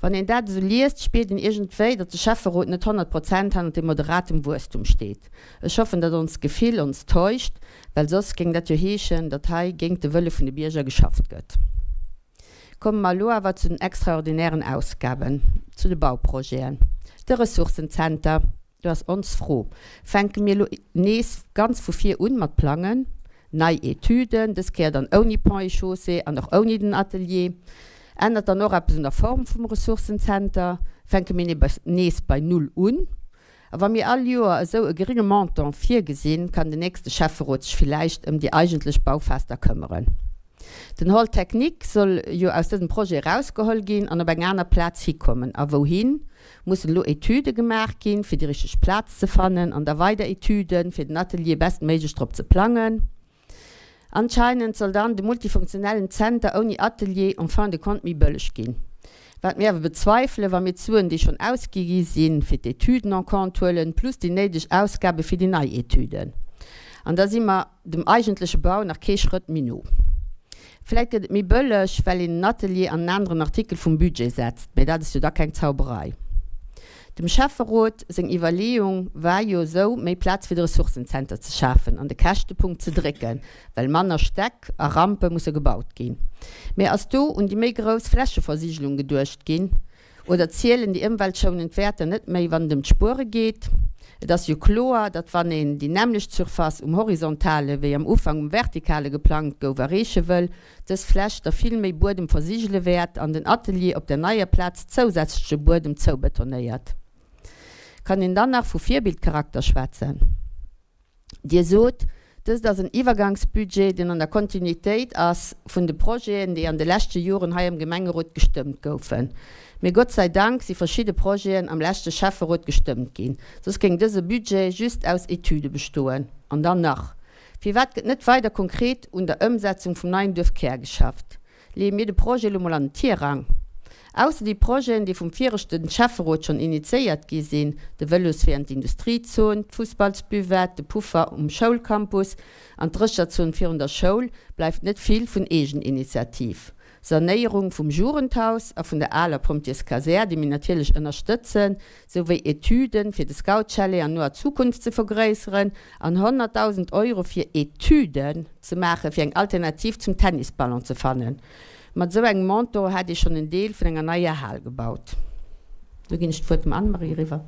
Wann een dat esou liest, spiert een iergendwéi, datt de Schäfferot net 100 Prozent hannert dem moderatem Wuesstum steet. Ech hoffen, datt onst Gefill ons täuscht, well soss géing dat jo heeschen, datt hei géint de Wëlle vun de Bierger geschafft gëtt. Komme mer elo awer zu den extraordinären Ausgaben, zu de Bauprojeten. De Ressourcenzenter, do ass ons Fro, Fänke mir elo nees ganz vu vir un mat plangen? Nei Etüden, dës Kéier dann ouni Ponts et Chaussées an och ouni den Atelier? Ännert dann och eppes un der Form vum Ressourcenzenter? Fänke mir nees bei Null un? A wa mir all Joer esou e geringe Montant virgesinn, kann den nächste Schäfferot sech villäicht ëm déi eigentlech Bauphas da këmmeren. Den Hall technique soll jo aus dësem Projet erausgeholl ginn an op eng aner Plaz hikommen. A wouhin? Mussen elo Etüde gemaach ginn, fir déi richteg Plaz ze fannen an da weider Etüden, fir den Atelier bestméiglech drop ze plangen? Anscheinend soll dann de multifunktionellen Zenter ouni Atelier en fin de compte méi bëlleg ginn. Wat mir awer bezweifelen, wa mir d'Suen, déi schonn ausgi gi sinn, fir d'Etüden en compte huelen, plus déi néideg Ausgabe fir déi nei Etüden. An da si mer dem eigentleche Bau nach kee Schrëtt méi no. Vläit gëtt et méi bëlleg, well een en Atelier an en aneren Artikel vum Budget setzt, mä dat ass jo da keng Zauberei. Dem Schäfferot seng Iwwerleeung war jo esou méi Plaz fir de Ressourcenzenter ze schafen an de Käschtepunkt ze drécken, well manner Stäck a Rampe musse gebaut ginn. Mä ass do un déi méi grouss Flächeversigelung geduecht ginn? Oder zielen déi ëmweltschounend Wäerter net méi wann et ëm d'Spuere geet? Et ass jo kloer, datt wann een déi nämmlecht Surface um horizontale wéi am Ufank um vertikale geplangt gouf erreeche wëll, dës Fläch da vill méi Buedem versigele wäert an den Atelier op der neier Plaz zousätzleche Buedem zoubetonéiert. Kann een dann nach vu Virbildcharakter schwätzen? Dir sot, dëst ass en Iwwergangsbudget, deen an der Kontinuitéit ass vun de Projeten, déi an de leschte Joren hei am Gemengerot gestëmmt goufen. Mee Gott sei Dank si verschidde Projeten am leschte Schäfferot gestëmmt ginn, soss géing dëse Budget just aus Etüde bestoen. An dann nach, Firwat gëtt net weider konkret un der Ëmsetzung vum neien Duerfkär geschafft? Leeë mir de Projet elo mol an den Tirang? Ausser déi Projeten, déi vum viregte Schäfferot schonn initiéiert gi sinn, de Vëloswee an d'Industriezon, d'Fussballsbuvette, de Puffer um Schoulcampus an d'Drécherzon virun der Schoul, bleift net vill vun Eegeninitiativ. Sanéierung vum Jugendhaus a vun der aler Pompjeeskasär, déi mir natierlech ënnerstëtzen, souwéi Etüden, fir de Scoutschalet an noer Zukunft ze vergréisseren an 100.000 Euro fir Etüden ze maachen, fir eng Alternativ zum Tennisballon ze fannen. Mat esou engem Montant hätt ee schonn en Deel vun enger neier Hal gebaut. Lo ginn ech d'Wuert dem Anne-Marie eriwwer.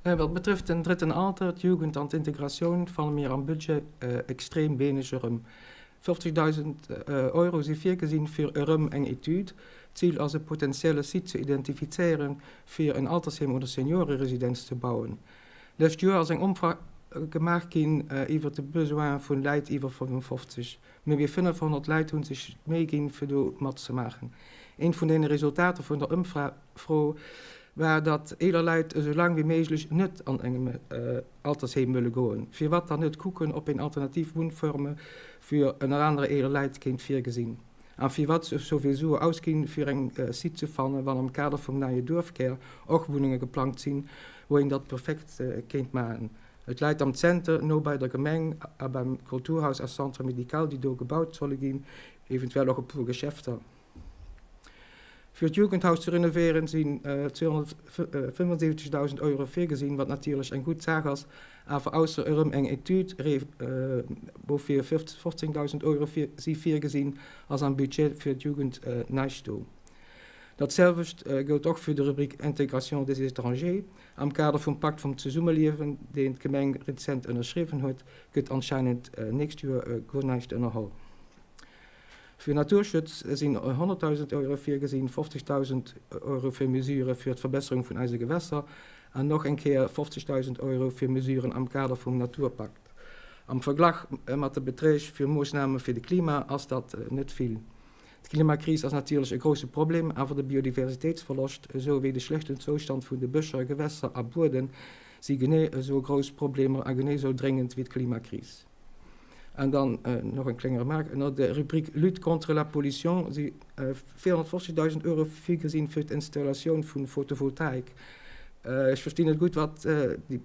Wat betrëfft den drëtten Alter, d'Jugend an d'Integratioun, fanne mir am Budget extrem wéineg erëm. 50.000 Euro si virgesinn fir erëm eng Etüd. D'Zil ass e potentielle Site ze identifizéieren, fir en Altersheem oder Senioreresidenz ze bauen. D'lescht Joer ass eng. gemaach ginn iwwer de Besoin vun Läit iwwer 55. Méi wéi 500 Läit hu sech d'Méi ginn, fir do matzemaachen. Eent vun deene Resultater vun der Ëmfro war, datt eeler Läit esou laang wéi méiglech net an engem Altersheem wëlle goen. Firwat dann net kucken, ob een alternativ Wunnforme fir ënner anere eeler Läit kéint virgesinn? A firwat sou vill Sue ausginn, fir eng Site ze fannen, wann am Kader vum neie Duerfkär och Wunnenge geplangt sinn, wou een dat perfekt kéint maachen? Et läit am Zenter, no bei der Gemeng a beim Kulturhaus a Centre médical, déi do gebaut solle ginn, eventuell och e puer Geschäfter. Fir d'Jugendhaus ze renovéieren sinn 275.000 Euro virgesinn, wat natierlech eng gutt Saach ass, awer ausser erëm eng Etüd, woufir 15.000 Euro si virgesinn, ass am Budget fir d'Jugend näischt do. Dat selwecht gëllt och fir de Rubrik Intégration des étrangers. Am Kader vum Pakt vum Zesummeliewen, deen d'Gemeng rezent ënnerschriwwen huet, gëtt anscheinend nächst Joer guer näischt ënnerholl. Fir Naturschutz sinn 100.000 Euro virgesinn, 50.000 Euro fir Mesurë fir d'Verbesserung vun eise Gewässer an och eng Kéier 50.000 Euro fir Mesuren am Kader vum Naturpakt. Am Verglach mat de Beträg fir Moossname fir de Klima ass dat net vill. D'Klimakris ass natierlech e grousse Problem, awer de Biodiversitéitsverloscht esou wéi de schlechten Zoustand vun de Bëscher, Gewässer a Bueden si genee esou grouss Problemer a genee esou dréngend wéi d'Klimakris. An dann nach eng kleng Remarque, Ënner der Rubrik Lutte contre la pollution si 450.000 Euro virgesinn fir d'Installatioun vu Photovoltaik. Ech verstinn net gutt, wat déi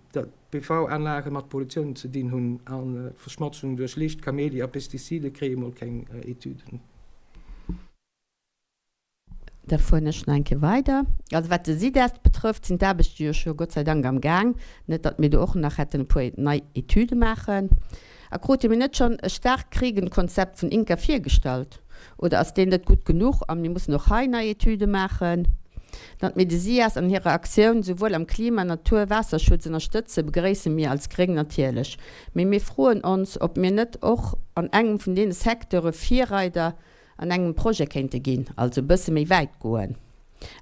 PV-Anlage mat Pollutioun ze dinn hunn. An d'Verschmotzung duerch Licht, Kaméidi a Pestizide kréie mol keng Etüden. Da fueren ech nach eng Kéier weider. Also wat de SIDEST betrëfft, sinn d'Aarbechte jo scho Gott sei Dank am Gaang. Net datt mir do och nach hätten e puer nei Etüde maachen. A krute mir net schonn e Starkregenkonzept vun INCA virgestallt? Oder ass deen net gutt genuch a mir mussen och hei nei Etüde maachen? Datt mir de SIAS an hirer Aktioun souwuel am Klima-, Natur-, Waasserschutz ënnerstëtze begréisse mir als Gréng natierlech. Mee mir froen ons, ob mir net och an engem vun deene Secteure Virreider an engem Projet kéinte ginn, also e bësse méi wäit goen.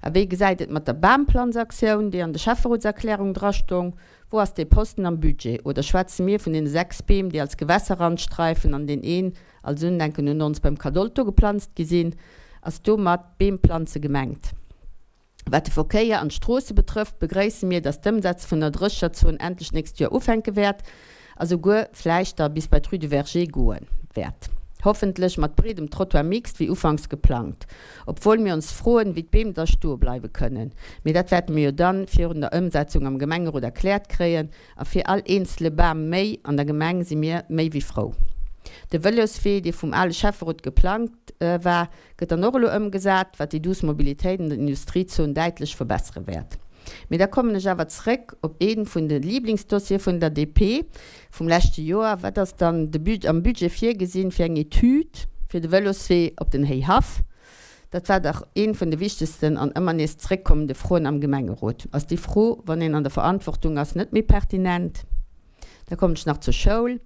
A wéi gesäit et mat der Bamplanzaktioun, déi an de Schäfferotserklärung drastong? Wou ass dee Posten am Budget? Oder schwätze mir vun deene 6 Beem, déi als Gewässerrandstreifen an deen een als Undenken un ons beim Cadolto geplanzt gi sinn? Ass domat Beemplanze gemengt? Wat de Verkéier an d'Stroosse betrëfft, begréisse mir, dass d'Ëmsetze vun der Drécherzon endlech d'nächst Joer ufänke wäert a souguer vläicht da bis bei d'Rue du Verger goe wäert. Hoffentlech mat breedem Trottoir mixte, wéi ufanks geplangt. Obwuel mir ons froen, wéi d'Beem da stoe bleiwe kënnen. Mee dat wäerte mir jo dann virun der Ëmsetzung am Gemengerot erkläert kréien. A fir all eenzele Bam méi an der Gemeng si mir méi wéi frou. De Vëloswee, dee vum ale Schäfferot geplangt war, Gëtt dann och elo ëmgesat, wat déi douce Mobilitéit an der Industriezon däitlech verbessere wäert. Mee da kommen ech awer zrëck op ee vun de Lieblingsdossiere vun der DP vum leschte Joer, Wat ass dann de am Budget virgesinn fir eng Etüd fir de Vëloswee op den Héihaff? Dat war dach ee vun de wichtegsten an ëmmer nees zrëckkommende Froen am Gemengerot. Ass déi Fro, wann een an der Verantwortung ass, net méi pertinent? Da kommen ech nach zur Schoul.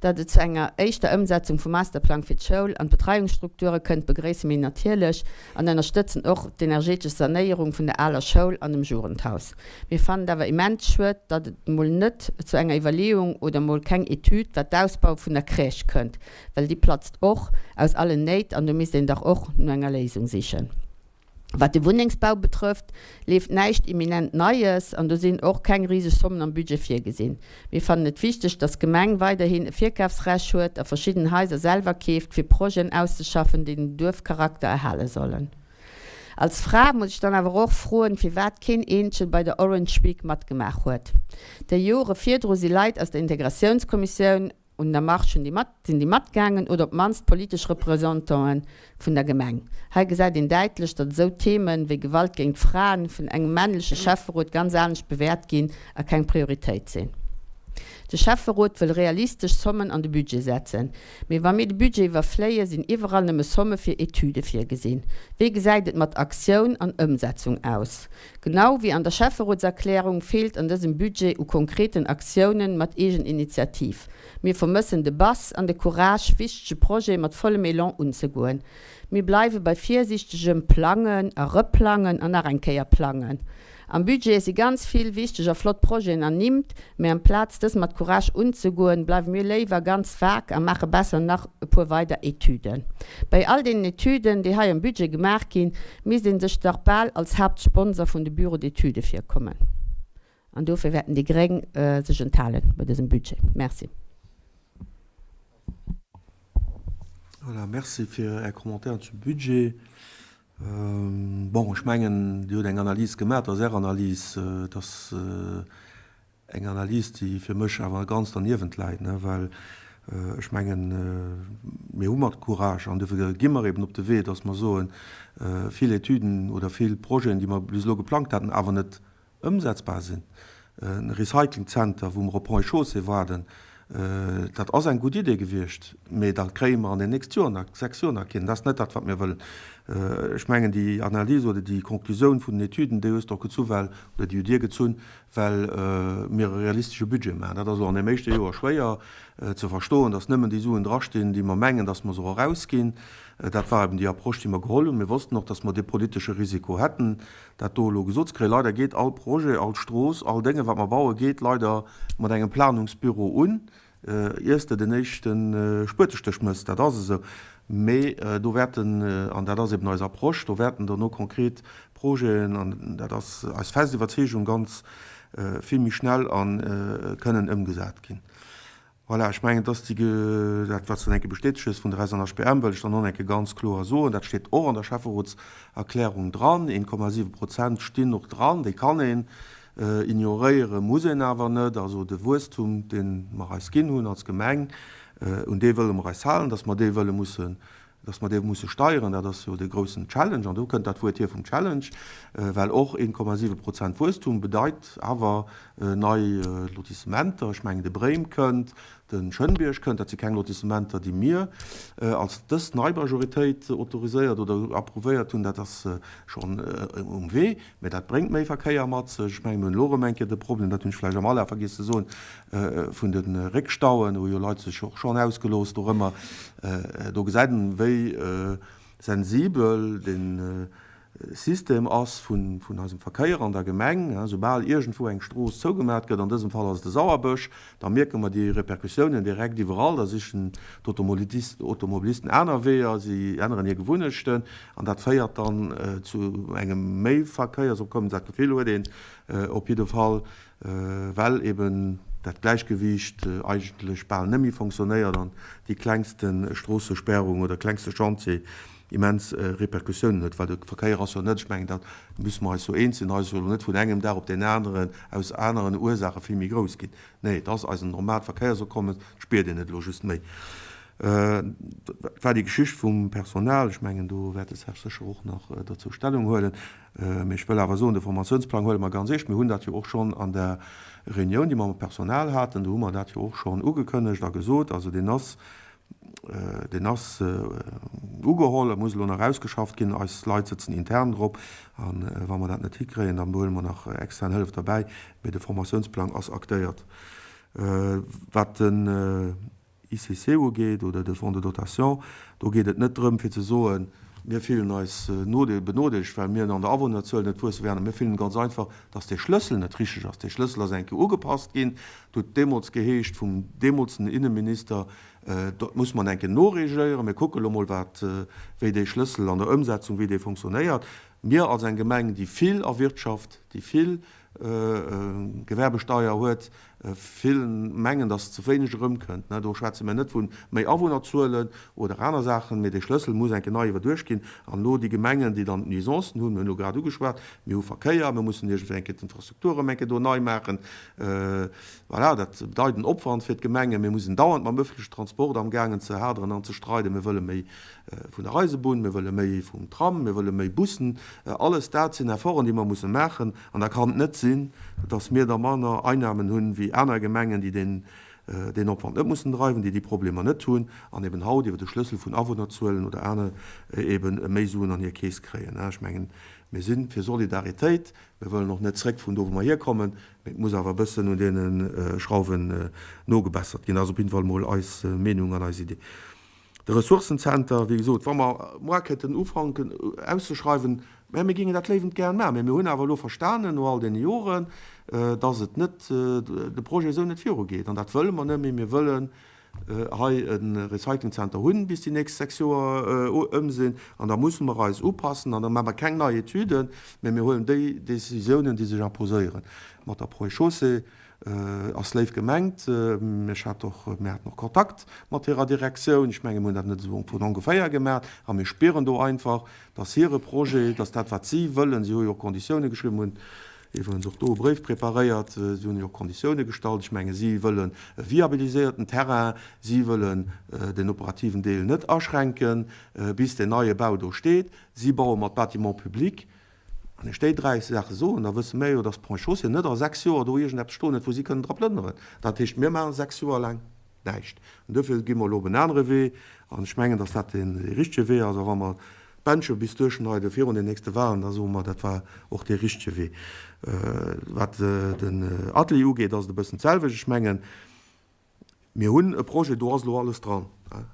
Datt et zu enger éischter Ëmsetzung vum Masterplang fir d'Schoul an d'Betreiungsstrukture kënnt, begréisse mir natierlech an ënnerstëtzen och d'energetesch Sanéierung vun der aler Schoul an dem Jugendhaus. Mir fannen et awer immens schued, datt et mol net zu enger Iwwerleeung oder mol keng Etüd wat d'Ausbau vun der Crèche kënnt, well déi platzt och aus allen Néit an do misst een dach och no enger Léisung sichen. Wat de Wunnengsbau betrëfft, leeft näischt imminent Neies an do sinn och keng riseg Sommen am Budget virgesinn. Mir fannen et wichteg, dass d'Gemeng weiderhin e Virkafsrecht huet a verschidden Haiser selwer keeft, fir Projeten auszeschaffen, déi den Duerfcharakter erhale sollen. Als Fra muss ech dann awer och froen, firwat keen eenzege bei der Orange Week matgemaach huet. Déi Jore virdru si Leit aus der Integratiounskommissioun, Un der Marche hunn déi mat, sinn déi matgaangen oder op d'mannst politesch Representanten vun der Gemeng. Hei gesäit een däitlech, datt esou Themen wéi Gewalt géint Fraen vun engem männleche Schäfferot ganz anescht bewäert ginn a keng Prioritéit sinn. De Schäfferot wëll realistesch Zommen an de Budget setzen. Mee wa mir de Budget iwwerfléie sinn iwwerall nëmme Somme fir Etüde virgesinn. Wéi gesäit et mat Aktioun an Ëmsetzung aus? Genau wéi an der Schäfferotserklärung feelt an dësem Budget u konkreten Aktiounen mat Eegeninitiativ. Mir vermëssen de Bass an de Courage, wichtege Projete mat vollem Elan unzegoen. Mir bleiwe bei virsiichtegem Plangen a Replangen an nach eng Kéier plangen. Am Budget si ganz vill wichteg a flott Projeten ernimmt, mee amplaz dës mat Courage unzegoen, bleiwe mir léiwer ganz vag a maache besser nach e puer weider Etüden. Bei all deenen Etüden, déi hei am Budget gemaach ginn, misst ee sech dach bal als Haaptsponsor vun de Bureaux d'études virkommen. An dofir wäerten déi gréng sech enthalen bei dësem Budget. Merci. Voilà, merci fir Är Commentairen zum Budget. Bon, ech mengen, Dir hutt eng Analys gemaach, dat ass Är Analys. Et ass eng Analys, déi fir mech awer ganz derniewent läit, well ech mengen, mir hu mat Courage an dofir gi mer eben op de Wee, dass mer soen, vill Etüden oder vill Projeten, déi mer bis elo geplangt haten, awer net ëmsetzbar sinn. E Recyclingzenter, wou mer op Ponts et Chaussées waarden, dat ass eng gutt Idee gewiescht, mee da kréie mer an den nächste Joren nach, 6 Joer nach keen. Dat ass net dat, wat mir wëllen. Ech mengen, déi Analys oder déi Konklusioun vun den Etüden, déi hues de och gezu well, oder déi hutt Dir gezunn, well mir e realistesche Budget maachen. Dat ass elo an deem éischte Joer schwéier ze verstoen, dass nëmmen déi Suen drastinn, déi mer mengen, dass mer se och erausginn. Dat war eben déi Approche, déi mer geholl hunn. Mir wossten och, dass mer dee politesche Risiko hätten, dat do elo gesot ze kréien. Leider geet all Projet, all Strooss, all Dénge wat mer bauen, geet leider mat engem Planungsbüro un, iers de den éischte Spuetestéch mëss. Dat ass esou. Mee do wäerten, an dat ass eben eis Approche, do wäerten dono konkret Projeten, an dat ass eis fest Iwwerzeegung, ganz vill méi schnell a kënnen ëmgesat ginn. Voilà, ech mengen, dass déi, dat wat s de dann eng Kéier bestätegt hues vun der SNHBM, wëll ech dann och eng Kéier ganz kloer soen, dat steet och an der Schäfferotserklärung dran, 1,7 Prozent stinn och dran, déi kann een ignoréieren, muss een awer net. Also de Wuesstum, dee mer eis ginn hunn als Gemeng, un dee wëlle mer eis halen, dass mer dee wëlle mussen Dass mer dee musse steieren, dat ass jo de groussen Challenge, an do kënnt dat Wuert hier vum Challenge, well och 1,7 Prozent Wuesstum bedeit awer nei Lotissementer. Ech mengen, de Bréim kënnt, de Schënnbierg kënnt, dat si keng Lotissementer, déi mir als dës nei Majoritéit autoriséiert oder approuvéiert hunn, dat ass schonn um Wee, mä dat bréngt méi Verkéier mat sech. Ech mengen, mir hunn elo erëm eng Kéier de Problem, dat hunn ech vläicht am Alaf vergiess ze soen, vun de Réckstauen, hu jo Leit sech och schonn ausgelooss dorëmmer. Do gesäit een, wéi sensibel de System ass vun eisem Verkéier an der Gemeng. Soubal iergendwou eng Strooss zougemat gëtt, an dësem Fall ass et de Sauerbësch, da mierke mer déi Repercussiounen direkt iwwerall. Da sichen d'Automobilisten aner Weeër, si änneren hir Gewunnechten an dat féiert dann zu engem Méiverkéiersopkommen. Dat Gefill huet een op jidde Fall. Well eben dat Gläichgewiicht eigentlech bal net méi fonctionnéiert an déi klengste Stroossesperrung oder klengste Chantier immens Repercussiounen huet. Well de Verkéier ass jo net, ech mengen dat musse mer eis jo eens sinn, ass jo elo net vun engem Dag op deen aneren aus aneren Ursaache vill méi grouss ginn. Nee, et ass eisen normalt Verkéiersopkommes, et spiert een et elo just méi. Dat war déi Geschicht vum Personal. Ech mengen do wäert de Serge sécher och nach dozou Stellung huelen. Mee ech wëll awer soen, de Formatiounsplang huele mer ganz eescht. Mir hunn dat jo och schonn an der Reunioun, déi mer mam Personal haten, do hu mer dat jo och schonn ugekënnegt a gesot. Also deen ass, deen ass ugeholl, e muss elo nach ausgeschafft ginn. Eis Leit sëtzen intern drop. A wa mer dat net hikréien, dann huele mer nach extern Hëllef derbäi. Mee de Formatiounsplang ass actéiert. Wat den ICC ugeet oder de Fonds de dotation, do geet et net drëm fir ze soen, mir fillen eis benodeelegt, well mir an der Awunnerzuel net wuesse wäerten. Mir fillen ganz einfach, dass dee Schlëssel net richteg ass. Dee Schlëssel ass eng Kéier ugepasst ginn. Et huet deemools geheescht vum deemolsen Inneminister, dat muss mer eng Kéier noregéieren, mir kucke lo mol wat, wéi dee Schlëssel an der Ëmsetzung, wéi dee fonctionnéiert. Mir als eng Gemeng, déi vill erwirtschaft, déi vill Gewerbesteier huet, vill mengen, datt ze wéineg erëmkënnt. Do schwätze mir net vu méi Awunnerzuelen oder aner Saachen, mee dee Schlëssel muss eng Kéier nei iwwerduecht ginn. An elo déi Gemengen, déi dann d'Nuisancen hunn, mir hunn elo grad ugeschwat, mir hu Verkéier, mir mussen iergendwéi eng Kéier d'Infrastruktur erëm eng Kéier do nei maachen. Voilà, dat bedeit en Opwand fir d'Gemengen. Mir mussen dauernd mam ëffentlechen Transport amgaangen ze haderen an ze streiden. Mir wëlle méi vun der Eisebunn, mir wëlle méi vum Tram, mir wëlle méi Bussen. Alles dat sinn Efforten, déi mer musse maachen. An da kann et net sinn, dass mir da manner Einnahmen hunn wéi aner Gemengen, déi deen deen Opwand net mussen dreiwen, déi déi Problemer net hunn an eben haut iwwer de Schlëssel vun Awunnerzuelen oder aner eben méi Suen an hir Keess kréien. Ech mengen, mir si fir Solidaritéit. Mir wëllen och net zréck vun do, wou mer hierkommen, mee et muss awer e bëssen un deene Schrauwen nogebessert ginn. Dat ass op jidde Fall emol eis Meenung an eis Idee. De Ressourcenzenter, wéi gesot, wa mer moar kéinten ufanken auszeschreiwen, Mä mir géingen dat léiwend gären maachen. Mä mir hunn awer elo verstanen, no all deene Joren, dass et net, de Projet esou net virugeet. An dat wëlle mer net méi. Mir wëllen hei e Recyclingcenter hunn, bis déi nächst 6 Joer ëm sinn. An da musse mer eis upassen. An da maache mer keng nei Etüden, mä mir huelen déi Décisiounen, déi sech imposéieren. Mat der Ponts et Chaussées ass léif gemengt. Ech hat och, mir haten och Kontakt mat hirer Direktioun. Ech menge mir hunn dat net esou vun ongeféier gemaach. A mir spieren do einfach, dass hire Projet, dass dat wat si wëllen, si hu jo och Konditioune geschriwwen, hunn iwwerens och do e Bréif preparéiert, si hunn jo och Konditioune gestallt, ech menge si wëllen e viabiliséierten Terrain, si wëllen den operativen Deel net aschränken, bis deen neie Bau do steet, si baue mat Bâtiments publics. Wann ech déi 3 Saache soen, da wësse mir jo, dass d'Ponts et Chaussées net a 6 Joer do iergendeppes stoen huet, wou si kënnen dra plënneren. Dat heescht, mir maache 6 Joer laang näischt. An duerfir gi mer elo op en anere Wee. An ech mengen, dass dat dee richtege Wee ass. A wa mer d'Bändche bis duerchschneide virun den nächste Wahlen, da soe mer, dat war och dee richtege Wee. Wat den Atelier ugeet, ass et e bëssen d'selwecht. Ech mengen, Mir hunn e Projet, do ass elo alles dran.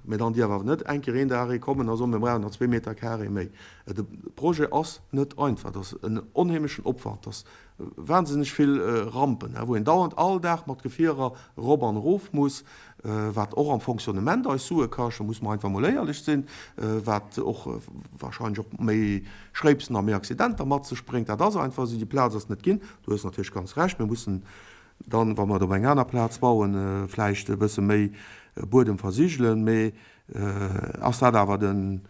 Mä dann dierf awer net eng Kéier een Dag ee kommen a soen, mir brauchen nach zwee Meter carré méi. De Projet ass net einfach. Et ass en onheemlechen Opwand. Et ass wahnsinneg vill Rampen, wou een dauernd all Dag mat Gefierer erop an erof muss, wat och am Fonctionnement eis Sue kascht, do musse mer einfach emol éierlech sinn, wat och wahrscheinlech och méi Schréipsen a méi Accidenter mat sech bréngt. Dat ass einfach esou. Déi Plaz ass net ginn. Du hues natierlech ganz Recht, mir mussen dann, wa mer et op eng aner Plaz bauen, vläicht e bësse méi Buedem versigelen. Mee ass dat awer den,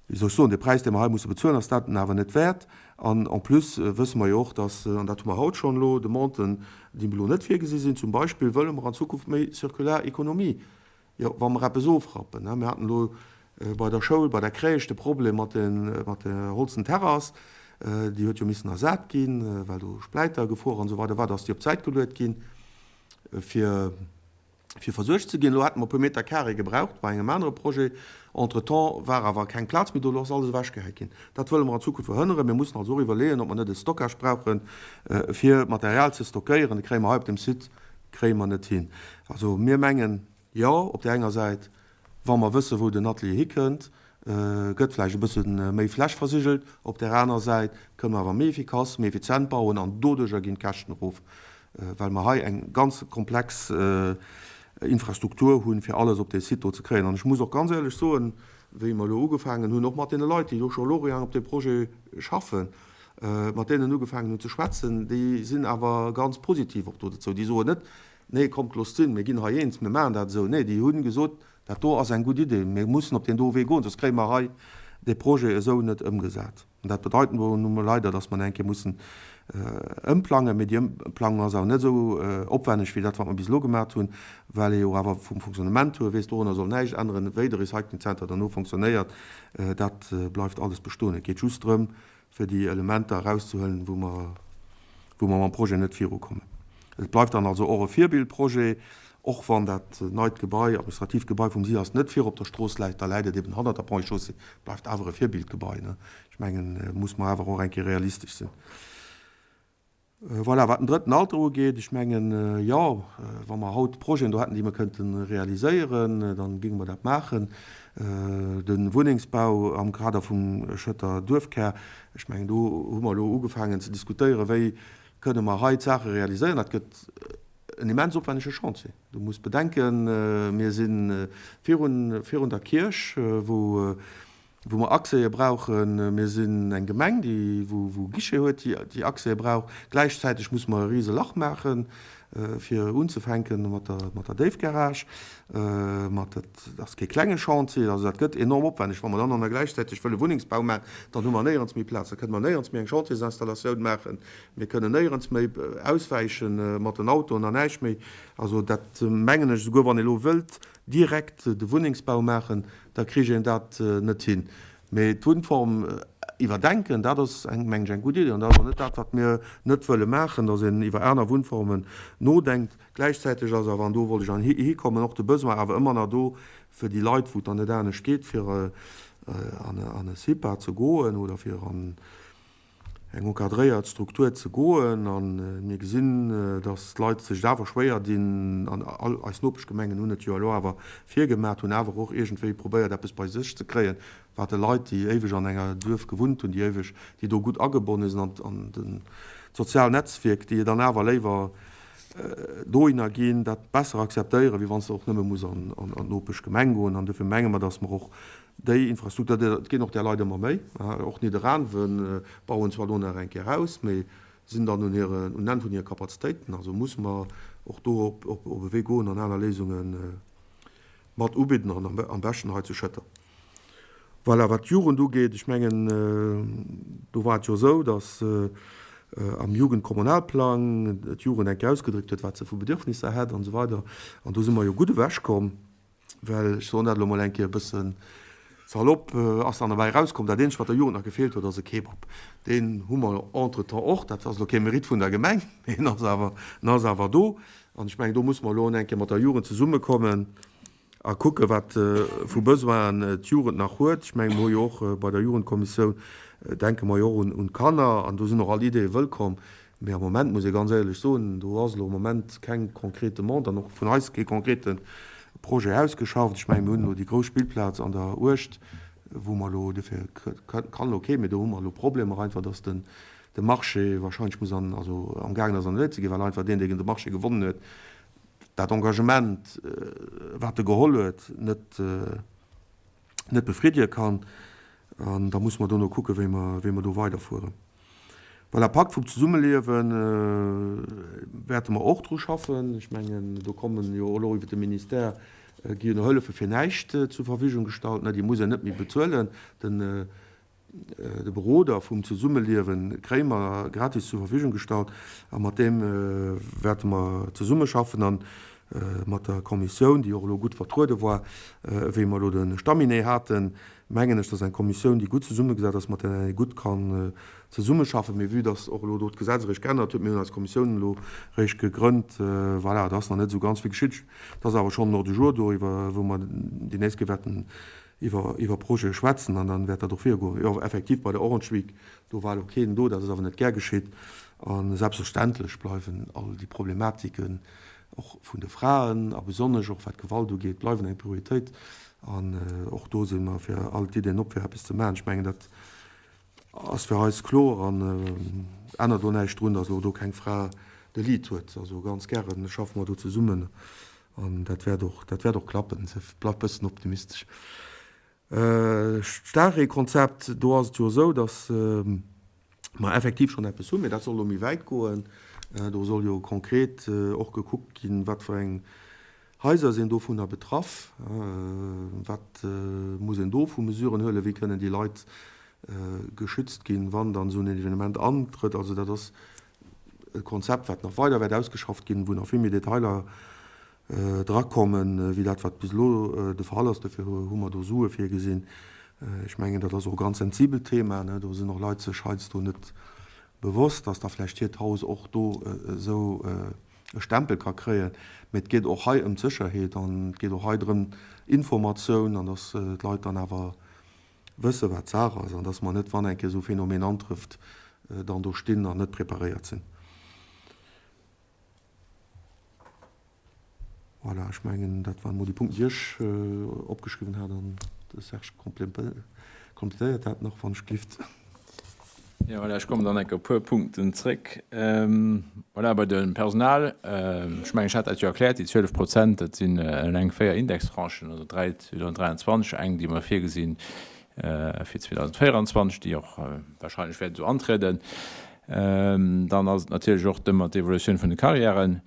wéi soll ech soen, de Präis, dee mer hei musse bezuelen, ass dat en awer net wäert. An en plus wësse mer jo och, dass, an dat hu mer haut schonn elo, Demanden, déi elo net virgesi sinn, zum Beispill wëlle mer an Zukunft méi Circular Economie, jo, wa mer eppes ofrappen, mir haten elo bei der Schoul, bei der Crèche de Problem mat der holzen Terrass, déi huet jo missen ersat ginn, well do Spläiter gefuer an esou weider war, da ass déi op d'Säit geluet ginn, fir fir versuergt ze ginn. Elo hätte mer e puer Meter carré gebraucht bei engem anere Projet. Entretemps war awer keng Plaz méi do, elo ass alles ewechgehäit ginn. Dat wëlle mer an Zukunft verhënneren. Mir mussen also och iwwerleeën, ob mer net e Stockage brauchen, fir Material ze stockéieren. Dat kréie mer hei op dem Site kréie mer net hin. Also mir mengen, jo, op där enger Säit, wa mer wëssen, wou den Atelier hikënnt, gëtt vläicht e bësse méi Fläch versigelt. Op där aner Säit kënne mer awer méi efficace, méi effizient bauen an doduercher ginn d'Käschten erof, well mer hei eng ganz komplex Infrastruktur hunn, fir alles op dee Site do ze kréien. An ech muss och ganz éierlech soen, wéi mer elo ugefaangen hunn, och mat deene Leit, déi elo scho jorelaang op deem Projet schaffen, mat deenen ugefaangen hunn ze schwätzen, déi sinn awer ganz positiv och do dozou. Déi soen net, Nee, kommt, loosst sinn, mir ginn hei eens, mir maachen dat esou. Nee, déi hu gesot, Dat do ass eng gutt Idee, mir mussen op deen do Wee goen, soss kréie mer hei dee Projet esou net ëmgesat. An dat bedeit nun emol leider, dass mer eng Kéier mussen ëmplangen. Mee déi Ëmplangung ass awer net esou opwenneg wéi dat, wat mer bis elo gemaat hunn, well ee jo awer vum Fonctionnement hier weess, dorunner soll näischt änneren, wéi de Recyclingzenter derno fonctionnéiert, dat bleift alles bestoen. Et geet just drëm, fir déi Elementer erauszehuelen, wou mer, wou mer mam Projet net virukommen. Et bleift dann also och e Virbildprojet, och wann dat neit Gebai, administratiivt Gebai vum SIAS net vir op der Strooss läit, da läit et eben hannert der Ponts et Chaussées, bleift awer e Virbildgebai. Ech mengen, muss mer awer och eng Kéier realistesch sinn. Voilà, wat den drëtten Alter ugeet, ech mengen, jo, wa mer haut Projeten do hätten, déi mer kënnte realiséieren, da géinge mer dat maachen. De Wunnengsbau am Kader vum Schëtter Duerfkär, ech mengen, do hu mer elo ugefaangen ze diskutéieren, wéi kënne mer hei d'Saache realiséieren. Dat gëtt en immens opwännege Chantier. Du muss bedenken, mir si virun, virun der Kierch, wou wou mer Accèse brauchen. Mir sinn eng Gemeng, déi wou Guichet huet, déi Accèse brauch. Gläichzäiteg musse mer e rise Lach maachen, fir unzefänke mat der mat der Déifgarage. Mat dat ass kee klenge Chantier, also dat gëtt enorm opwänneg. Wa mer dann och nach gläichzäiteg wëlle Wunnengsbau maachen, dann hu mer néierens méi Plaz. Da kënne mer néierens méi eng Chantiersinstallatioun maachen. Mir kënnen néierens méi auswäiche mat den Autoen an näischt méi. Also dat mengen ech, esouguer wann ee elo wëllt direkt de Wunnengsbau maachen, da kriich een dat net hin. Mee d'Wunnform iwwerdenken, dat ass, mengen ech, eng gutt Iddi. An dat ass och net dat, wat mir net wëlle maachen, datt een iwwer aner Wunnformen nodenkt. Gläichzäiteg ass awer, an do wollt ech hikommen, och de Besoin awer ëmmer nach do fir déi Leit, wou et dann net anescht geet, fir an e CIPA ze goen oder fir an. eng encadréiert Struktur ze goen. A mir gesinn, datt d'Leit sech et awer schwéier dinn, an all eis Nopeschgemengen hunn et jo elo awer virgemaach, hunn awer och iergendwéi probéiert eppes bei sech ze kréien, wat de Leit, déi éiweg an enger Duerf gewunnt hunn, déi éiweg, déi do gutt agebonne sinn an an den sozialen Netzwierk, déi dann awer léiwer dohinner ginn, dat besser akzeptéieren, wéi wann s de och nëmme muss an an d'Nopeschgemeng goen. An dofir menge mer, datt mer och déi Infrastruktur, et ginn och där Leit ëmmer méi, och Nidderaanwen bauen zwar elo nach eng Kéier aus, mee sinn dann un hire, un Enn vun hire Kapazitéiten. Also musse mer och do op op e Wee goen an aner Léisunge mat ubidden an am beschten hei zu Schëtter. Voilà, wat d'Jugend ugeet, ech mengen, do war et jo esou, datt am Jugendkommunalplang d'Jugend eng Kéier ausgedréckt huet, wat se vu Bedürfnisser hätt an esou weider. An do si mer jo gutt ewechkomm, well, ech soen dat elo mol eng Kéier e bësse salopp, ass dann derbäi erauskomm, dat eenzegt, wat der Jugend nach gefeelt huet, ass e Kebab. Deen hu mer entretemps och. Dat ass elo kee Mérite vun der Gemeng, mee en ass awer, en ass awer do. An ech mengen, do musse mer elo eng Kéier mat der Jugend zesummekommen A kucke wat vu Besoinen d'Jugend nach huet. Ech mengen, mir hu jo och bei der Jugendkommissioun, denke mer jo och un d'Kanner an do sinn och all Ideeë wëllkomm. Mee am Moment muss ee ganz éierlech soen, do ass elo am Moment keng konkret Demande an och vun eis kee konkrete Projet ausgeschafft. Ech mengen, mir hunn elo déi grouss Spillplaz an der Uecht, wou mer elo, dofir kann elo kee, mee do hu mer elo Problemer einfach, datt den de Marché wahrscheinlech muss an, also amgaangen ass annuléiert ze ginn, well einfach deen, deen de Marché gewonnen huet, dat Engagement, wat e geholl huet, net, net befriddege kann. An da musse mer dono kucken, wéi mer, wéi mer do weiderfueren. Voilà, Pakt vum Zesummeliewe wäerte mer och dru schaffen. Ech mengen, do kommen jo elo iwwer de Ministère gi jo Hëllefe fir näischt zur Verfügung gestallt, ne, déi muss een net méi bezuelen. Den De Beroder vum Zesummeliewe kréie mer gratis zur Verfügung gestallt a mat deem wäerte mer zesummeschaffen a mat der Kommissioun, déi och elo gutt vertruede war, wéi mer elo de Stamminet haten, mengen ech, dass eng Kommissioun, déi gutt zesummegesat ass, mat där ee gutt kann zesummeschaffen. Mee vue dass och elo do d'Gesetz eréischt geännert huet, mir hunn eis Kommissioun elo eréischt gegrënnt, voilà, et ass nach net esou ganz vill geschitt. Et ass awer schonn en Ordre du jour do, iwwer wou mer déi nächst Kéier wäerten iwwer iwwer Projete schwätzen an dann wäert dat och virgoen. Jo, effektiv bei der Orange Week, do war elo keen do, dat ass awer net gär geschitt. A selbstverständlech bleiwen all déi Problematiken och vun de Fraen a besonnesch och wat d'Gewalt ugeet, bleiwen eng Prioritéit. An och do si mer fir all d'Iddien op fir eppes ze maachen. Ech mengen dat ass fir eis kloer an ännert elo näischt drun, datt elo do keng Fra de Lead huet. Also ganz gäre schaffe mer do zesummen An dat wäert och, dat wäert och klappen. Bleift bëssen optimistesch. D'Stare-Konzept, do ass et jo esou, datt mer effektiv schonn eppes hunn, mee dat soll elo méi wäit goen. Do soll jo konkret och gekuckt ginn, wat fir eng Haiser sinn dovunner betraff, wat muss een do vu Mesuren huelen, wéi kënnen déi Leit geschützt ginn, wann dann esou en Evenement antrëtt. Also dat ass e Konzept, wat nach weider wäert ausgeschafft ginn, wou nach vill méi Detailer drakommen, wéi dat, wat bis elo de Fall ass. Dofir hu mer do Sue virgesinn. Ech mengen, dat ass och e ganz sensibelt Thema. Do sinn och Leit sech heiansdo net bewosst, dass da vläicht hiert Haus och do esou e Stempel ka kréien. Mee et geet och hei ëm d'Sécherheet an et geet och hei drëm, Informatioun an dass d'Leit dann awer wësse wat Saach ass an dass mer net, wann eng Kéier esou e Phänomen antrëfft, dann do stinn an net preparéiert sinn. Voilà, ech mengen, dat waren emol déi Punkten, déi ech opgeschriwwen hat an de Serge completéiert dat nach, wann ech gelift. Jo, voilà, ech kommen dann enk op e puer Punkten zréck. Voilà, bei dem Personal, ech mengen, ech hat dat jo erkläert, déi 12 Prozent, dat sinn eleng véier Indextranchen, also dräi 2023, eng, déi mer virgesinn fir 2024, déi och wahrscheinlech wäert esou antrieden. Dann ass et natierlech och ëmmer d'Evolutioun vun de Carrièren.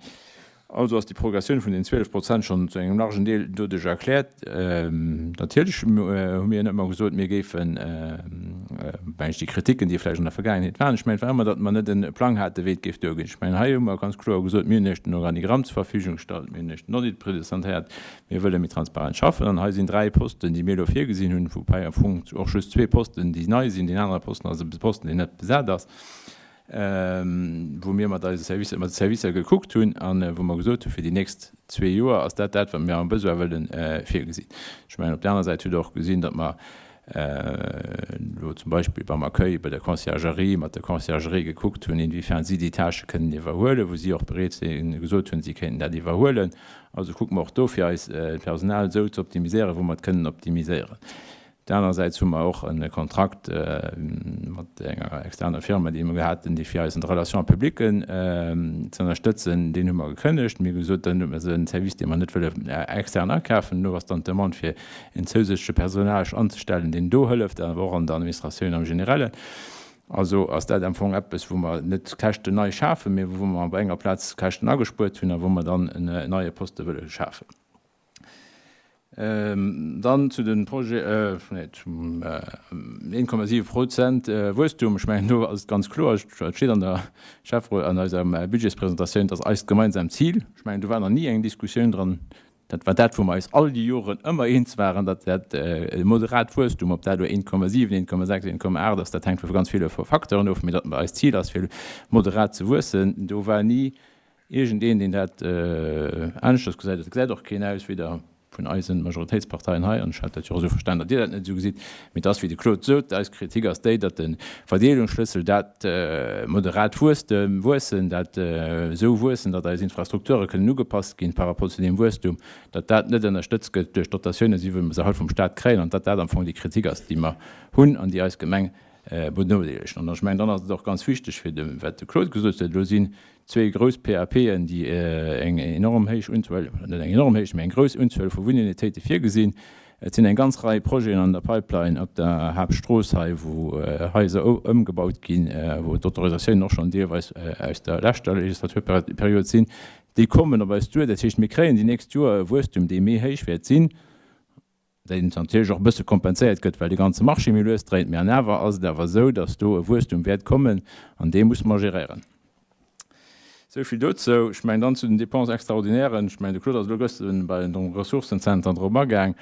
Also ass déi Progressioun vun den 12 Prozent schonn zu engem largen Deel doduerch erkläert. Natierlech hu mir net ëmmer gesot, mir géifen, mengen ech, déi Kritiken, déi vläicht an der Vergaangenheet waren, ech mengen, et war ëmmer, datt mer net e Plang haten, wéi et géif duergoen. Ech mengen, hei hu mer ganz kloer gesot, mir hunn Iech den Organigramm zur Verfügung gestallt, mir hunn Iech den Audit presentéiert, mir wëlle méi transparent schaffen. An hei sinn dräi Posten, déi mir elo virgesinn hunn, woubäi am Fong och just zwee Posten, déi nei sinn, deen anere Posten ass e Posten, deen net besat ass. wou mir mat eise Servicer, mat de Servicer gekuckt hunn a wou mer gesot hunn, fir déi nächst zwee Joer ass dat dat, wat mir am Besoin wëllen virgesinn. Ech mengen, op där aner Säit hutt Der och gesinn, datt mer. Elo zum Beispill beim Accueil, bei der Conciergerie, mat der Conciergerie gekuckt hunn, inwiefern si déi Tâchë kënnen iwwerhuelen, wou si och bereet sinn, gesot hunn, si kéinten dat iwwerhuelen. Also kucke mer och do, fir eist Personal esou ze optimiséieren, wou mer et kënnen optimiséieren. Anersäits hu mer och e Kontrakt mat enger externer Firma, déi mer haten, déi fir eis an de Relations publiques ze ënnerstëtzen. Deen hu mer gekënnegt. Mir hu gesot, dann huet mer se en Service, dee mer net wëlle extern akafen. Elo ass dann d'Demande fir en zousätzleche Personnage anzestellen, deen do hëlleft, awer och an der Administratioun am Generellen. Also ass dat am Fong eppes, wou mer net Käschten nei schafen, mee wou mer op enger Plaz Käschten agespuert hunn a wou mer dann en neie Poste wëlle schafen. Dann zu de Projet, nee, zum 1,7 Prozent Wuesstum. Ech mengen, do ass et ganz kloer, et steet an der Schäfferot, an eiser Budgetspresentatioun, dat ass eist gemeinsaamt Zil. Ech mengen, do war nach ni eng Diskussioun dran. Dat war dat, wou mer eis all déi Joren ëmmer eens waren, datt dat moderat Wuesstum, ob dat elo 1,7, 1,6, 1,8 ass, dat hänkt vu ganz ville Facteuren of, mee datt eist Zil ass, fir moderat ze wuessen, do war ni Iergendeen, deen dat aneschters gesäit, et gesäit och keen aus, weder vun eise Majoritéitsparteien hei, an ech hat dat jo och esou verstan, datt Dir dat net esou gesitt, mee et ass, wéi de Claude sot, eis Kritik ass déi, datt de Verdeelungsschlëssel, dat moderat Wuesstem, Wuessen, dat esou Wuessen, datt eis Infrastrukture kënnen ugepasst ginn par rapport zu deem Wuesstum, datt dat net ënnerstëtzt gëtt duerch d'Dotatiounen, esou wéi mer se haut vum Stat kréien, an datt dat am Fong déi Kritik ass, déi mer hunn an déi eis Gemeng benodeelegt. An ech mengen, dann ass et och ganz wichteg fir de, wat de Claude gesot huet, elo sinn Zwee grouss PAPen, déi eng enorm héich Unzuel, net eng enorm héich, mä eng grouss Unzuel vu Wunnunitéite virgesinn. Et sinn eng ganz Rei Projeten an der Pipeline op der Haaptstrooss hei, wou Haiser ëmgebaut ginn, wou d'Autorisatiounen och schonn deelweis aus der leschter Legislaturperiod sinn. Déi kommen op eis duer. Dat heescht, mir kréien déi nächst Joer e Wuesstum, dee méi héich wäert sinn. deen natierlech och e bësse kompenséiert gëtt, well de ganze Marché méi lues dréint, mä an awer ass et awer esou, datt do e Wuesstum wäert kommen an dee musse mer geréieren. Esou vill dozou. Ech mengen dann zu den Dépenses extraordinairen, ech mengen de Claude ass elo gëschten bei den Ressourcenzentren drop agaang,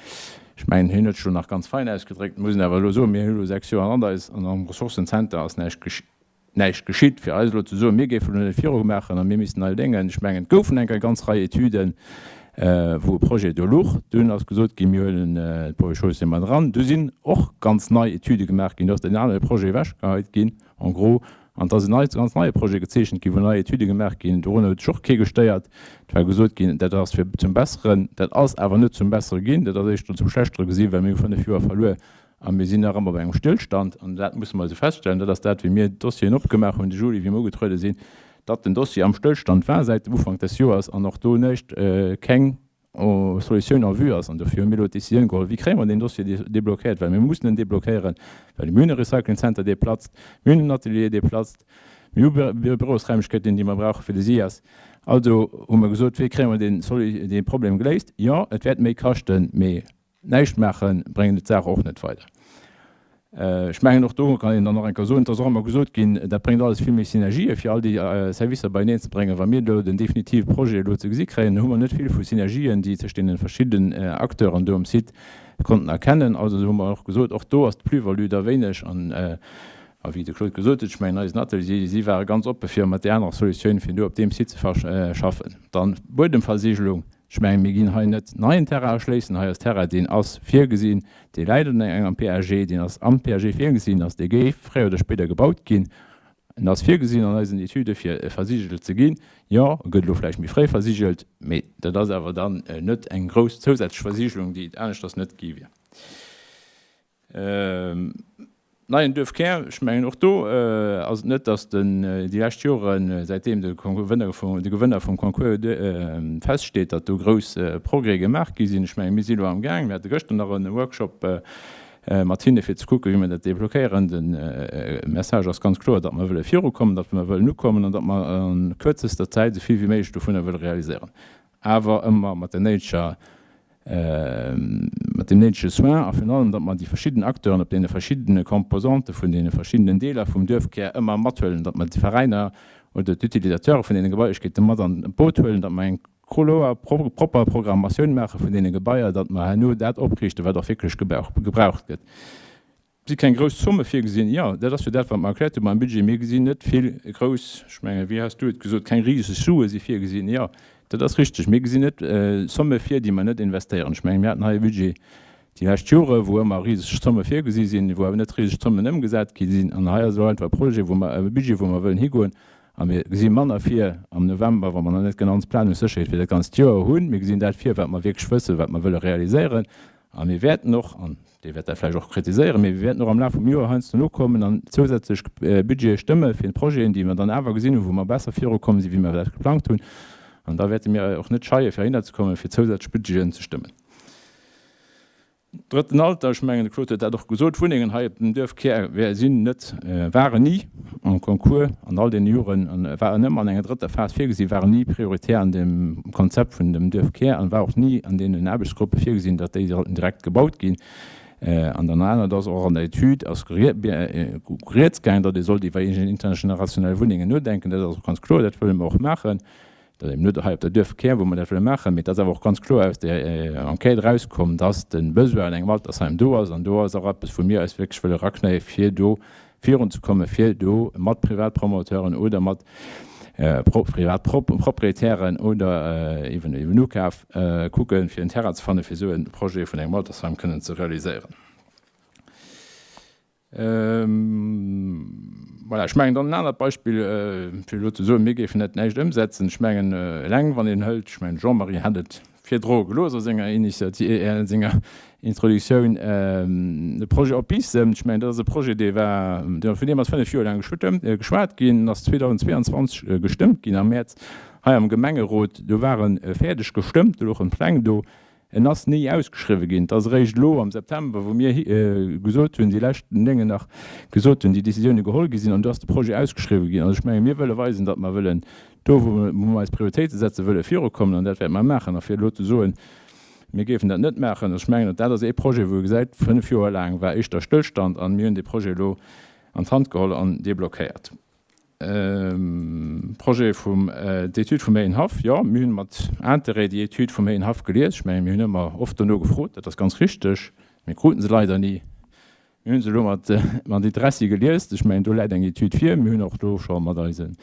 ech mengen hien huet sech elo nach ganz fein ausgedréckt, muss een awer elo soen, mir hu elo 6 Joer hannert eis an am Ressourcenzenter ass näischt näischt geschitt, fir eis elo ze soen, mir géifen elo net virumaachen a mir missten nei déngen. Ech mengen, et goufen eng ganz Rei Etüden, wou e Projet do luch. Dunn ass gesot ginn, mir huelen d'Ponts-et-Chaussées mat eran. Du sinn och ganz nei Etüde gemaach ginn. Do ass deen ale Projet ewechgeheit ginn, en gros, an et ass en nei, ganz neie Projet gezeechent ginn, wou nei Etüde gemaach ginn. Dorunner huet sech och kee gestéiert. Et war gesot ginn, dat ass fir zum Besseren. Dat ass awer net zum Bessere ginn, dat ass éischter zum Schlechtere gesinn, well mir hu 5 Joer verluer A mir sinn nach ëmmer bei engem Stillstand, an dat musse mer esou feststellen, dat ass dat, wéi mir d'Dossieren opgemaach hunn de Juli, wéi mir ugetruede sinn, datt den Dossier am Stëllstand war säit dem Ufank des Joers an och do näischt, keng Solutioun en vue ass. An dofir hu mir elo d'Décisioun geholl, wéi kréie mer deen Dossier deblockéiert, well mir mussen en deblockéieren, well mir hunn e Recycling Center, dee platzt, mir hunn en Atelier, dee platzt, mir hu Bürosraimlechkeeten, déi mer brauche fir de SIAS. Also hu mer gesot, wéi kréie mer dee Problem geléist? Jo, et wäert méi kaschten, mee Näischt maachen, bréngen et d'Saach och net weider. Ech mengen, och do kann een dann nach eng Kéier soen, et ass och ëmmer gesot ginn, dat bréngt alles vill méi Synergië fir all déi Servicer beieneen ze bréngen. Wa mir elo den definitive Projet elo ze gesi kréien, hu mer net vill vu Synergien, déi tëscht deene verschidden Acteuren do um Site konnten erkennen. Also hu mer och gesot, och do ass d'Plus-value da wéineg. An wéi de Claude gesot huet, ech mengen, eisen Atelier, si ware ganz oppe fir mat där anerer Solutioun, fir do op deem Site ze schaffen. Dann d'Buedemversigelung. Ech mengen, mir ginn hei net neien Terrain erschléissen. Hei ass Terrain, deen ass virgesinn, dee läit an engem PAG, deen ass am PAG virgesinn, dass dee géif fréier oder spéider gebaut ginn. En ass virgesinn an eisen Etüde fir versigelt ze ginn. Jo, e gëtt elo vläicht méi fréi versigelt, mee dat ass awer dann net eng grouss zousätzlech Versigelung, déi et aneschters net gi wier. Neien Duerfkär, ech mengen och do ass et net, datt den déi lescht Joren, säitdeem de Gewënner vum de Gewënner vum Concours feststeet, datt do grouss Progrès gemaach gi sinn. Ech menge mir si elo am Gaang, mir hate gëschter nach e Workshop mat hinne fir ze kucken, wéi mer dat deblockéieren. De Message ass ganz kloer, datt mer wëlle virukommen, datt mer wëllen ukommen an datt mer a kürzester Zäit esou vill wéi méiglech dovunner wëlle realiséieren, awer ëmmer mat der néideger mat deem néidege Soin a virun allem, datt mer déi verschidden Acteuren op deene verschiddene Composante vun deene verschiddenen Deeler vum Duerfkär ëmmer mathuelen, datt mer d'Veräiner oder d'Utilisateure vun deene Gebailechkeete mat an d'Boot huelen, datt mer eng kloer, propper Programmatioun maache vun deene Gebaier, datt mer herno dat opriichten, wat och wierklech gebraucht gëtt. Si keng grouss Zomme virgesinn. Jo, dat ass jo dat, wat mer erkläert hu beim Budget. Mir gesinn net vill grouss, ech mengen, wéi has du et gesot, keng riseg Sue si virgesinn. Jo, dat ass richteg. Mir gesinn net Somme vir, déi mer net investéieren. Ech mengen, mir haten hei e Budget. Déi lescht Jore wou ëmmer riseg Zomme virgesi sinn, wou awer net riseg Zommen ëmgesat gi sinn. An hei ass elo einfach e Projet, wou mer, e Budget, wou mer wëllen higoen. A mir gesi manner vir am November, wa mer nach net ganz Planungssécherheet fir dat ganzt Joer hunn. Mir gesinn dat vir, wat mer wierklech wëssen, wat mer wëlle realiséieren. A mir wäerten och, an Dir wäert dat vläicht och kritiséieren, mee mir wäerten och am Laf vum Joer heiansdo nokommen an zousätzlech Budgete stëmme fir Projeten, déi mer dann awer gesinn hunn, wou mer besser virukomm sinn, wéi mer dat geplangt hunn. An da wäerte mir och net scheie fir heihinnerzekommen, fir zousätzlech Budgeten ze stëmmen. Drëtten Alter, ech mengen de Claude huet dat och gesot, d'Wunnengen hei op dem Duerfkär sinn net, waren ni am Concours an all deene Joren an waren ëmmer an enger drëtter Phas virgesinn, waren ni prioritär an dem Konzept vun dem Duerfkär an war och ni an deenen Aarbechtsgruppe virgesinn, datt déi sollten direkt gebaut ginn. An dann anert ass och an der Etüd ass rieds gaangen, datt ee sollt iwwer intergenerationell Wunnengen nodenken. Dat ass och ganz kloer, dat wëlle mer och maachen. Dat ass eben net hei op der Duerfkär, wou mer dat wëlle maachen, mee et ass awer och ganz kloer aus där Enquête erauskomm, dass de Besoin un engem Altersheim do ass. An do ass och eppes, wou mir eis wierklech wëlle eraknéien, fir do virunzekommen, fir do mat Privatpromoteuren oder mat Privatproprietären oder iwwer en Ukaf kucken, fir en Terrain ze fannen, fir esou e Projet vun engem Altersheim kënnen ze realiséieren. Voilà, ech mengen dann en anert Beispill, fir elo ze soen, mir géifen net näischt ëmsetzen. Ech mengen eleng, wann een hëlt, ech mengen de Jean-Marie hat et virdro gelooss a senger Initiati-, a senger Introduktioun, de Projet op Biissen, ech mengen dat ass e Projet, dee war, vun deem ass 5 Joer laang geschwat ginn, ass 2022 gestëmmt ginn am Mäerz hei am Gemengerot, do war e fäerdeg gestëmmt, do louchen d'Pläng do. En ass ni ausgeschriwwe ginn. Et ass eréischt elo am September, wou mir gesot hunn, déi lescht Déngen nach gesot hunn, déi Décisioune geholl gi sinn an do ass de Projet ausgeschriwwe ginn. Also ech menge mir wëlle weisen, datt mer wëllen do, wou mer eis Prioritéite setzen, wëlle virukommen an dat wäerte mer maachen. A fir elo ze soen, mir géifen dat net maachen, ech mengen, dat ass ee Projet, wou ee gesäit, 5 Joer laang war éischter Stëllstand an mir hunn dee Projet elo an d'Hand geholl an deblockéiert. Projet vum, d'Etüd vum Héijenhaff, jo, mir hunn mat Interêt déi Etüd vum Héijenhaff gelies. Ech mengen, mir hunn ëmmer oft dono gefrot, dat ass ganz richteg. Mir kruten se leider ni. Mir hu se elo mat, mat Interessi gelies. Ech mengen, do läit eng Etüd vir. Mir hunn och do scho mat eise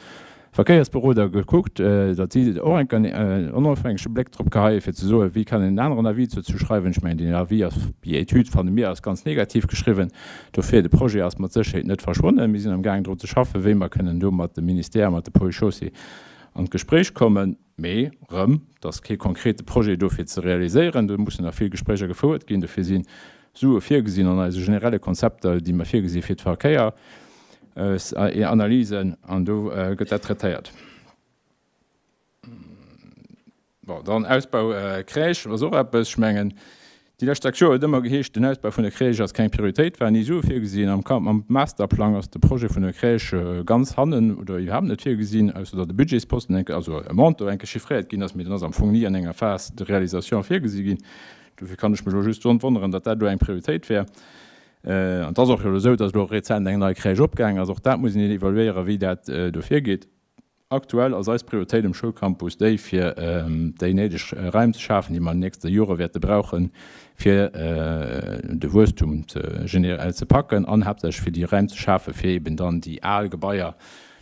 Verkéiersberoder gekuckt, datt si och enk en onofhängege Bléck drop geheien, fir ze soen, wéi kann een en aneren Avis dozou schreiwen. Ech mengen, deen Avis ass, déi Etüd, fanne mir, ass ganz negativ geschriwwen. Dofir, de Projet ass mat Sécherheet net verschwonnen. Mir sinn am gaang dru ze schaffen, wéi mer kënnen do mat dem Ministère, mat de Ponts et Chaussées an d'Gespréich kommen. Mee erëm, et ass kee konkrete Projet do fir ze realiséieren. Do mussen nach vill Gespréicher gefouert ginn. Dofir si Sue virgesinn an eise generelle Konzepter, déi mer virgesi fir d'Verkéiersanalysen, an do gëtt dat traitéiert. Bon, dann Ausbau Crèche ass och eppes. Ech mengen, déi lescht 6 Joer huet ëmmer geheescht, den Ausbau vun der Crèche ass keng Prioritéit, war ni Sue virgesinn. Am am Masterplang ass de Projet vun der Crèche ganz hannen oder iwwerhaapt net virgesinn, ausser datt e Budgetsposten enke, also e Montant enke chiffréiert ginn ass, mee den ass am Fong ni an enger Phase de réalisation virgesi ginn. Dofir kann ech mech elo just wonneren, datt dat elo eng Prioritéit wär. An et ass och jo elo esou, datt elo rezent eng nei Crèche opgaangen ass. Och dat muss een evaluéieren, wéi dat do virgeet. Aktuell ass eis Prioritéit um Schoulcampus déi, fir déi néideg Raim ze schafen, déi mer an den nächste Jore wäerte brauchen, fir de Wuesstum ze packen an haaptsächlech fir déi Raim ze schafen, fir eben dann déi al Gebaier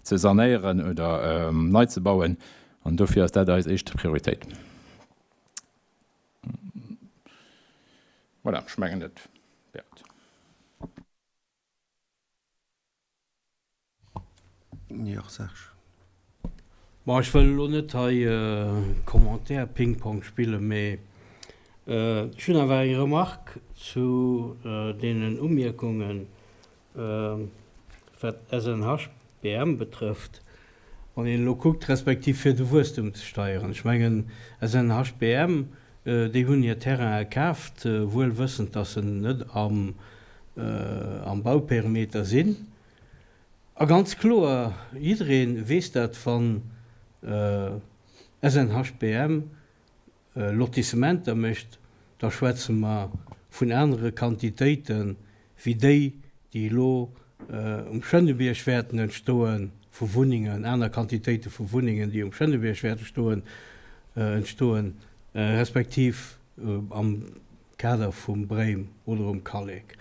ze sanéieren oder nei ze bauen. An dofir ass dat eis éischt Prioritéit. Voilà, ech mengen, dat wär et. Jo, Serge. Bon, ech wëll elo net hei Commentaire-Ping-Pong spillen, mee ech hunn awer eng Remarque zu deenen Umierkungen, wat SNHBM betrëfft. Wann een elo kuckt, respektiv fir de Wuesstum ze steieren, ech mengen SNHBM, déi hunn hir Terraine kaaft, wuel wëssend, dass se net am am Bauperimeter sinn. A ganz kloer, jidderee weess dat, wann SNHBM Lotissementer mécht, da schwätze mer vun anere Quantitéite wéi déi, déi elo um Schënnebierg wäerten entstoen, vu Wunnengen, aner Quantitéite vu Wunnengen, déi um Schënnebierg wäerte stoen, entstoen, respektiv am Kader vum Bréim oder um Kallek.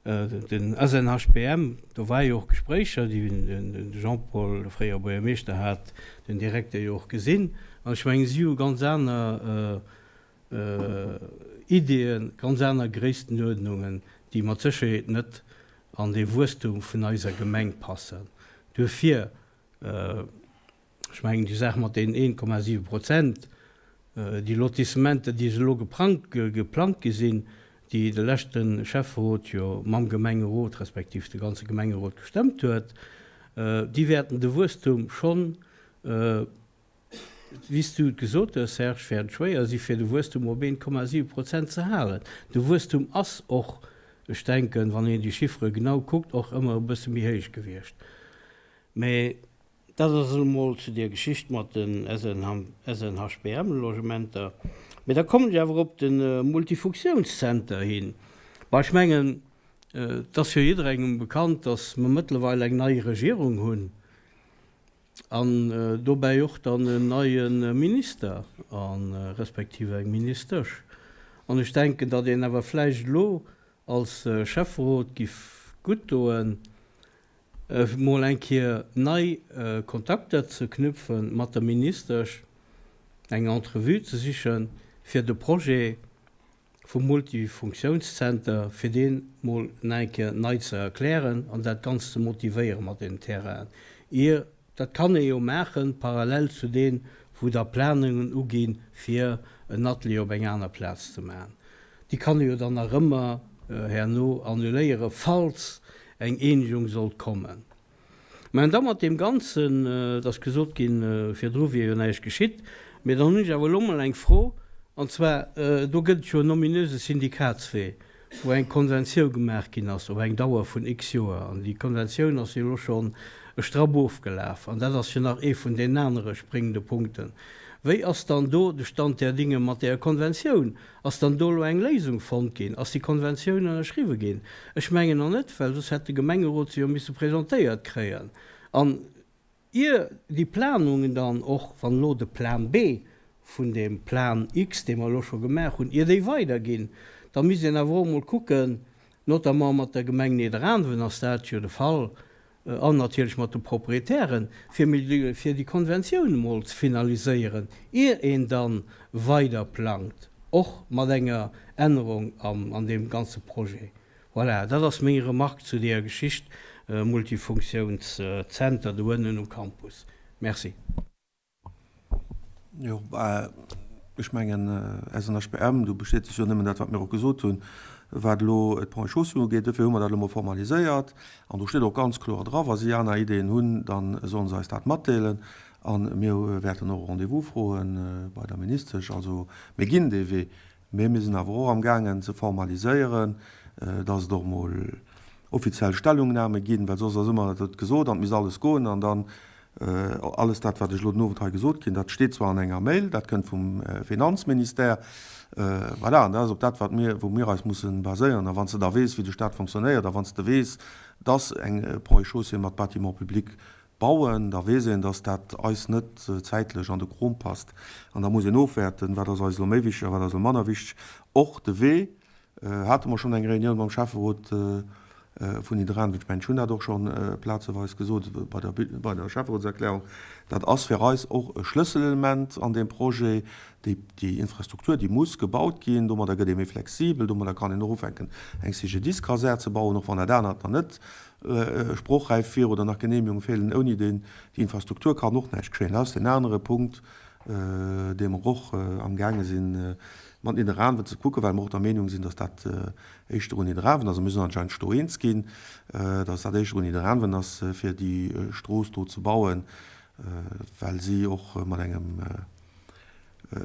Den SNHBM, do war jo och Gespréicher, déi de Jean-Paul, de fréiere Buergermeeschter, hat den Direkter jo och gesinn. An ech mengen, si hu ganz aner. Ideeën, ganz aner Gréisstenuerdnungen, déi mat Sécherheet net an dee Wuesstum vun eiser Gemeng passen. Duerfir, ech mengen, déi Saach mat deenen 1,7 Prozent, déi Lotissementer, déi elo geplangt gi sinn, déi de leschte Schäfferot jo mam Gemengerot, respektiv de ganze Gemengerot gestëmmt huet, déi wäerten de Wuesstum schonn, wéi s du et gesot hues, Serge, wäert et schwéier si fir de Wuesstum op 1,7 Prozent ze halen. De Wuesstum ass och, ech denken, wann een déi Chiffere genau kuckt, och ëmmer e bësse méi héich gewiescht. Mä dat ass elo mol zu där Geschicht mat den SNHBM-Logementer. Mä da kommen ech awer op de Multifunktiounscenter hin. Bon, ech mengen, et ass jo jidderengem bekannt, datt mer mëttlerweil eng nei Regierung hunn an dobäi och dann en neie Minister a respektiv eng Ministesch. An ech denken, datt een awer vläicht elo als Schäfferot giff gutt doen, mol eng Kéier nei Kontakter ze knüpfen mat der Ministesch, eng Entrevue ze sichen, fir de Projet vum Multifunktionszenter, fir deen mol nach eng Kéier nei ze erklären an dat Ganzt ze motivéieren mat deenen Terrainen, ier, dat kann ee jo maachen, parallel zu deem, wou da Planungen uginn, fir en Atelier op eng aner Plaz ze maachen. Déi kann ee jo dann nach ëmmer herno annuléieren, falls eng Eenegung sollt kommen. Mä an da mat deem Ganzen, et ass gesot ginn, virdru wier jo näischt geschitt, mä dann hunn ech awer elo mol eng Fro, an zwar, do gëtt et jo en ominöse Syndikatswee, wou eng Konventiou gemaach ginn ass op eng Dauer vun x Joer, an déi Konventioun ass jo elo schonn e Strapp ofgelaf, an dat ass jo nach ee vun deenen anere spréngende Punkten. Wéi ass dann do de Stand der Dinge mat där Konventioun? Ass dann do elo eng Léisung fonnt ginn? Ass déi Konventioun ënnerschriwwe ginn? Ech mengen nach net, well soss hätt de Gemengerot se jo misse presentéiert kréien. An ier déi Planungen dann, och wann elo de Plan B vun deem Plan X, dee mer elo scho gemaach hunn, ier déi weiderginn, da misst een awer och emol kucken, notamment mat der Gemeng Nidderaanwen ass dat jo de Fall, an natierlech mat de Proprietären, fir fir déi Konventioun emol ze finaliséieren, ier een da weider plangt, och mat enger Ännerung an deem ganze Projet. Voilà, dat ass meng Remarque zu deeër Geschicht Multifunktionszenter do ënnen um Campus. Merci. Jo, ech mengen, SNHBM, do bestätegt jo nëmmen dat, wat mir och gesot hunn, wat elo d'Ponts et Chaussées ugeet. Dofir hu mer dat elo mol formaliséiert. An do steet och ganz kloer dra, wa si aner Ideeën hunn, da solle se eis dat matdeelen. A mir wäerten och e Rendez-vous froe bei der Ministesch. Also mir ginn dee Wee. Mee mir sinn awer och amgaangen ze formaliséieren, dass et och mol offiziell Stellungnahme ginn, well soss ass ëmmer et gesot an et misst alles goen an dann Alles dat, wat ech elo den Owend hei gesot ginn, dat steet zwar an enger Mail, dat kënnt vum Finanzministère, voilà, an dat ass op dat, wat mir, wou mir eis mussen baséieren. A wann s de da weess, wéi de Stat fonctionnéiert, a wann s de weess, dass eng Ponts et Chaussées mat Bâtiments publics bauen, da weess een, dass dat eis net zäitlech an de Krom passt. An da muss een ofwäerten, wat ass eis elo méi wichteg a wat ass elo manner wichteg. Och de Wee hate mer schonn eng Réunioun mam Schäfferot vun Nidderaanwen, ech mengen, ech hunn dat och scho plazeweis gesot bei der, bei der Schäfferotserklärung, dat ass fir eis och e Schlësselelement an deem Projet. Déi, déi Infrastruktur, déi muss gebaut ginn. Domadder gëtt ee méi flexibel, domadder kann een och ufänken, eng CGDIS-Kasär ze bauen, och wann dat anert nach net sprochräif wier oder nach Genehmigunge feelen. Ouni déi Infrastruktur kann och näischt geschéien. Dat ass deen anere Punkt, dee mer och amgaange sinn, mat Nidderaanwen ze kucken, well mer och der Meenung sinn, dass dat éischter un Nidderaanwen ass, a mir sinn anscheinend do eens ginn, dass dat éischter un Nidderaanwen ass, fir déi Strooss do ze bauen, well si och mat engem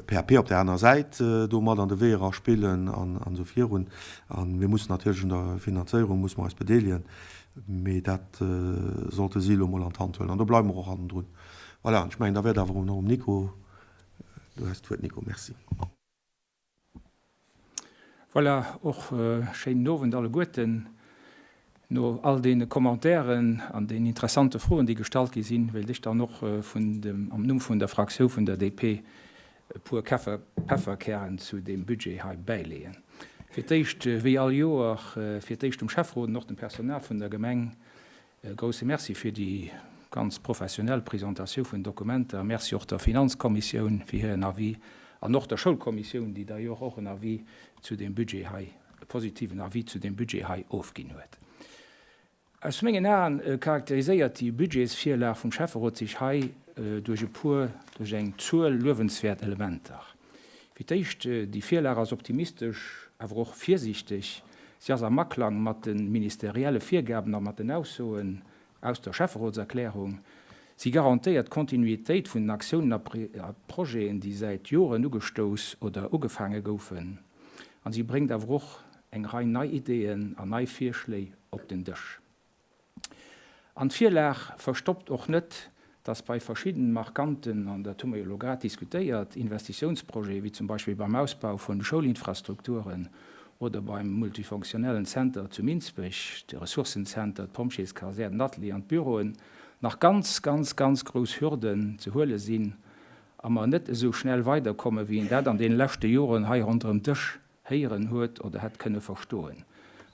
PAP op där aner Säit do mat an de Wee era spillen an esou virun. A mir mussen natierlech un der Finanzéierung musse mer eis bedeelegen, mee dat sollte si elo mol an d'Hand huelen an do bleiwe mer och hannendrun. Voilà, an ech mengen, da wäert awer och nach um Nico, du häss d'Wuert, Nico, merci. Voilà, och schéinen Owend alleguerten. No all deene Commentairen an den interessante Froen, déi gestallt gi sinn, wéilt ech dann och vun dem, am Numm vun der Fraktiou vun der DP e puer Pefferkären zu deem Budget hei bäileeën. Fir d'éischt, wéi all Joer, fir d'éischt dem Schäfferot an och dem Personal vun der Gemeng E grousse Merci fir déi ganz professionell Presentatioun vun den Dokumenter. Merci och der Finanzkommissioun fir hiren Avis. An och der Schoulkommissioun, déi d'ailleurs och en Avis zu deem Budget hei, e positiven Avis zu deem Budget hei ofginn huet. Aus mengen Aen charakteriséiert déi Budgetsvirlag vum Schäfferot sech hei duerch e puer, duerch eng Zuel luewenswäert Elementer. Fir d'éischt, déi Virlag ass optimistesch, awer och virsiichteg. Si ass am Aklang mat de ministerielle Virgaben a mat den Aussoen aus der Schäfferotserklärung. Si garantéiert d'Kontinuitéit vun den Aktiounen a Projeten, déi säit Joren ugestouss oder ugefaange goufen. An si bréngt awer och eng Rei nei Ideeën an nei Virschléi op den Dësch. An d'Virlag verstoppt och net, dass bei verschidden markanten, an dat hu mer jo elo grad diskutéiert, Investitiounsprojete wéi zum Beispill beim Ausbau vun de Schoulinfrastrukturen oder beim multifonctionnellen Center zu Minsbech, de Ressourcencenter, d'Pompjeeskasär, den Atelier an d'Büroen, nach ganz, ganz, ganz grouss Hürden ze huele sinn a mer net esou schnell weiderkomme wéi een dat an deene leschte Joren hei ronderëm Dësch héieren huet oder hätt kënne verstoen.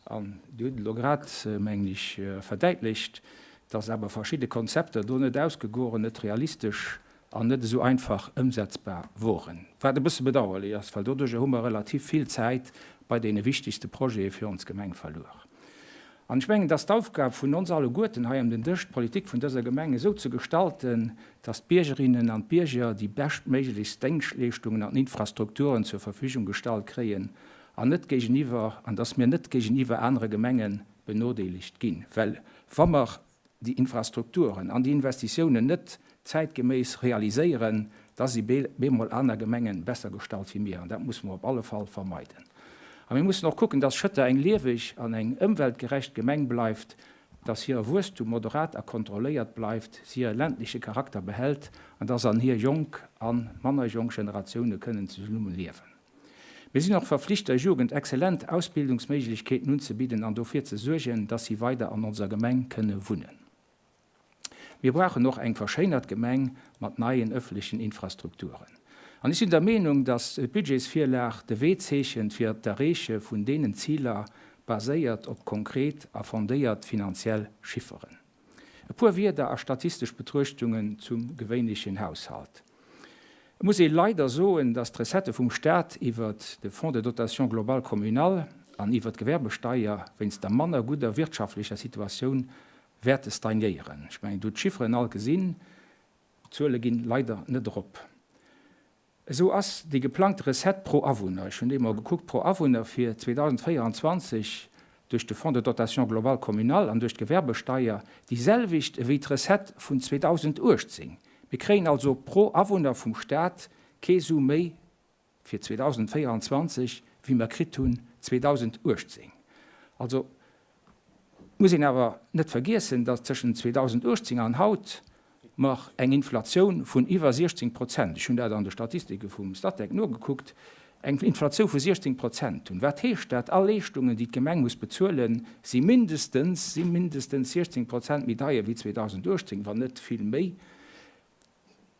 An Dir hutt elo grad, mengen ech, verdäitlecht, dass awer verschidde Konzepter do net ausgegoren, net realistesch an net esou einfach ëmsetzbar woren. Wat e bësse bedauerlech ass, well doduerjer hu mer relativ vill Zäit bei deene wichtegste Projete fir ons Gemeng verluer. An ech mengen, dass d'Aufgab vun ons alleguerten hei ëm den Dësch, d'Politik vun dëser Gemeng esou ze gestalten, dass d'Biergerinnen an d'Bierger déi beschtméiglechst Déngschtleeschtungen an Infrastrukturen zur Verfügung gestallt kréien an net géigeniwwer, an dass mir net géigeniwwer anere Gemenge benodeelegt ginn. Well wa mer déi Infrastrukturen an déi Investitiounen net zäitgeméiss realiséieren, da si bemol aner Gemenge besser gestallt wéi mir. An dat musse mer op alle Fall vermeiden. A mir mussen och kucken, dass Schëtter eng lieweg an eng ëmweltgerecht Gemeng bleift, dass hire Wuesstum moderat a kontrolléiert bleift, si hire ländleche Charakter behält an dass an hir jonk a manner jonk Generatioune kënnen zesumme liewen. Mir sinn och verflicht der Jugend exzellent Ausbildungsméiglechkeeten unzebidden an dofir ze suergen, dass si weider an onser Gemeng kënne wunnen. Mir brauchen och eng verschéinert Gemeng mat neien ëffentlechen Infrastrukturen. An ech sinn der Meenung, dass d'Budgetsvirlag de Wee zeechent fir d'Erreeche vun deenen Ziler, baséiert op konkret a fondéiert finanziell Chifferen. E puer Wierder a statistesch Betruechtungen zum gewéinlechen Haushalt. Et muss ee leider soen, dass d'Recettë vum Stat iwwert de Fonds de dotation globale communale an iwwert d'Gewerbesteier wéinst der manner gudder wirtschaftlecher Situatioun wäerte stagnéieren. Ech mengen, Dir hutt d'Chifferen all gesinn. D'Zuele ginn leider net erop. Esou ass déi geplangte Recette pro Awunner, ech hunn déi emol gekuckt, pro Awunner fir 2024 duerch de Fonds de dotation globale communale an duerch d'Gewerbesteier déi selwecht ewéi d'Recette vun 2018. Mir kréien also pro Awunner vum Stat kee Su méi fir 2024, wéi mer kritt hunn 2018. Also muss een awer net vergiessen, datt tëschent 2018 an haut mer eng Inflatioun vun iwwer 16 Prozent, ech hunn dat an de Statistike vum Statec nogekuckt, eng Inflatioun vu 16 Prozent hunn. Wat heescht dat? All Leeschtungen, déi d'Gemeng muss bezuelen, si mindestens, si mindestens 16 Prozent méi deier wéi 2018, wann net vill méi.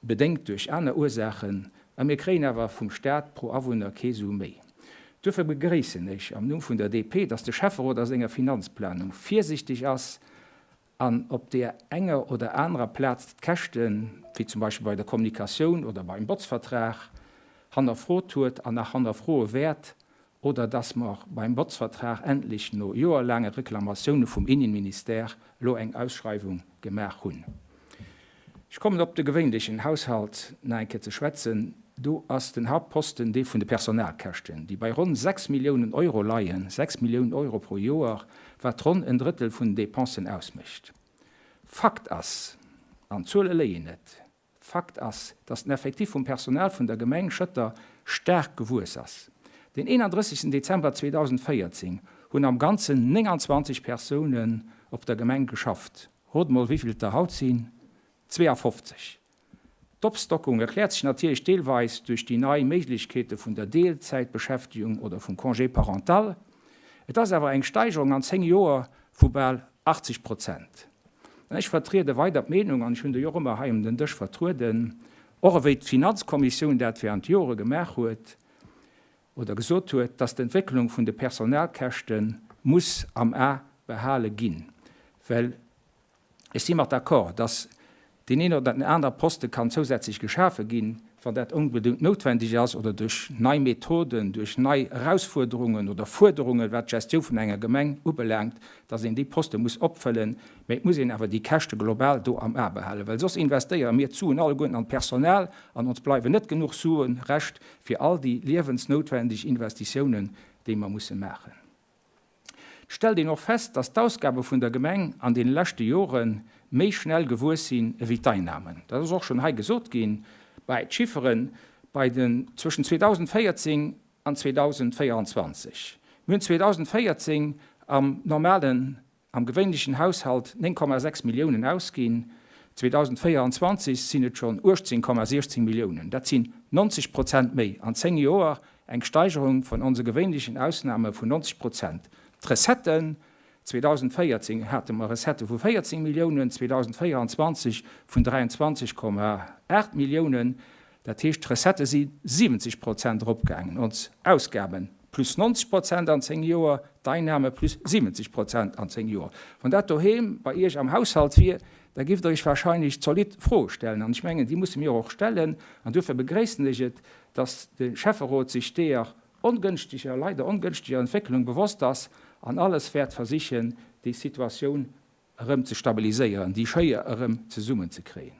bedéngt duerch aner Ursaachen, a mir kréien awer vum Staat pro Awunner kee Su méi. Duerfir begréissen ech am Numm vun der DP, dass de Schäfferot a senger Finanzplanung virsichteg ass an op deer enger oder anerer Plaz d'Käschten, wéi zum Beispill bei der Kommunikatioun oder beim Botzvertrag, hannerfrot huet an nach hannerfroe wäert, oder dass mer beim Botzvertrag endlech no joerlaange Reklamatioune vum Innenministère elo eng Ausschreiwung gemaach hunn. Ech kommen op de gewéinlechen Haushalt nach eng Kéier ze schwätzen. Do ass den Hauptposten dee vun de Personalkäschten, déi bei ronn 6 Milliounen Euro leien, 6 Milliounen Euro pro Joer, wat ronn en Drëttel vun den Dépensen ausmécht. Fakt ass, an d'Zuele léien net, Fakt ass, dass den Effectif vum Personal vun der Gemeng Schëtter staark gewuess ass. Den 31 Dezember 2014 hunn am Ganzen 29 Persounen op der Gemeng geschafft. Rot mol wéivill et der haut sinn, 52. D'Opstockung erkläert sech natierlech deelweis duerch déi nei Méiglechkeete vun der Deelzäitbeschäftegung oder vum Congé parental. Et ass awer eng Steigerung an 10 Joer vu bal 80 Prozent. An ech vertriede weider d'Meenung, an ech hunn déi och ëmmer hei um den Dësch vertrueden, och ewéi d'Finanzkommissioun dat während Jore gemaach huet oder gesot huet, dass d'Entwécklung vun de Personalkäschte muss am A behale ginn, well ech si mat d'accord, dass deen een oder den anere Poste kann zousätzlech geschafe ginn. wann dat onbedéngt noutwendeg ass oder duerch nei Methoden, duerch nei Erausfuerderungen oder Fuerderungen, wat d'Gestioun vun enger Gemeng ubelaangt, dass een déi Poste muss opfëllen. Mä et muss een awer déi Käschte global do am A behalen, well soss investéiere mir d'Suen alleguerten an d'Personal an ons bleiwen net genuch Sue Rescht fir all déi liewensnoutwendeg Investitiounen, déi mer musse maachen. Et stellt een och fest, dass d'Ausgabe vun der Gemeng an deene leschte Jore méi schnell gewuess sinn ewéi d'Einnamen. Dat ass och schonn hei gesot ginn. Bei d'Chifferen bei den zwëschen 2014 an 2024. Mir hunn 2014 am normalen Am gewéinlechen Haushalt 9,6 Milliounen ausginn, 2024 sinn et schonn 18,16 Milliounen. Dat sinn 90 Prozent méi an 10 Joer, eng Steigerung vun onse gewéinlechen Ausname vun 90 Prozent. D'Recetten, 2014 hate mer Recettë vu 14 Milliounen, 2024 vun 23,8 Milliounen. Dat heescht, d'Recettë si 70 Prozent eropgaangen, ons Ausgaben plus 90 Prozent an 10 Joer, d'Einnahme plus 70 Prozent an 10 Joer. Wann dat doheem bei Iech am Haushalt wier, da giff Der Iech wahrscheinlech zolidd Froe stellen. An ech mengen, déi musse mir och stellen. An duerfir begréissen ech et, dass de Schäfferot sech deeër ongënschteger, leider ongënschteger Entwécklung bewosst ass an alles wäert versichen, déi Situatioun erëm ze stabiliséieren, déi Schéier erëm zesummenzekréien.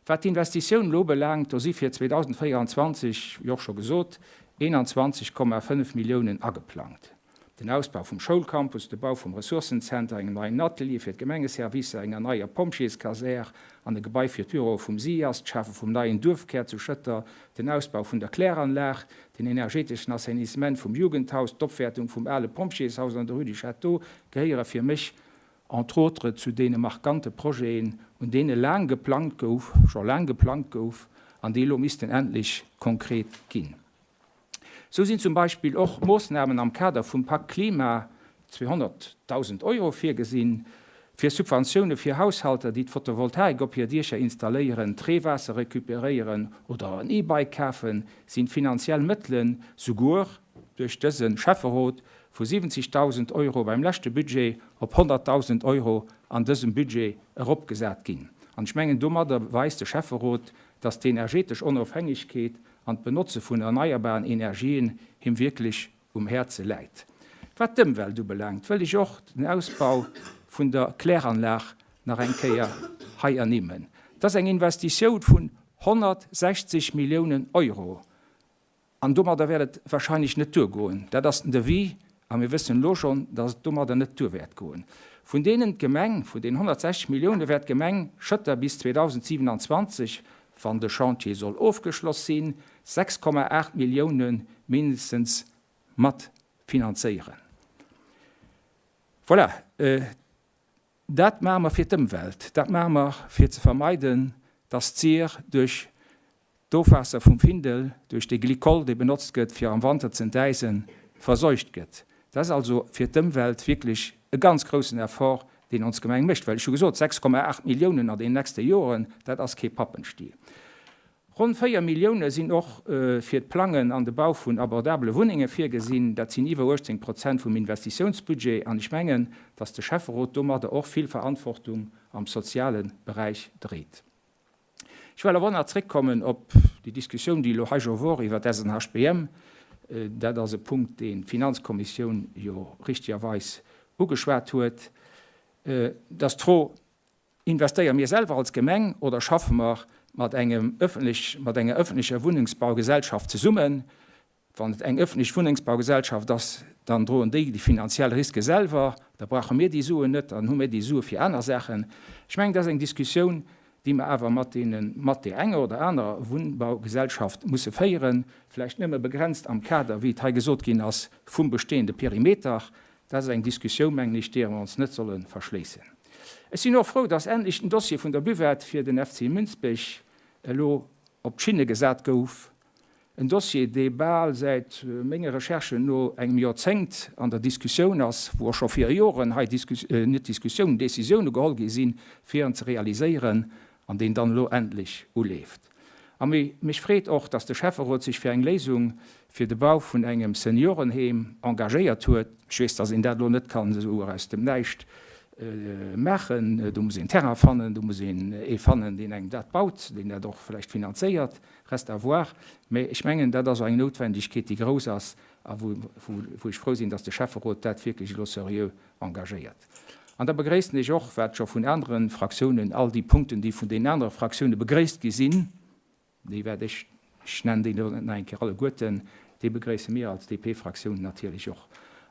Wat d'Investitiounen elo ubelaangt, do si fir 2024, wéi och scho gesot, 21,5 Milliounen ageplangt. Den Ausbau vum Schoulcampus, de Bau vum Ressourcenzenter, engem neien Atelier fir d'Gemengeservicer, enger neier Pompjeeskasär an e Gebai fir d'Büroe vum SIAS, d'Schafe vum neien Duerfkär zu Schëtter, den Ausbau vun der Kläranlag, den energeteschen Assainissement vum Jugendhaus, d'Opwäertung vum ale Pompjeeshaus an der Rue du Château gehéiere fir mech entre autres zu deene markante Projeten, un deene laang geplangt gouf, scho laang geplangt gouf, an déi elo missten endlech konkret ginn. Sou sinn zum Beispill och Moossnamen am Kader vum Pak Klima, 200.000 Euro, virgesinn, fir Subventioune fir Haushalter, déi d'Photovoltaik op hir Diecher installéieren, d'Reewaasser recuperéieren oder en E-Bike kafen, sinn d'finanziell Mëttelen souguer duerch dëse Schäfferot vu 70.000 Euro beim leschte Budget op 100.000 Euro an dësem Budget eropgesat ginn. An ech mengen, domadder weist de Schäfferot, dass d'energetesch Onofhängegkeet an d'Benotze vun erneierbaren Energien him wierklech um Häerze läit. Wat d'Ëmwelt ubelaangt, wëll ech och den Ausbau vun der Kläranlag nach eng Kéier hei ernimmen. Dat ass eng Investitioun vun 160 Milliounen Euro. An domadder wäert et wahrscheinlech net duergoen. Dat ass den Devis, a mir wëssen elo schonn, dass et domadder net duer wäert goen. Vun deenen d'Gemeng, vun deenen 160 Millioune wäert d'Gemeng Schëtter bis 2027, wann de Chantier soll ofgeschloss sinn, 6,8 Millioune mindestens mat finanzéieren. Voilà, dat maache mer fir d'Ëmwelt, dat maache mer fir ze vermeiden, dass d'Sir duerch d'Ofwaasser vum Findel duerch de Glycol, dee benotzt gëtt fir am Wanter z'entäisen, verseucht gëtt. Dat ass also fir d'Ëmwelt wierklech e ganz groussen Effort, deen ons Gemeng mécht, well ech hu gesot, 6,8 Milliounen an deenen nächste Joren, dat ass kee Pappenstiel. Ronn 4 Millioune sinn och fir d'Plangen an de Bau vun abordabele Wunnenge virgesinn. Dat sinn iwwer 18 Prozent vum Investitiounsbudget an ech mengen, datt de Schäfferot domadder och vill Verantwortung am soziale Beräich dréit. Ech well awer nach zréckkommen op déi Diskussioun, déi elo hei scho wor iwwer d'SNHBM. Dat ass e Punkt, deen d'Finanzkommissioun jo richtegerweis ugeschwat huet. Et ass d'Fro, Investéiere mir selwer als Gemeng oder schaffe mer mat engem öffentlech, mat enger öffentlecher Wunnengsbaugesellschaft zesummen? Wann et eng öffentlech Wunnengsbaugesellschaft ass, dann droen déi déi finanziell Riske selwer, da brauche mir déi Suen net, dann hu mir déi Sue fir aner Saachen. Ech mengen, dat ass eng Diskussioun, déi mer awer mat deenen, mat där enger oder anerer Wunnbaugesellschaft musse féieren, vläicht nëmme begrenzt am Kader, wéi et hei gesot ginn ass, vum bestehende Perimeter. Dat ass eng Diskussioun, mengen ech, deeër mer ons net solle verschléissen. Ech sinn och frou, dass endlech den Dossier vun der Buvette fir den FC Münzbech elo op d'Schinne gesat gouf. En Dossier, dee bal säit menge Recherchen no engem Joerzéngt an der Diskussioun ass, wou och scho vir Joren hei net Diskussiounen, Décisioune geholl gi sinn, fir en ze realiséieren, an deen dann elo endlech uleeft. A mech freet och, dass de Schäfferot sech fir eng Léisung fir de Bau vun engem Seniorenheem engagéiert huet. Ech weess, dass een dat elo net kann esou aus dem Näischt. Maachen. Do muss een Terrain fannen, do muss een ee fannen, deen engem dat baut, deen dat och vläicht finanzéiert, reste à voir. Mä ech mengen, dat ass och eng Noutwendegkeet, déi grouss ass a wou ech frou sinn, dass de Schäfferot dat wierklech elo seriö engagéiert. An da begréissen ech och, wat scho vun anere Fraktiounen, all déi Punkten, déi vun deenen anere Fraktioune begréisst gi sinn, Déi wäert ech, ech nennen déi elo net nach eng Kéier alleguerten, déi begréisse mir als DP-Fraktioun natierlech och.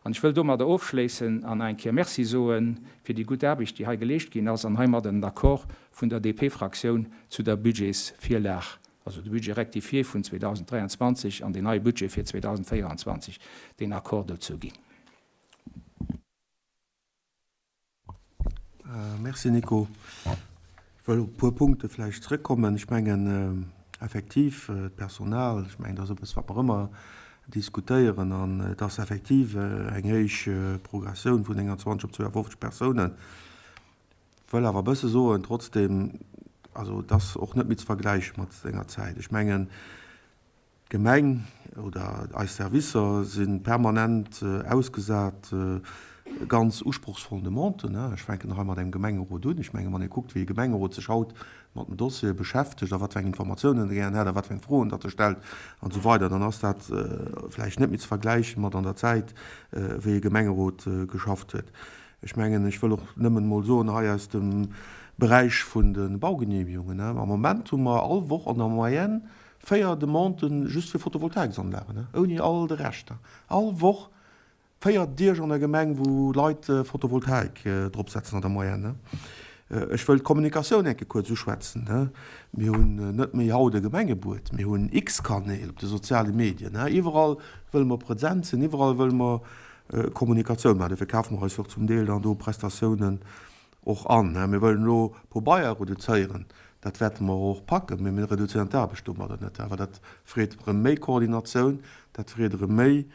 An ech wëll domadder ofschléissen an nach eng Kéier Merci soe fir déi gutt Aarbecht, déi hei geleescht ginn ass, an heimadder den Accord vun der DP-Fraktioun zu der Budgetsvirlag, also de Budget rectifié vun 2023 an deen neie Budget fir 2024, deen Accord dozou ginn. Merci Nico. Ech wëll op e puer Punkte vläicht zrëckkommen. Ech mengen effektiv d'Personal, ech mengen dat ass eppes wat mer ëmmer diskutéieren an et ass effektiv eng héich Progressioun vun 29 op 52 Persounen. Wëll awer e bësse soen trotzdem, also et ass och net méi ze vergläiche mat senger Zäit. Ech mengen D'Gemeng oder eis Servicer si permanent ausgesat ganz usprochsvollen Demanden. Ech fänken hei mat engem Gemengerot un. Ech mengen, wann ee kuckt, wéi e Gemengerot sech haut mat den Dossiere beschäftegt a wat fir eng Informatiounen e gären hätt a wat fir eng Froen datt e stellt an esou weider, dann ass dat vläicht net méi ze vergläiche mat an der Zäit, wéi e Gemengerot geschafft huet. Ech mengen, ech wëll och nëmmen emol soen, hei aus dem Beräich vun de Baugenehmigungen, am Moment hu mer all Woch an der Moyenne 4 Demanden just fir Photovoltaiksanlagen, ouni all de Rescht. All Woch 4 Diech an der Gemeng, wou Leit Photovoltaik drop setzen an der Moyenne. Ech wëll d'Kommunikatioun eng Kéier kuerz uschwätzen. Mir hunn net méi haut e Gemengebuet, mir hunn x Kanäl op de soziale Medien. Iwwerall wëlle mer present sinn, iwwerall wëlle mer Kommunikatioun maachen. Dofir kafe mer eis och zum Deel dann do Prestatiounen och an. Mir wëllen elo Pobeier reduzéieren, dat wäerte mer och packen, mee mir reduzéieren d'Aarbecht domadder net. Awer dat freet erëm méi Koordinatioun, dat freet erëm méi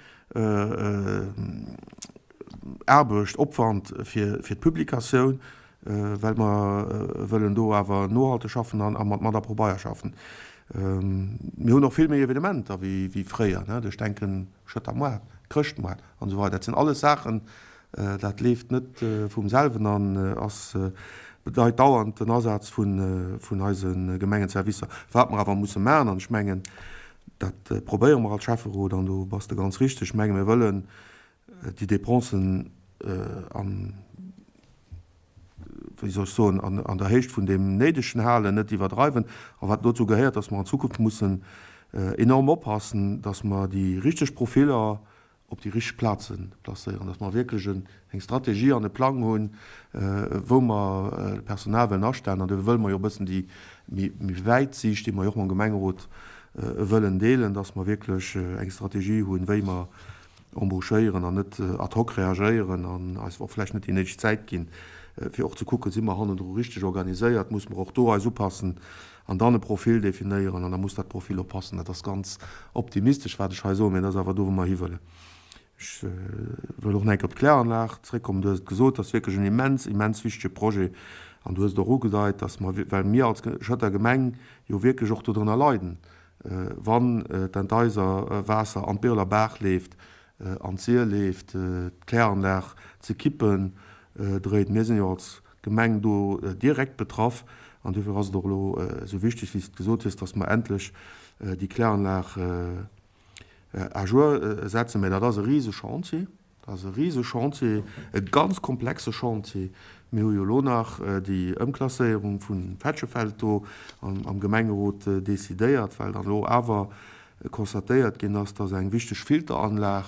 Aarbecht, Opwand fir d'Publikatioun, well mer wëllen do awer nohalteg schaffen a mat manner Pobeier schaffen. Mir hunn och vill méi Evenementer wéi fréier, ech denken Schëttermoart, Chrëschtmoart an esou weider. Dat sinn alles Saachen, Dat leeft net vum selwen an ass bedeit dauernd den Asaz vun eise Gemengenservicer. Wat mer awer musse maachen, an ech mengen, dat probéiere mer als Schäfferot, an do bass de ganz richteg, ech menge mir wëllen déi Dépensen an, wéi soll ech soen, an der Héicht vun deem Néidegen halen, net iwwerdreiwen. A wat dozou gehéiert, dass mer an Zukunft mussen enorm oppassen, dass mer déi richteg Profiller op déi richteg Plaze placéieren, dass mer wierklech eng Strategie an e Plang hunn, wou mer Personal wëllen astellen. An dofir wëlle mer jo e bëssen déi méi wäit Siicht, déi mer jo och mam Gemengerot wëllen deelen, dass mer wierklech eng Strategie hunn, wéi mer embauchéieren an net ad hoc reagéieren an eis och vläicht net déi néideg Zäit ginn, fir och ze kucken, si mer hannendru richteg organiséiert, musse mer och do eis upassen An dann e Profil definéieren an da muss dat Profil och passen. Dat ass ganz optimistesch, wat ech hei soen, mä dat ass awer do, wou mer hiwëllen. Ech wëll och nach eng Kéier op d'Kläranlag zréckkommen. Du hues et gesot, dat ass wierklech en immens, immens wichtege Projet. An du hues et och ugedeit, dass mer, well mir als Schëtter Gemeng jo wierklech och dodrënner leiden, wann d'Enteiser Waasser an d'Bireler Baach leeft, an d'Sir leeft, d'Kläranlag ze kippen dréit. Mir sinn jo als Gemeng do direkt betraff an duerfir ass et och elo esou wichteg, wéi s de gesot hues, dass mer endlech déi Kläranlag à jour setzen. Mä dat ass e Risechantier, dat ass e Risechantier, e ganz komplexe Chantier. Mir hu jo elo nach déi Ëmklasséierung vum Fetschefeld do am Gemengerot decidéiert, well dann elo awer constatéiert ginn ass, dass eng wichteg Filteranlag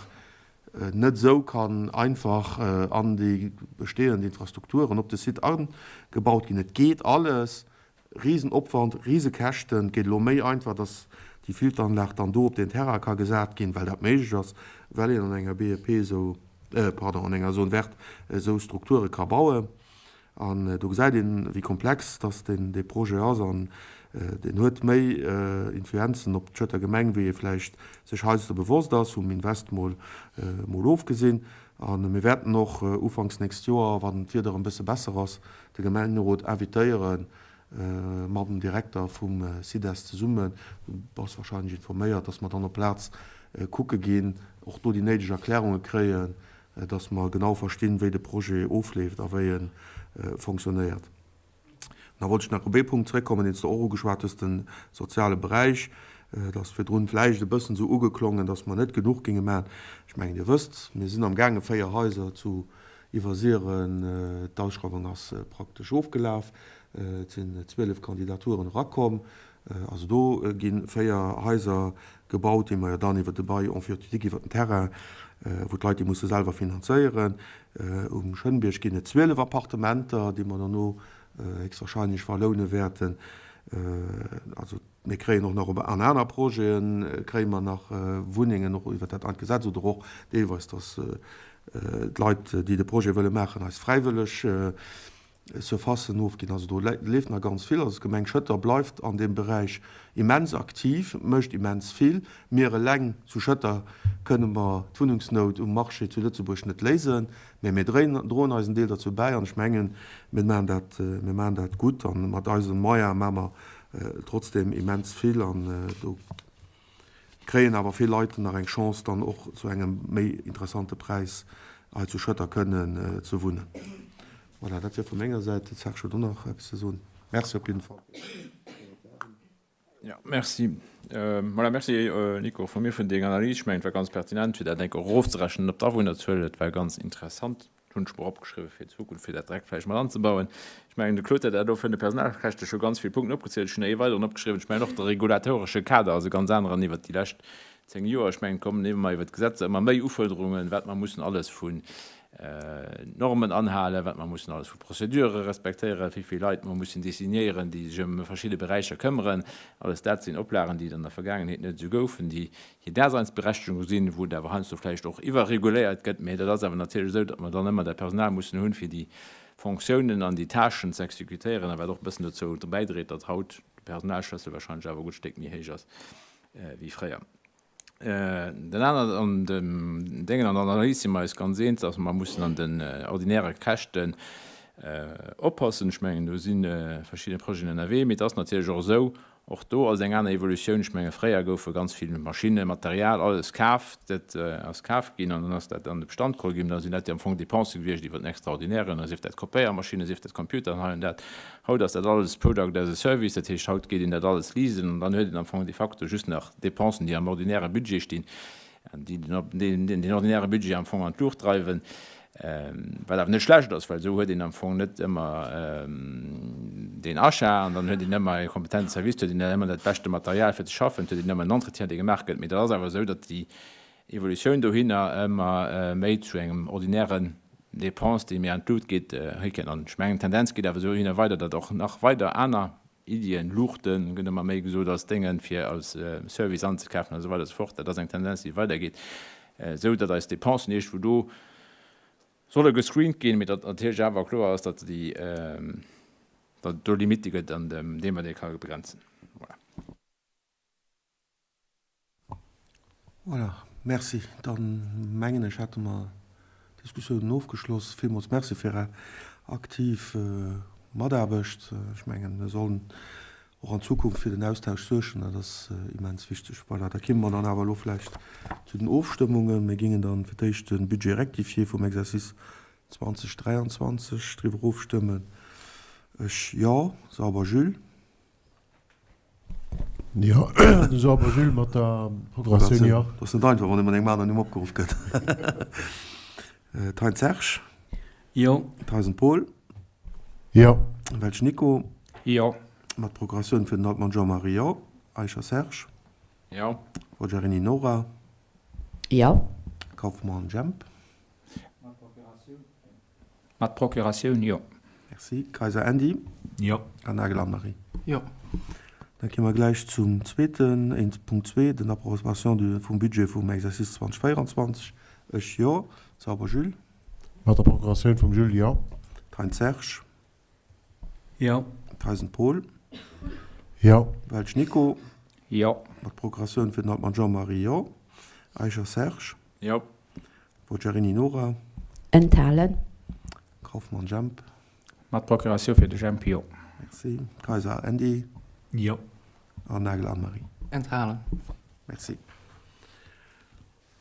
net esou kann einfach an déi bestehend Infrastrukturen op de Site agebaut ginn. Et geet alles, Risenopwand, Risekäschten. Et geet elo méi einfach, dass déi Filteranlag dann do op deen Terrain ka gesat ginn, well dat méiglech ass, well een an enger BEP esou, pardon, an enger Zone verte esou Strukture ka bauen. An do gesäit een, wéi komplex dass deen dee Projet ass. An deen huet méi Influenzen op d'Schëtter Gemeng, wéi ee vläicht sech heiansdo bewosst ass, vum Invest mol mol ofgesinn. A mir wäerten och ufanks nächst Joer, wann d'Wieder e bësse besser ass, de Gemengerot invitéieren, mam dem Direkter vum CIDES zesummen, du bass wahrscheinlech informéiert, dass mer dann op Plaz kucke ginn, och do déi néideg Erklärunge kréien. dass mer genau verstinn, wéi de Projet ofleeft a wéi e fonctionnéiert. Da wollt ech nach op ee Punkt zréckkommen, deen s de och ugeschwat hues, de soziale Beräich. Et ass virdrun vläicht e bëssen esou ugeklongen, dass mer net genuch géinge maachen. Ech mengen, Dir wësst, mir sinn amgaange 4 Haiser zu iwwersieren. D'Ausschreiwung ass praktesch ofgelaf. Et sinn 12 Kandidaturen erakomm. Also do gi 4 Haiser gebaut, déi mer jo dann iwwer de Bail emphytéotique, iwwer den Terrain, wou d'Leit déi musse selwer finanzéieren. Um Schënnbierg ginn et 12 Appartementer, déi mer dono héchstwahrscheinlech verloune wäerten. Also mir kréien och nach op an aner Projete kréie mer nach Wunnengen, och iwwer dat neit Gesetz oder och deelweis, datt d'Leit, déi de Projet wëlle maachen, eis fräiwëlleg Surfacen ofginn. Also do leeft nach ganz vill. Also d'Gemeng Schëtter bleift an deem Beräich immens aktiv, mécht immens vill. Mir eleng zu Schëtter kënne mer d'Wunnengsnout um Marché zu Lëtzebuerg net léisen, mä mir droen eisen Deel derzou bäi an ech mengen, mir maachen dat, mir maachen dat gutt a mat eise Moyene maache mer trotzdeem immens vill an do kréien awer vill Leit nach eng Chance dann och zu engem méi interessante Präis hei zu Schëtter kënnen ze wunnen. Voilà, dat wier vu menger Säit. De Serge huet och nach eppes ze soen. Merci op jidden Fall fir d'Kommentaren. Jo, merci. Voilà, merci Nico, och vu mir vun denger Analys. Ech mengen, et war ganz pertinent, fir dat enk och erofzerechnen op d'Awunnerzuel. Et war ganz interessant. Hunn ech mer opgeschriwwen fir d'Zukunft, fir dat direkt vläicht mat anzebauen. Ech mengen, de Claude huet dat elo vun de Personalkäschte scho ganz vill Punkten opgezielt. Ech hunn der ee weideren opgeschriwwen. Ech mengen och, de regulatoresche Kader ass e ganz aneren iwwert déi lescht 10 Joer. Ech mengen, et kommen ëmmer iwwert d'Gesetzer ëmmer méi Ufuerderungen, wat mer mussen alles vun Normen anhalen, wat mer mussen alles vu Prozedure respektéieren, wéi vill Leit mer mussen designéieren, déi sech ëm verschidde Beräicher këmmeren. Alles dat sinn Oplagen, déi et an der Vergaangenheet net esou goufen, déi hir Daseinsberechtigung sinn, wou et awer heiansdo vläicht och iwwerreguléiert gëtt. Mä dat ass awer natierlech esou, datt mer dann ëmmer dat Personal mussen hunn, fir déi Fonctiounen an déi Tâchen ze exekutéieren, a wat och e bëssen dozou bäidréit, datt haut de Personalschlëssel wahrscheinlech awer e gutt Stéck méi héich ass wéi fréier. Dat anert, an dem Déngen an der Analys si mer eis ganz eens, datt mer mussen an den ordinäre Käschten oppassen. Ech mengen, do si verschidde Projeten ënnerwee, mee et ass natierlech och esou, Och do ass eng aner Evolutioun. Ech menge fréier goufe ganz vill Maschinnen, Material, alles kaf. Dat ass kaf ginn an dann ass dat an de Bestand geholl ginn. Da sinn dat jo am Fong Dépensë gewiescht iwwer den Extraordinairen, sief dat Kopéiermaschinne, sief dat Computeren, hei an dat. Haut ass dat alles Product as a Service, dat heescht haut geet een dat alles leasen an dann huet een am Fong de facto just nach Dépensen, déi am ordinäre Budget stinn. déi den ordinäre Budget am Fong an d'Luucht dreiwen, wat awer net schlecht ass, well esou huet een am Fong net ëmmer deen Achat an dann huet een ëmmer e kompetente Service, huet een ëmmer dat beschte Material fir ze schaffen, huet een ëmmer en Entretien, dee gemaach gëtt. Mee dat ass awer esou, datt déi Evolutioun dohinner ëmmer méi zu engem ordinären Dépense, déi méi an d'Lut geet, hikënnt. An ech mengen, d'Tendenz geet awer esou hinner weider, datt och nach weider aner Iddien, Luuchten, gëtt ëmmer méi gesot als Déngen, fir als Service anzekafen an esou weider esou fort. Dat ass eng Tendenz, déi weidergeet, esou datt eis Dépensen iergendwou do solle gescreent ginn, mee datt natierlech awer kloer ass, datt déi, datt et do Limitte gëtt an deem, wat ee ka begrenzen. Voilà. Voilà, merci. Dann mengen ech, hätte mer d'Diskussiounen ofgeschloss. Villmools Merci fir Är aktiv Mataarbecht. Ech mengen, mir sollen och an Zukunft fir den Austausch suergen. Dat ass immens wichteg. Voilà, da kimme mer dann awer elo vläicht zu den Ofstëmmungen. Mir gingen dann fir d'éischt de Budget rectifié vum Exercice 2023 driwwer ofstëmmen. Ech, jo. Sauber Jules. Jo, de Sauber Jules mat der Progressioun, jo. Dat ass net einfach, wann ee mat engem aneren Numm opgeruff gëtt. Thein Serge. Jo. Theisen Paul. Jo. Welsch Nico. Jo. Mat Progressioun fir den Altmann Jean-Marie, jo. Eicher Serge. Jo. Forgiarini Nora. Jo. Kauffmann Jemp. Mat Procuratioun, jo. Merci. Kayser Andy. Jo. An Nagel Anne-Marie. Jo. Da gi mer gläich zum zweeten, Punkt zwee, den Approbation du vum Budget vum Exercice 2024. Ech, jo. Sauber Jules. Mat der Procuratioun vum Jules, jo. Thein Serge. Jo. Theisen Paul. Jo. Welsch Nico. Jo. Mat Procuratioun fir den Altmann Jean-Marie, jo. Eicher Serge. Jo. Forgiarini Nora. Enthalen. Kauffmann Jemp. Mat Procuratioun fir de Jemp, jo. Merci. Kayser Andy. Jo. An Nagel Anne-Marie. Enthalen. Merci.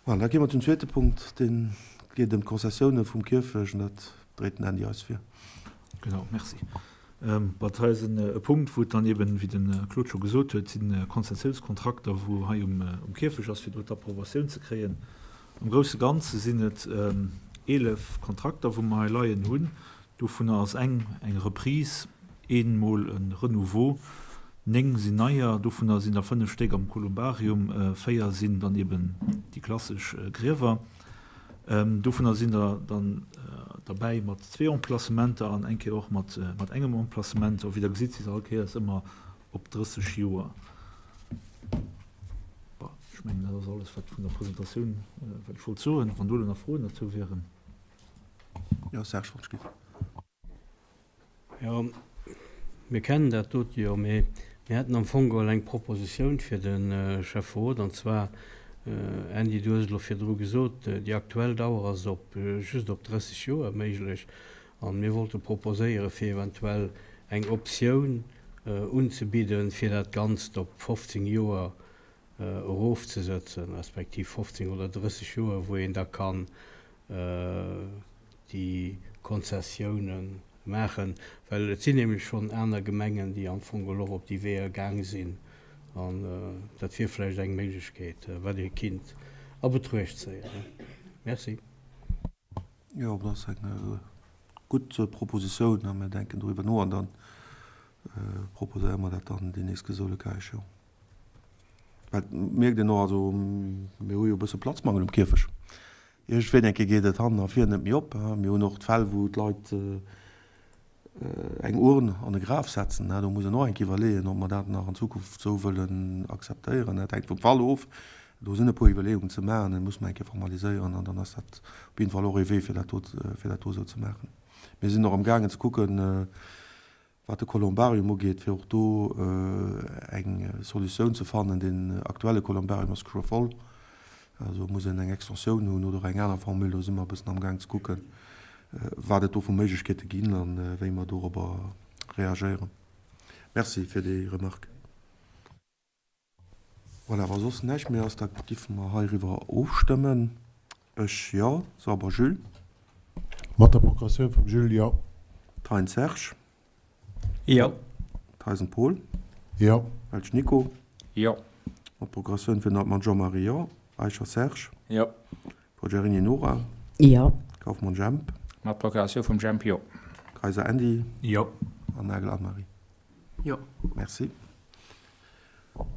Voilà, da gi mer zum zweete Punkt, deen. Et geet ëm d'Konzessioune vum Kierfecht an dat dréit den Andy eis vir. Genau, merci. Bon, dat hei ass e Punkt, wou et dann eben, wéi de Claude scho gesot huet, si Konzessiounskontrakter, wou hei um Kierfecht ass, fir do d'Approbatioun ze kréien. Am grousse Ganze sinn et 11 Kontrakter, wou mer hei leien hunn. Dovunner ass eng eng Reprise, een mol e Renouveau, 9 sinn neier, dovunner sinn der 5 Stéck am Kolumbarium, 4 sinn dann eben déi klassesch Griewer. Dovunner sinn der dann derbäi mat zwee Emplacementer an eng Kéier och mat engem Emplacement. A wéi Der gesitt, si se all Kéiers ëmmer op 30 Joer. Bon, ech mengen, dat ass alles, wat vun der Presentatioun, wat ech wollt soen. Wann do elo nach Froen dozou wieren. Jo, Serge Wolschke. Jo, mir kennen dat dote jo, mee mir hätten am Fong geholl eng Propositioun fir de Schäfferot, an zwar, Andy, du hues et elo virdru gesot, déi aktuell Dauer ass op just op 30 Joer méiglech, an mir wollte proposéiere fir eventuell eng Optioun unzebidden, fir dat Ganzt op 15 Joer erofzesëtzen, respektiv 15 oder 30 Joer, wou een da kann déi Konzessiounen maachen, well et sinn nämlech schonn aner Gemengen, déi am Fong geholl och op déi Weeër gaang sinn, an dat wier vläicht eng Méiglechkeet, wat ee kinnt a Betruecht zéien. Merci. Jo, dat ass eng gutt Propositioun a mir denken doriwwer no an da proposéiere mer dat dann déi nächst Gesoule cas échéant. Well et mierkt een och, also mir hu jo e bësse Platzmangel um Kierfech. Iergendwéi eng Kéier geet et hannen a vir net méi op. Mir hunn och d'Fäll, wou d'Leit eng Urn an e Graf setzen. Do muss een och eng Kéier iwwerleeën, ob mer dat nach an Zukunft esou wëllen akzeptéieren. Dat hänkt vum Fall of. Do sinn e puer Iwwerleeungen ze maachen. Dat muss mer eng Kéier formaliséieren an dann ass dat op jidde Fall och ee Wee, fir dat do, fir dat do esou ze maachen. Mir sinn och amgaangen ze kucken, Wat de Columbarium ugeet, fir och do eng Solutioun ze fannen, deen aktuelle Columbarium ass scho voll, also muss een eng Extensioun hunn oder eng aner Formule. Do si mer e bëssen amgaang ze kucken, wat et do vu Méiglechkeete ginn a wéi mer dorobber reagéieren. Merci fir déi Remarque. Voilà, wa soss näischt méi ass, da giffe mer heiriwwer ofstëmmen. Ech, jo. Sauber Jules. Mat der Procuratioun vum Jules, jo. Thein Serge. Jo. Theisen Paul. Jo. Welsch Nico. Jo. Mat Procuratioun fir den Altmann Jean-Marie, jo. Eicher Serge. Jo. Forgiarini Nora. Jo. Kaufmann Jemp. Mat Procuratioun vum Jemp, jo. Kayser Andy. Jo. An Nagel Anne-Marie. Jo. Merci.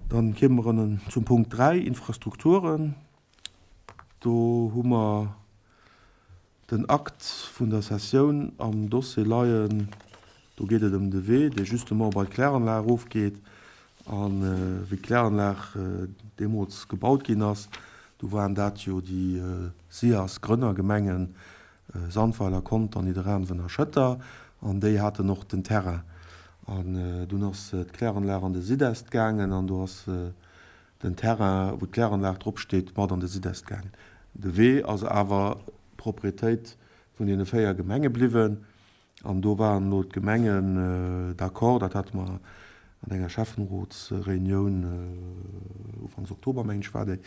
Dann kéime mer zum Punkt 3, Infrastrukturen. Do hu mer den Akt vun der Sessioun am Dossier leien. Do geet et ëm de Wee, dee justement bei d'Kläranlag erofgeet. A wéi d'Kläranlag deemools gebaut ginn ass, du waren dat jo déi SIAS Grënnergemengen Sandweiler, Conter, Nidderaanwen a Schëtter, an déi haten och den Terrain. An dunn ass d'Kläranlag an de Sidest gaangen an do ass den Terrain, wou d'Kläranlag drop steet, mat an de Sidest gaangen. De Wee ass awer Proprietéit vun deene 4 Gemenge bliwwen. An do waren elo d'Gemengen d'accord, dat hate mer an enger Schäffenrotsreunioun ufanks Oktober, mengen ech war déi,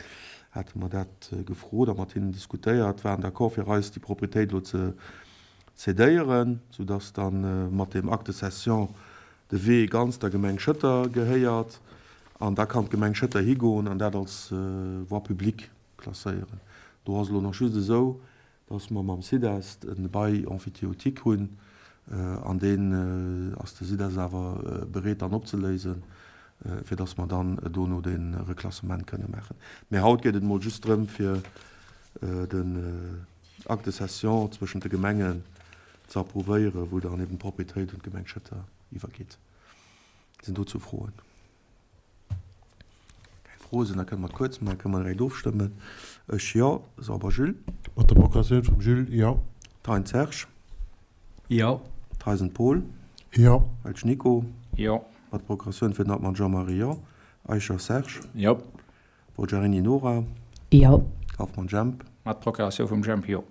hate mer dat gefrot a mat hinnen diskutéiert, waren d'accord fir eis déi Propriétéit elo ze cédéieren, soudass da mat deem Acte de cession de Wee ganz der Gemeng Schëtter gehéiert. An da kann d'Gemeng Schëtter higoen an dat als Voie publique klasséieren. Do ass elo nach just esou, dass mer mam SIDEST e Bail emphytéotique hunn, an deen ass de SIDEST awer bereet dann opzeléisen, fir dass mer dann dono de Reklassement kënne maachen. Mä haut geet et emol just drëm, fir den Acte de cession zwëschent de Gemengen ze approuvéieren, wou dann eben d'Propriétéit un d'Gemeng Schëtter iwwergeet. Sinn dozou Froen? Keng Froe sinn, da kënne mer et kuerz maachen, kënne mer direkt ofstëmmen. Ech, jo. Sauber Jules. Mat der Procuratioun vum Jules, jo. Thein Serge. Jo. Theisen Paul. Jo. Welsch Nico. Jo. Mat der Procuratioun fir den Hartmann Jean-Marie, jo. Eicher Serge. Jo. Forgiarini Nora. Jo. Kaufmann Jemp. Mat Procuratioun vum Jemp, jo.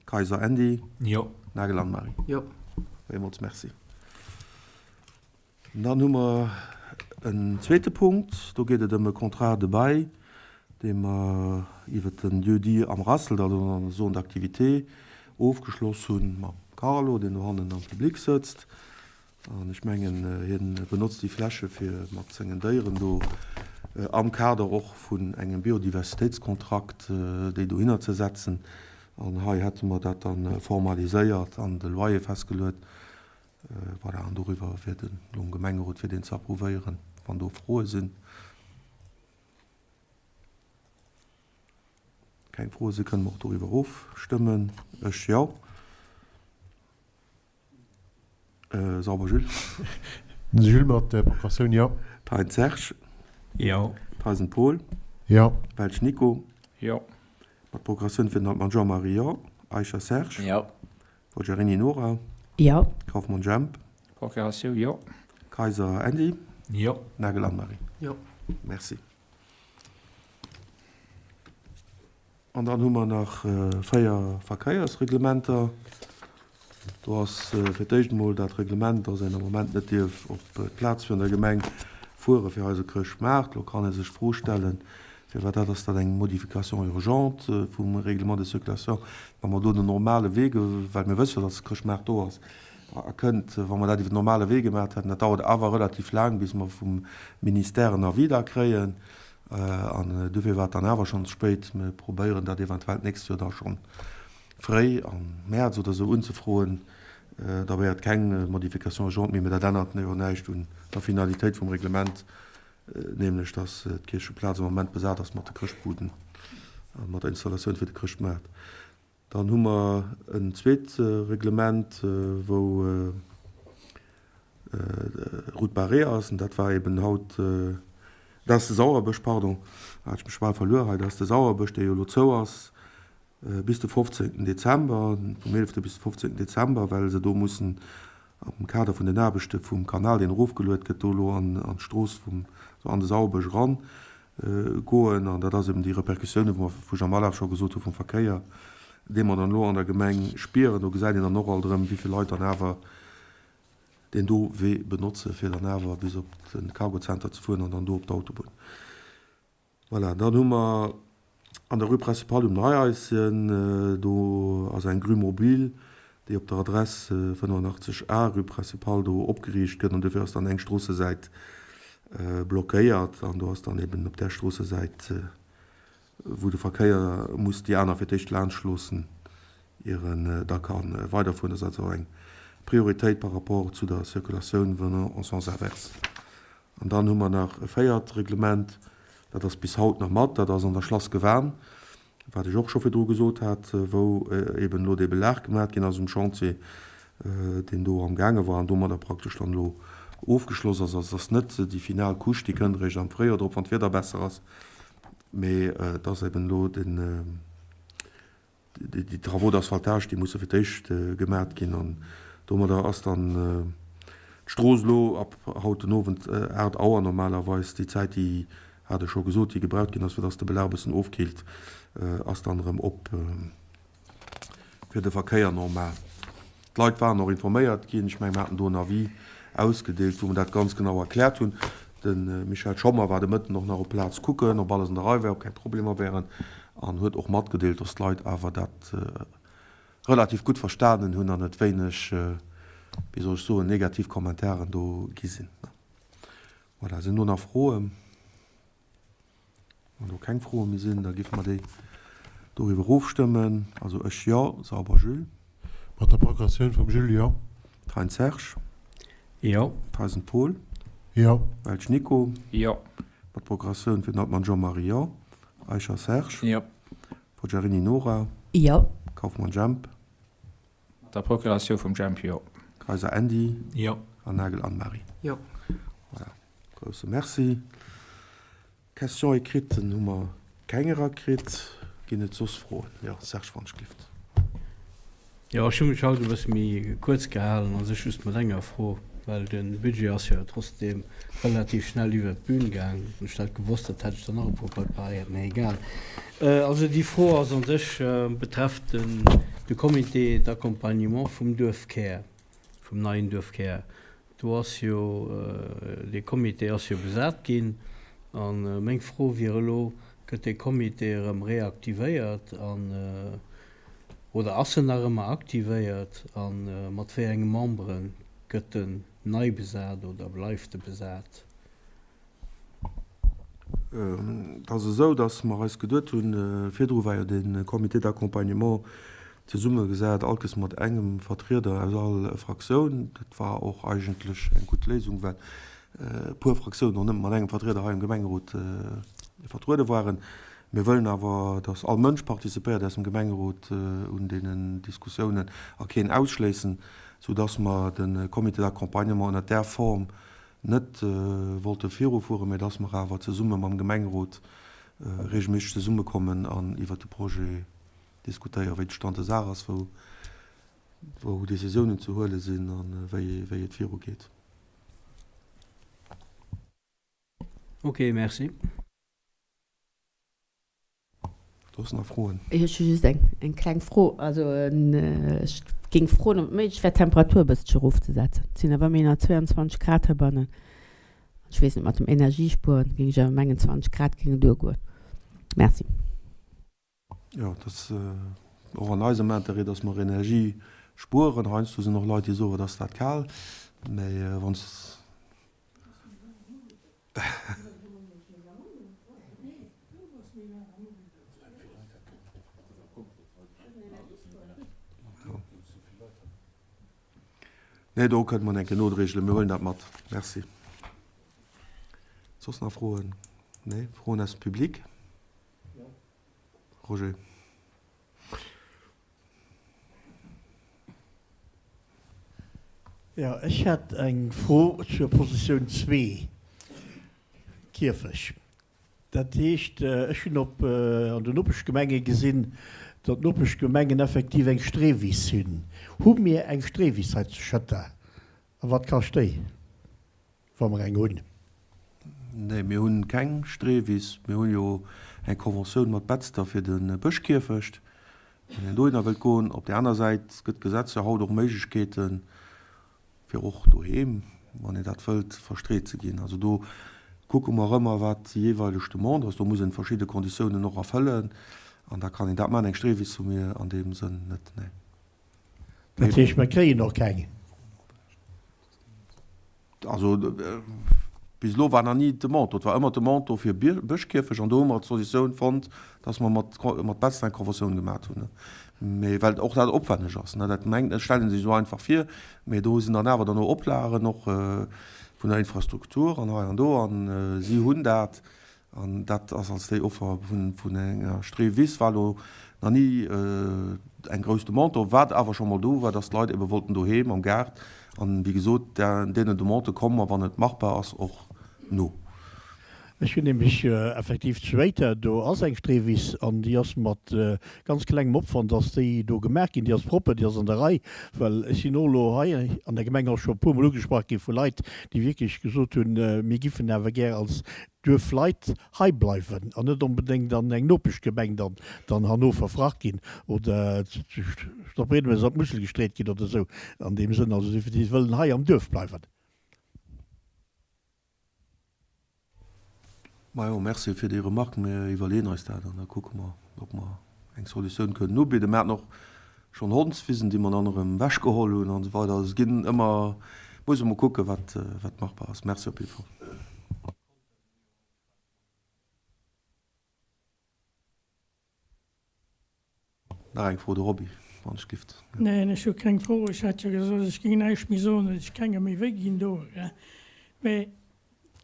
Kayser Andy. Jo. Nagel Anne-Marie. Jo. Villmools Merci. Dann hu mer en zweete Punkt, do geet et ëm e Contrat de bail. Dee mer iwwer den Lieu-dit Am Rasselt, also an der Zone d'activité, ofgeschloss hunn mam Carlo, deen dohannen am Public sëtzt. An ech mengen, hien benotzt déi Fläche fir mat sengen Déieren do am Kader och vun engem Biodiversitéitskontrakt déi dohinner ze setzen. An hei hätte mer dat da formaliséiert an de Loyer festgeluet. Voilà, an doriwwer wier den elo um Gemengerot fir deen ze approuvéieren, wann do Froe sinn. Keng Froe sinn, kënne mer och doriwwer ofstëmmen. Ech jo. Sauber Jules. Den Jules mat der Procuratioun, jo. Thein Serge. Jo. Theisen Paul. Jo. Welsch Nico. Jo. Mat Procuratioun fir den Altmann Jean-Marie, jo. Eicher Serge. Jo. Forgiarini Nora. Jo. Kaufmann Jemp. Procuratioun, jo. Kayser Andy. Jo. Nagel Anne-Marie. Jo. Merci. An dann hu mer nach 4 Verkéiersreglementer. Do ass fir d'éischt emol dat Reglement, dass een am Moment net dierf op d'Plaz virun der Gemeng fuere fir eise Chrëschtmaart. Lo kann ee sech d'Fro stellen, firwat dat ass dat eng Modification urgente vum Règlement de circulation, wa mer do den normale Wee, well mir wësse jo, dass de Chrëschtmaart do ass a kënnt, wa mer dat iwwer den normale Wee gemaach hätten. Dat dauert awer relativ laang, bis mer vum Ministère en Avis da kréien. An dofir war et dann awer schonn ze spéit. Mir probéieren dat eventuell d'nächst Joer da schonn fréi am Mäerz oder esou unzefroen. Da wär et keng Modification urgente méi, mä dat ännert jo näischt un der Finalitéit vum Reglement, nämlech dass d'Kiercheplaz am Moment besat ass mat de Chrëschtbuden a mat der Installatioun fir de Chrëschtmaart. Dann hu mer en zweet Reglement, wou Route barrée ass, an dat war eben haut, dat ass de Sauerbësch, pardon, hat ech mech bal verluer hei, dat ass de Sauerbësch, dee jo elo zou ass bis de 15. Dezember, vum 11. bis de 15. Dezember, well se do mussen am Kader vun den Aarbechte vum Kanal, deen erofgeluet gëtt, do elo an d'Strooss vum, also an de Sauerbësch eran goen. An dat ass eben déi Repercussioune, wou mer, wou ech am Alaf scho gesot hu vum Verkéier, dee mer dann elo an der Gemeng spieren. Do gesäit een dann och alt erëm, wéi vill Leit dann awer deen do Wee benotze fir dann awer bis op de Cargocenter ze fueren an dann do op d'Autobunn. Voilà, dann hu mer an der Rue Principale um Neiaischen, do ass eng Grue mobile, déi op der Adress 85 A, Rue Principale do opgeriicht gëtt an dofir ass dann eng Stroossesäit blockéiert an do ass dann eben op där Stroossesäit, wou de Verkéier muss déi aner fir d'éischt laanscht loossen, ier en da ka weiderfueren. Dat ass also eng Prioritéit par rapport zu der Circulatioun venant en sens inverse. An dann hu mer nach e véiert Reglement, dat ass bis haut nach mat, dat ass an der Schlass Gewan, wat ech och scho virdru gesot hat, wou eben elo dee Belag gemat ginn ass um Chantier, deen do amgaange war an domadder praktesch dann elo ofgeschloss ass. Also et ass net déi final Couche, déi kënnt eréischt am Fréijoer drop, wann d'Wieder besser ass, mee et ass eben elo den, Déi Travaux d'asphaltage, déi musse fir d'éischt gemat ginn an domadder ass dann d'Strooss elo ab haut den Owend 8 Auer normalerweis, déi Zäit, déi hat ech scho gesot, déi gebraucht ginn ass, fir dass de Belag e bëssen ofkillt, ass dann erëm op fir de Verkéier normal. D'Leit waren och informéiert ginn. Ech mengen, mir haten do en Avis ausgedeelt, wou mer dat ganz genau erkläert hunn. De Michel Schommer war de Mëtten och nach op d'Plaz kucken, ob alles an der Rei wär, ob keng Problemer wären, an huet och matgedeelt, dass d'Leit awer dat relativ gutt verstanen hunn an et wéineg, wéi soll ech soen, negativ Kommentaren do gi sinn. Voilà, sinn do nach Froen? Wann do keng Froe méi sinn, da géife mer déi doriwwer ofstëmmen. Also ech jo, Sauber Jules. Mat der Progressioun vum Jules, jo. Thein Serge. Jo. Theisen Paul. Jo. Welsch Nico. Jo. Mat Progressioun fir den Altmann Jean-Marie, jo. Eicher Serge. Jo. Forgiarini Nora. Jo. Kauffmann Jemp. Mat der Procuratioun vum Jemp, jo. Kayser Andy. Jo. An Nagel Anne-Marie. Jo. Voilà. Grousse Merci. Questions écrites hu mer keng erakritt. Ginn et soss Froen? Jo, Serge Van Schlift. Jo, ech hu mech haut e bësse méi kuerz gehalen, a sech just mat enger Fro, well de Budget ass jo trotzdeem relativ schnell iwwert d'Bün gaang. Wann ech dat gewosst hätt, hätt ech der nach e puer preparéiert, mee egal. Also déi Fro ass an sech, betrefft de Comité d'accompagnement vum Duerfkär, vum neien Duerfkär. Do ass jo, dee Comité ass jo besat ginn. A meng Fro wier elo. Gëtt dee Comité erëm reaktivéiert an, oder ass en nach ëmmer aktivéiert a mat wéi enge Membere gëtt en nei besat oder bleift e besat? Et ass esou, datt mer eis geduet hunn, virdru war jo de Comité d'accompagnement zesummegesat, allkes mat engem Vertrieder aus all Fraktioun. Dat war och eigentlech eng gutt Léisung, well e puer Fraktiounen och nëmme mat engem Vertrieder hei am Gemengerot vertruede waren. Mir wëllen awer, datt all Mënsch participéiert aus dem Gemengerot un deenen Diskussiounen a keen ausschléissen, soudatt mer de Comité d'accompagnement ënnert där Form net wollte virufueren, mä datt mer awer zesumme mam Gemengerot regelméisseg zesummekommen an iwwert de Projet diskutéieren, wéi de Stand de Saach ass, wou wou Décisiounen ze huele sinn a wéi et virugeet. Ok, merci. Soss nach Froen? Ech hu just eng eng kleng Fro. Also ech géing froen, ob et méiglech wär, d'Temperatur e bësselche erofzesetzen. Et sinn awer ëmmerhin nach 22 Grad heibannen. Ech weess net, mat dem Energiespueren géing ech awer mengen, 20 Grad géingen duergoen. Merci. Jo, et ass och an eisem Interêt, dass mer Energie spueren. Heiansdo sinn och Leit, déi soen, et ass dat kal. Mä wann s. Nee, do kënne mer eng Kéier nodreegelen. Mir huelen dat mat. Merci. Soss nach Froen? Nee? Froen aus dem Public? Roger. Jo, ech hätt eng Fro zur Positioun zwee, Kierfech. Dat heescht, ech hunn op an den Nopeschgemenge gesinn, datt d'Nopeschgemengen effektiv eng Streewiss hunn. Hu mir eng Streewiss hei zu Schëtter a wat kascht déi? Wa mer eng hunn. Nee, mir hunn keng Streewiss. Mir hunn jo eng Conventioun mat Betzder fir de Bëschkierfecht, wann een dohinner wëllt goen. Op där aner Säit gëtt d'Gesetz jo haut och Méiglechkeeten, fir och doheem, wann een dat wëllt, verstreet ze ginn. Also do kucke mer ëmmer, wat déi jeeweileg Demande ass. Do muss een verschidde Konditiounen och erfëllen an da kann een dat maachen. Eng Streewiss hu mir an deem Sënn net, nee. Dat heescht, mer kréien och keng? Also bis elo war nach ni d'Demande do. Et war ëmmer d'Demande do fir Bëschkierfech an do hu mer d'Solutioun fonnt, dass mer mat mat Betzder eng Conventioun gemat hunn. Mee well och dat opwenneg ass, ne, dat mengt, dat stellt ee sech esou einfach vir, mee do sinn dann awer dann och Oplagen och vun der Infrastruktur an hei an do an si hunn dat. An dat ass als déi Offer vun enger Streewiss war elo nach ni eng grouss Demande do. Wat awer scho mol do war, dass d'Leit ebe wollten doheem am Gaart. An wéi gesot, deenen Demandë komme mer, wann et machbar ass, och no. Ech hunn nämlech effektiv zu Éiter, do ass eng Streewiss an déi ass mat ganz klengem Opwand ass déi do gemaach ginn. Déi ass propper, déi ass an der Rei. Well ech sinn och elo hei an der Gemeng och scho e puermol ugesprach gi vu Leit, déi wierklech gesot hunn, mir giffen awer gär als Duerf Leit hei bleiwen an net onbedéngt an eng Nopeschgemeng dann dann herno verfracht ginn oder zu Stadbriedemes an d'Musel gestreet ginn oder esou an deem Sënn. Also si wëllen hei am Duerf bleiwen. Majo, merci fir déi Remarque. Mir iwwerleeën eis dat an da kucke mer, ob mer eng Solutioun kënnen ubidden. Mir haten och schonn Hondswisen, déi mer dann erëm ewechgeholl hunn an esou weider. Also et ginn ëmmer, muss ee mol kucken, wat, wat machbar ass. Merci op jidde Fall. Nach eng Fro, de Roby, wann ech gift. Neen, ech hu keng Fro. Ech hat jo gesot, ech géing näischt méi soen, well ech kengem méi wéi ginn doen. Mee et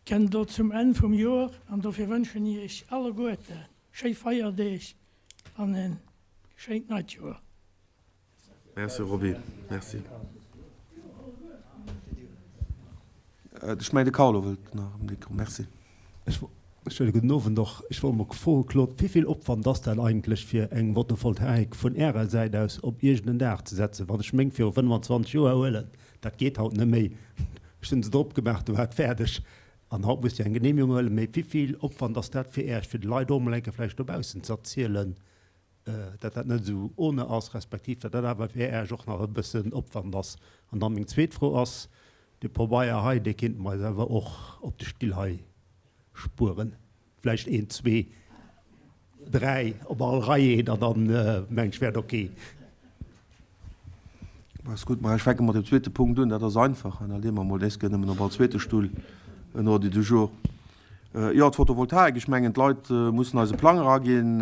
kënnt elo zum Enn vum Joer an dofir wënschen ech Iech alleguerte schéi Feierdeeg an e schéint neit Joer. Merci Roby, merci. Ech mengen de Carlo wëllt nach am Mikro. Merci. Schöne gudden Owend och. Ech wollt mol froen, Claude, wéivill Opwand ass dat eigentlech fir eng Photovoltaik vun Ärer Säit aus op iergend en Daach ze setzen? Wann ech meng viru 25 Joer huelen, dat geet haut net méi, ech hunn se drop gemaach, du war et fäerdeg an haut musst Dir eng Genehmigung huelen. Mee wéivill Opwand ass dat fir Äech, fir de Leit och mol eng Kéier vläicht dobaussen ze erzielen, datt dat net esou ohne ass, respektiv datt dat awer fir Äech och nach e bëssen Opwand ass. An dann meng zweet Fro ass, Dee Pobeier hei, dee kéinte mer eis awer och op de Still hei spueren, vläicht een, zwee. 3 op all Rei een an dann meng ech wär et ok. Ass gutt, ma ech fänke mat dem zweete Punkt un, dat ass einfach, da leeë mer emol dés Kéier nëmmen op all zweete Stull en Ordre du jour. Jo, d'Photovoltaik, ech mengen d'Leit mussen eis e Plang eraginn,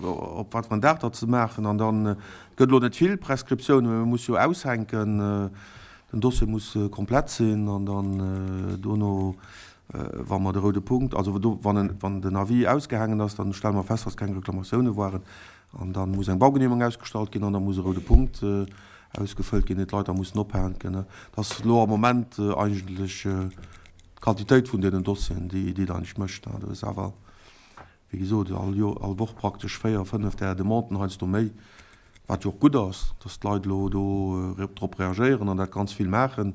op wat fir en Daach datt se maachen an dann, et gëtt elo net vill Prescriptiounen, mä muss jo aushänken, den Dossier muss komplett sinn an dann dono, wa mer de roude Punkt, also do, wann en, wann den Avis ausgehaangen ass, dann stelle mer fest, datt keng Reklamatioune waren an da muss eng Baugenehmegung ausgestallt ginn an da muss e roude Punkt ausgefëllt ginn, deen d'Leit da mussen ophänken. Dat ass elo am Moment eigentlech d'Quantitéit vun deenen Dossieren, déi et eigentlech mécht. Do ass awer, wéi gesot, all Joer, all Woch praktesch 4, 5 där Demanden, heiansdo méi, wat jo och gutt ass, dass d'Leit elo do drop reagéieren an dat ganz vill maachen.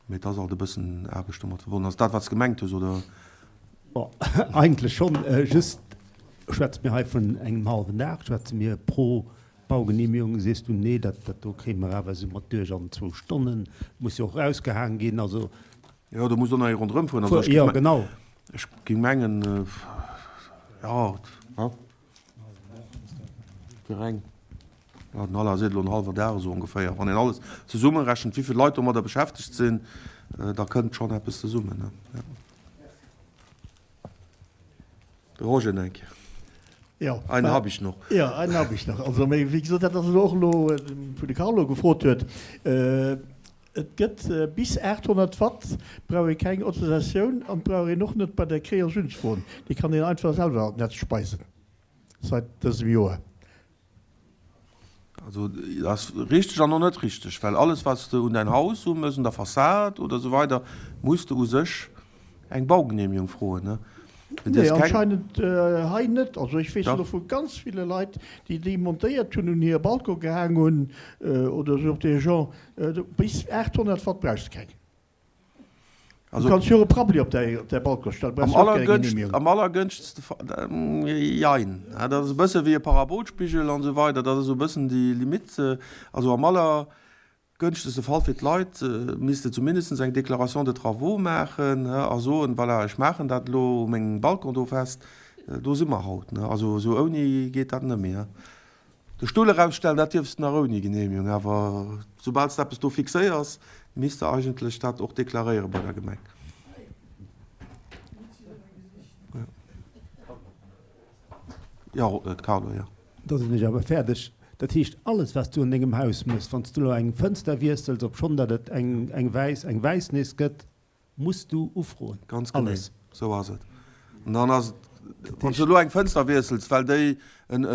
Mee et ass alt e bëssen Aarbecht domat verbonnen. Ass dat, wat s de gemengt hues, oder? Bon, eigentlech schonn. Just schwätze mir hei vun engem hallwen Dag, schwätze mir pro Baugenehmigung. Sees du, nee, dat do kréie mer awer esou mat duerch an zwou Stonnen. Muss jo och ausgehaang ginn, also. Jo, do muss och nach ee ronderëm fueren. Also ech géif. Jo, genau. Ech géing mengen, jo. Fir eng. Jo, den Alain seet elo en hallwer Dag esou ongeféier. Wann een alles zesummerechent, wéi vill Leit domadder beschäftegt sinn, da kënnt schonn eppes zesummen, jo. De Roger nach eng Kéier. Jo. Einen hab ich noch. Jo, einen hab ich nach. Also, mee wéi gesot, dat ass elo och elo, wou de Carlo gefrot huet. Et gëtt bis 800 Watt brauch ee keng Autorisatioun an brauch een och net bei der Creos unzefroen. Déi kann een einfach selwer an d'Netz speisen seit dësem Joer. Also dat ass richteg an och net richteg, well alles wat s de un däin Haus umëss, un der Fassad oder esou weider, muss de u sech eng Baugenehmigung froen, ne? Nee, anscheinend hei net. Also ech weess elo vu ganz ville Leit, déi déi montéiert hunn, un hire Balcon gehaang hunn oder esou op dee Genre. Bis 800 Watt brauchs de keng. Du kanns jo och e Prabbeli op däi Balcon stellen, brauchs och keng Genehmigung. Am allergënschtste Fall, jein. Dat ass e bësse wéi e Parabolspigel an esou weider, dat ass esou e bëssen déi Limite. Also am allergënschtegste Fall fir d'Leit misst de zumindest eng Déclaration de travaux maachen a soen, voilà, ech maachen dat elo u mengem Balcon do fest. Do si mer haut. Also esou ouni geet dat net méi. De Stull erausstellen, dat dierfs de nach ouni Genehmigung, awer soubal s de eppes do fixéiers, misst de eigentlech dat och deklaréiere bei der Gemeng. Jo, Carlo, jo. Da sinn ech awer fäerdeg. Dat heescht, alles wat s du an dengem Haus méchs, wann s du elo eng Fënster wiessels, obschonn datt et eng wäiss eng wäiss nees gëtt, Muss du ufroen. Ganz genee, esou ass et. An dann ass et, wann s du elo eng Fënster wiessels, well déi en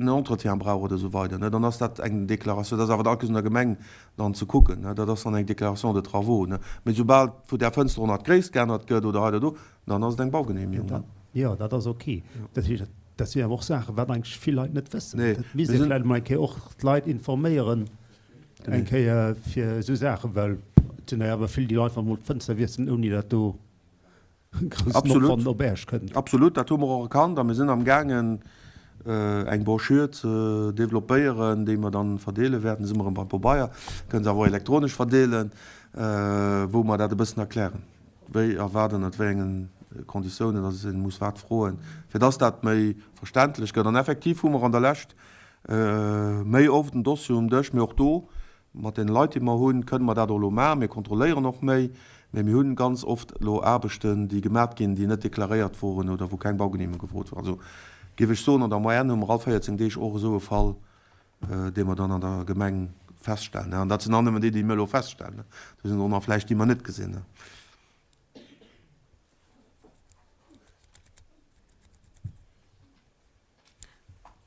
Entretien brauch oder esou weider, ne, dann ass dat eng Déclaration, dat ass awer da un der Gemeng dann ze kucken, ne, dat ass dann eng Déclaration de travaux, ne. Mee soubal vu där Fënster och nach d'Gréisst geännert gëtt oder hei oder do, dann ass et eng Baugenehmigung, ne. Jo, dat ass ok. Dat heescht, dat sinn awer och Saachen, wat eigentlech vill Leit net wëssen. Dat misst ee vläicht emol eng Kéier och d'Leit informéieren. Eng Kéier fir esou Saachen, well et sinn der jo awer vill, déi einfach emol d'Fënster wiesselen, ouni datt do groussen Opwand op Äerch kënnt. Absolut, dat hu mer och erkannt a mir sinn amgaangen eng Broschür ze developpéieren, déi mer dann verdeele wäerten. Da si mer erëm beim Pobeier, kënne se awer och elektronesch verdeelen, wou mer dat e bëssen erklären, wéi a wat ënnert wéi engen Konditiounen datt ee muss wat froen, fir datt dat méi verständlech gëtt. An effektiv hu mer an der Lescht Méi oft en Dossier um Dësch, mee och do, mat deene Leit, déi mer hunn, kënne mer dat och elo maachen. Mir kontrolléieren och méi, mee mir hunn ganz oft elo Aarbechten, déi gemat ginn, déi net deklaréiert woren oder wou keng Baugenehmegung gefrot war. Also géif ech soen, an der Moyenne hu mer all 14 Deeg och esou e Fall, dee mer dann an der Gemeng feststellen. An dat sinn dann nëmmen déi, déi mir elo feststellen. Do sinn och nach vläicht déi mer net gesinn.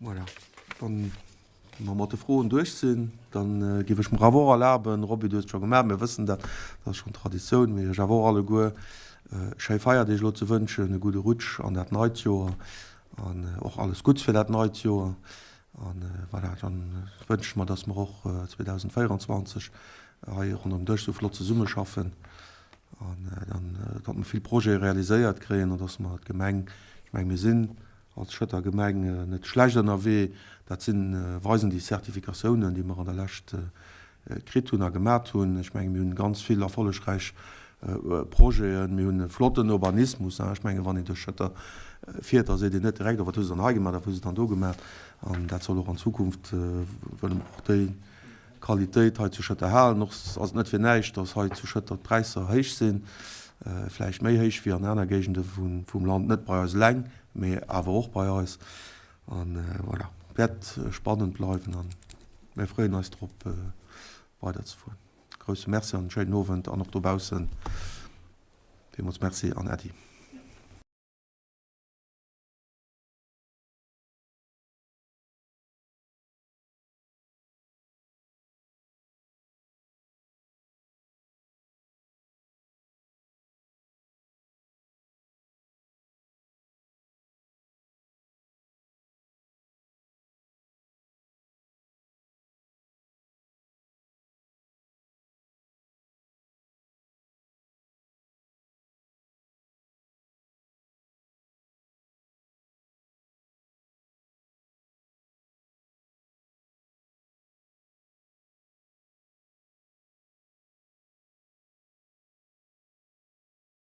Voilà, wann mer mat de Froen duerch sinn, da géif ech mer awer och erlaben, Roby, du hues et scho gemaach, mir wëssen dat, dat ass schonn Traditioun, mee iech awer och alleguer schéi Feierdeeg elo ze wënschen, e gudde Rutsch an dat neit Joer an och alles Gutts fir dat neit Joer. An voilà, da wënsche ech mer, dass mer och 2024 hei ronderëm Dësch esou flott zesummeschaffen an dann, datt mer vill Projete realiséiert kréien an dass mer d'Gemeng, ech menge mir sinn als Schëtter Gemeng net schlecht ënnerwee. Dat sinn, weisen déi Zertifikatiounen, déi mer an der Lescht kritt hunn a gemat hunn. Ech menge mir hunn ganz vill erfollegräich. Projeten. Mir hunn e flotten Urbanismus. Ech mengen, wann een duerch Schëtter fiert, da seet een net direkt, oh wat hu se dann hei gemaach, wat hu se dann do gemaach. An dat soll och an Zukunft, wëlle mer och déi Qualitéit hei zu Schëtter halen. Och ass et net fir näischt, datt hei zu Schëtter d'Präisser héich sinn, vläicht méi héich wéi an aner Géigende vum Land, net bei eis eleng, mee awer och bei eis. An voilà, wäert spannend bleiwen an mir freeën eis drop weiderzefueren. Grousse Merci an en schéinen Owend an och dobaussen villmools Merci an Äddi.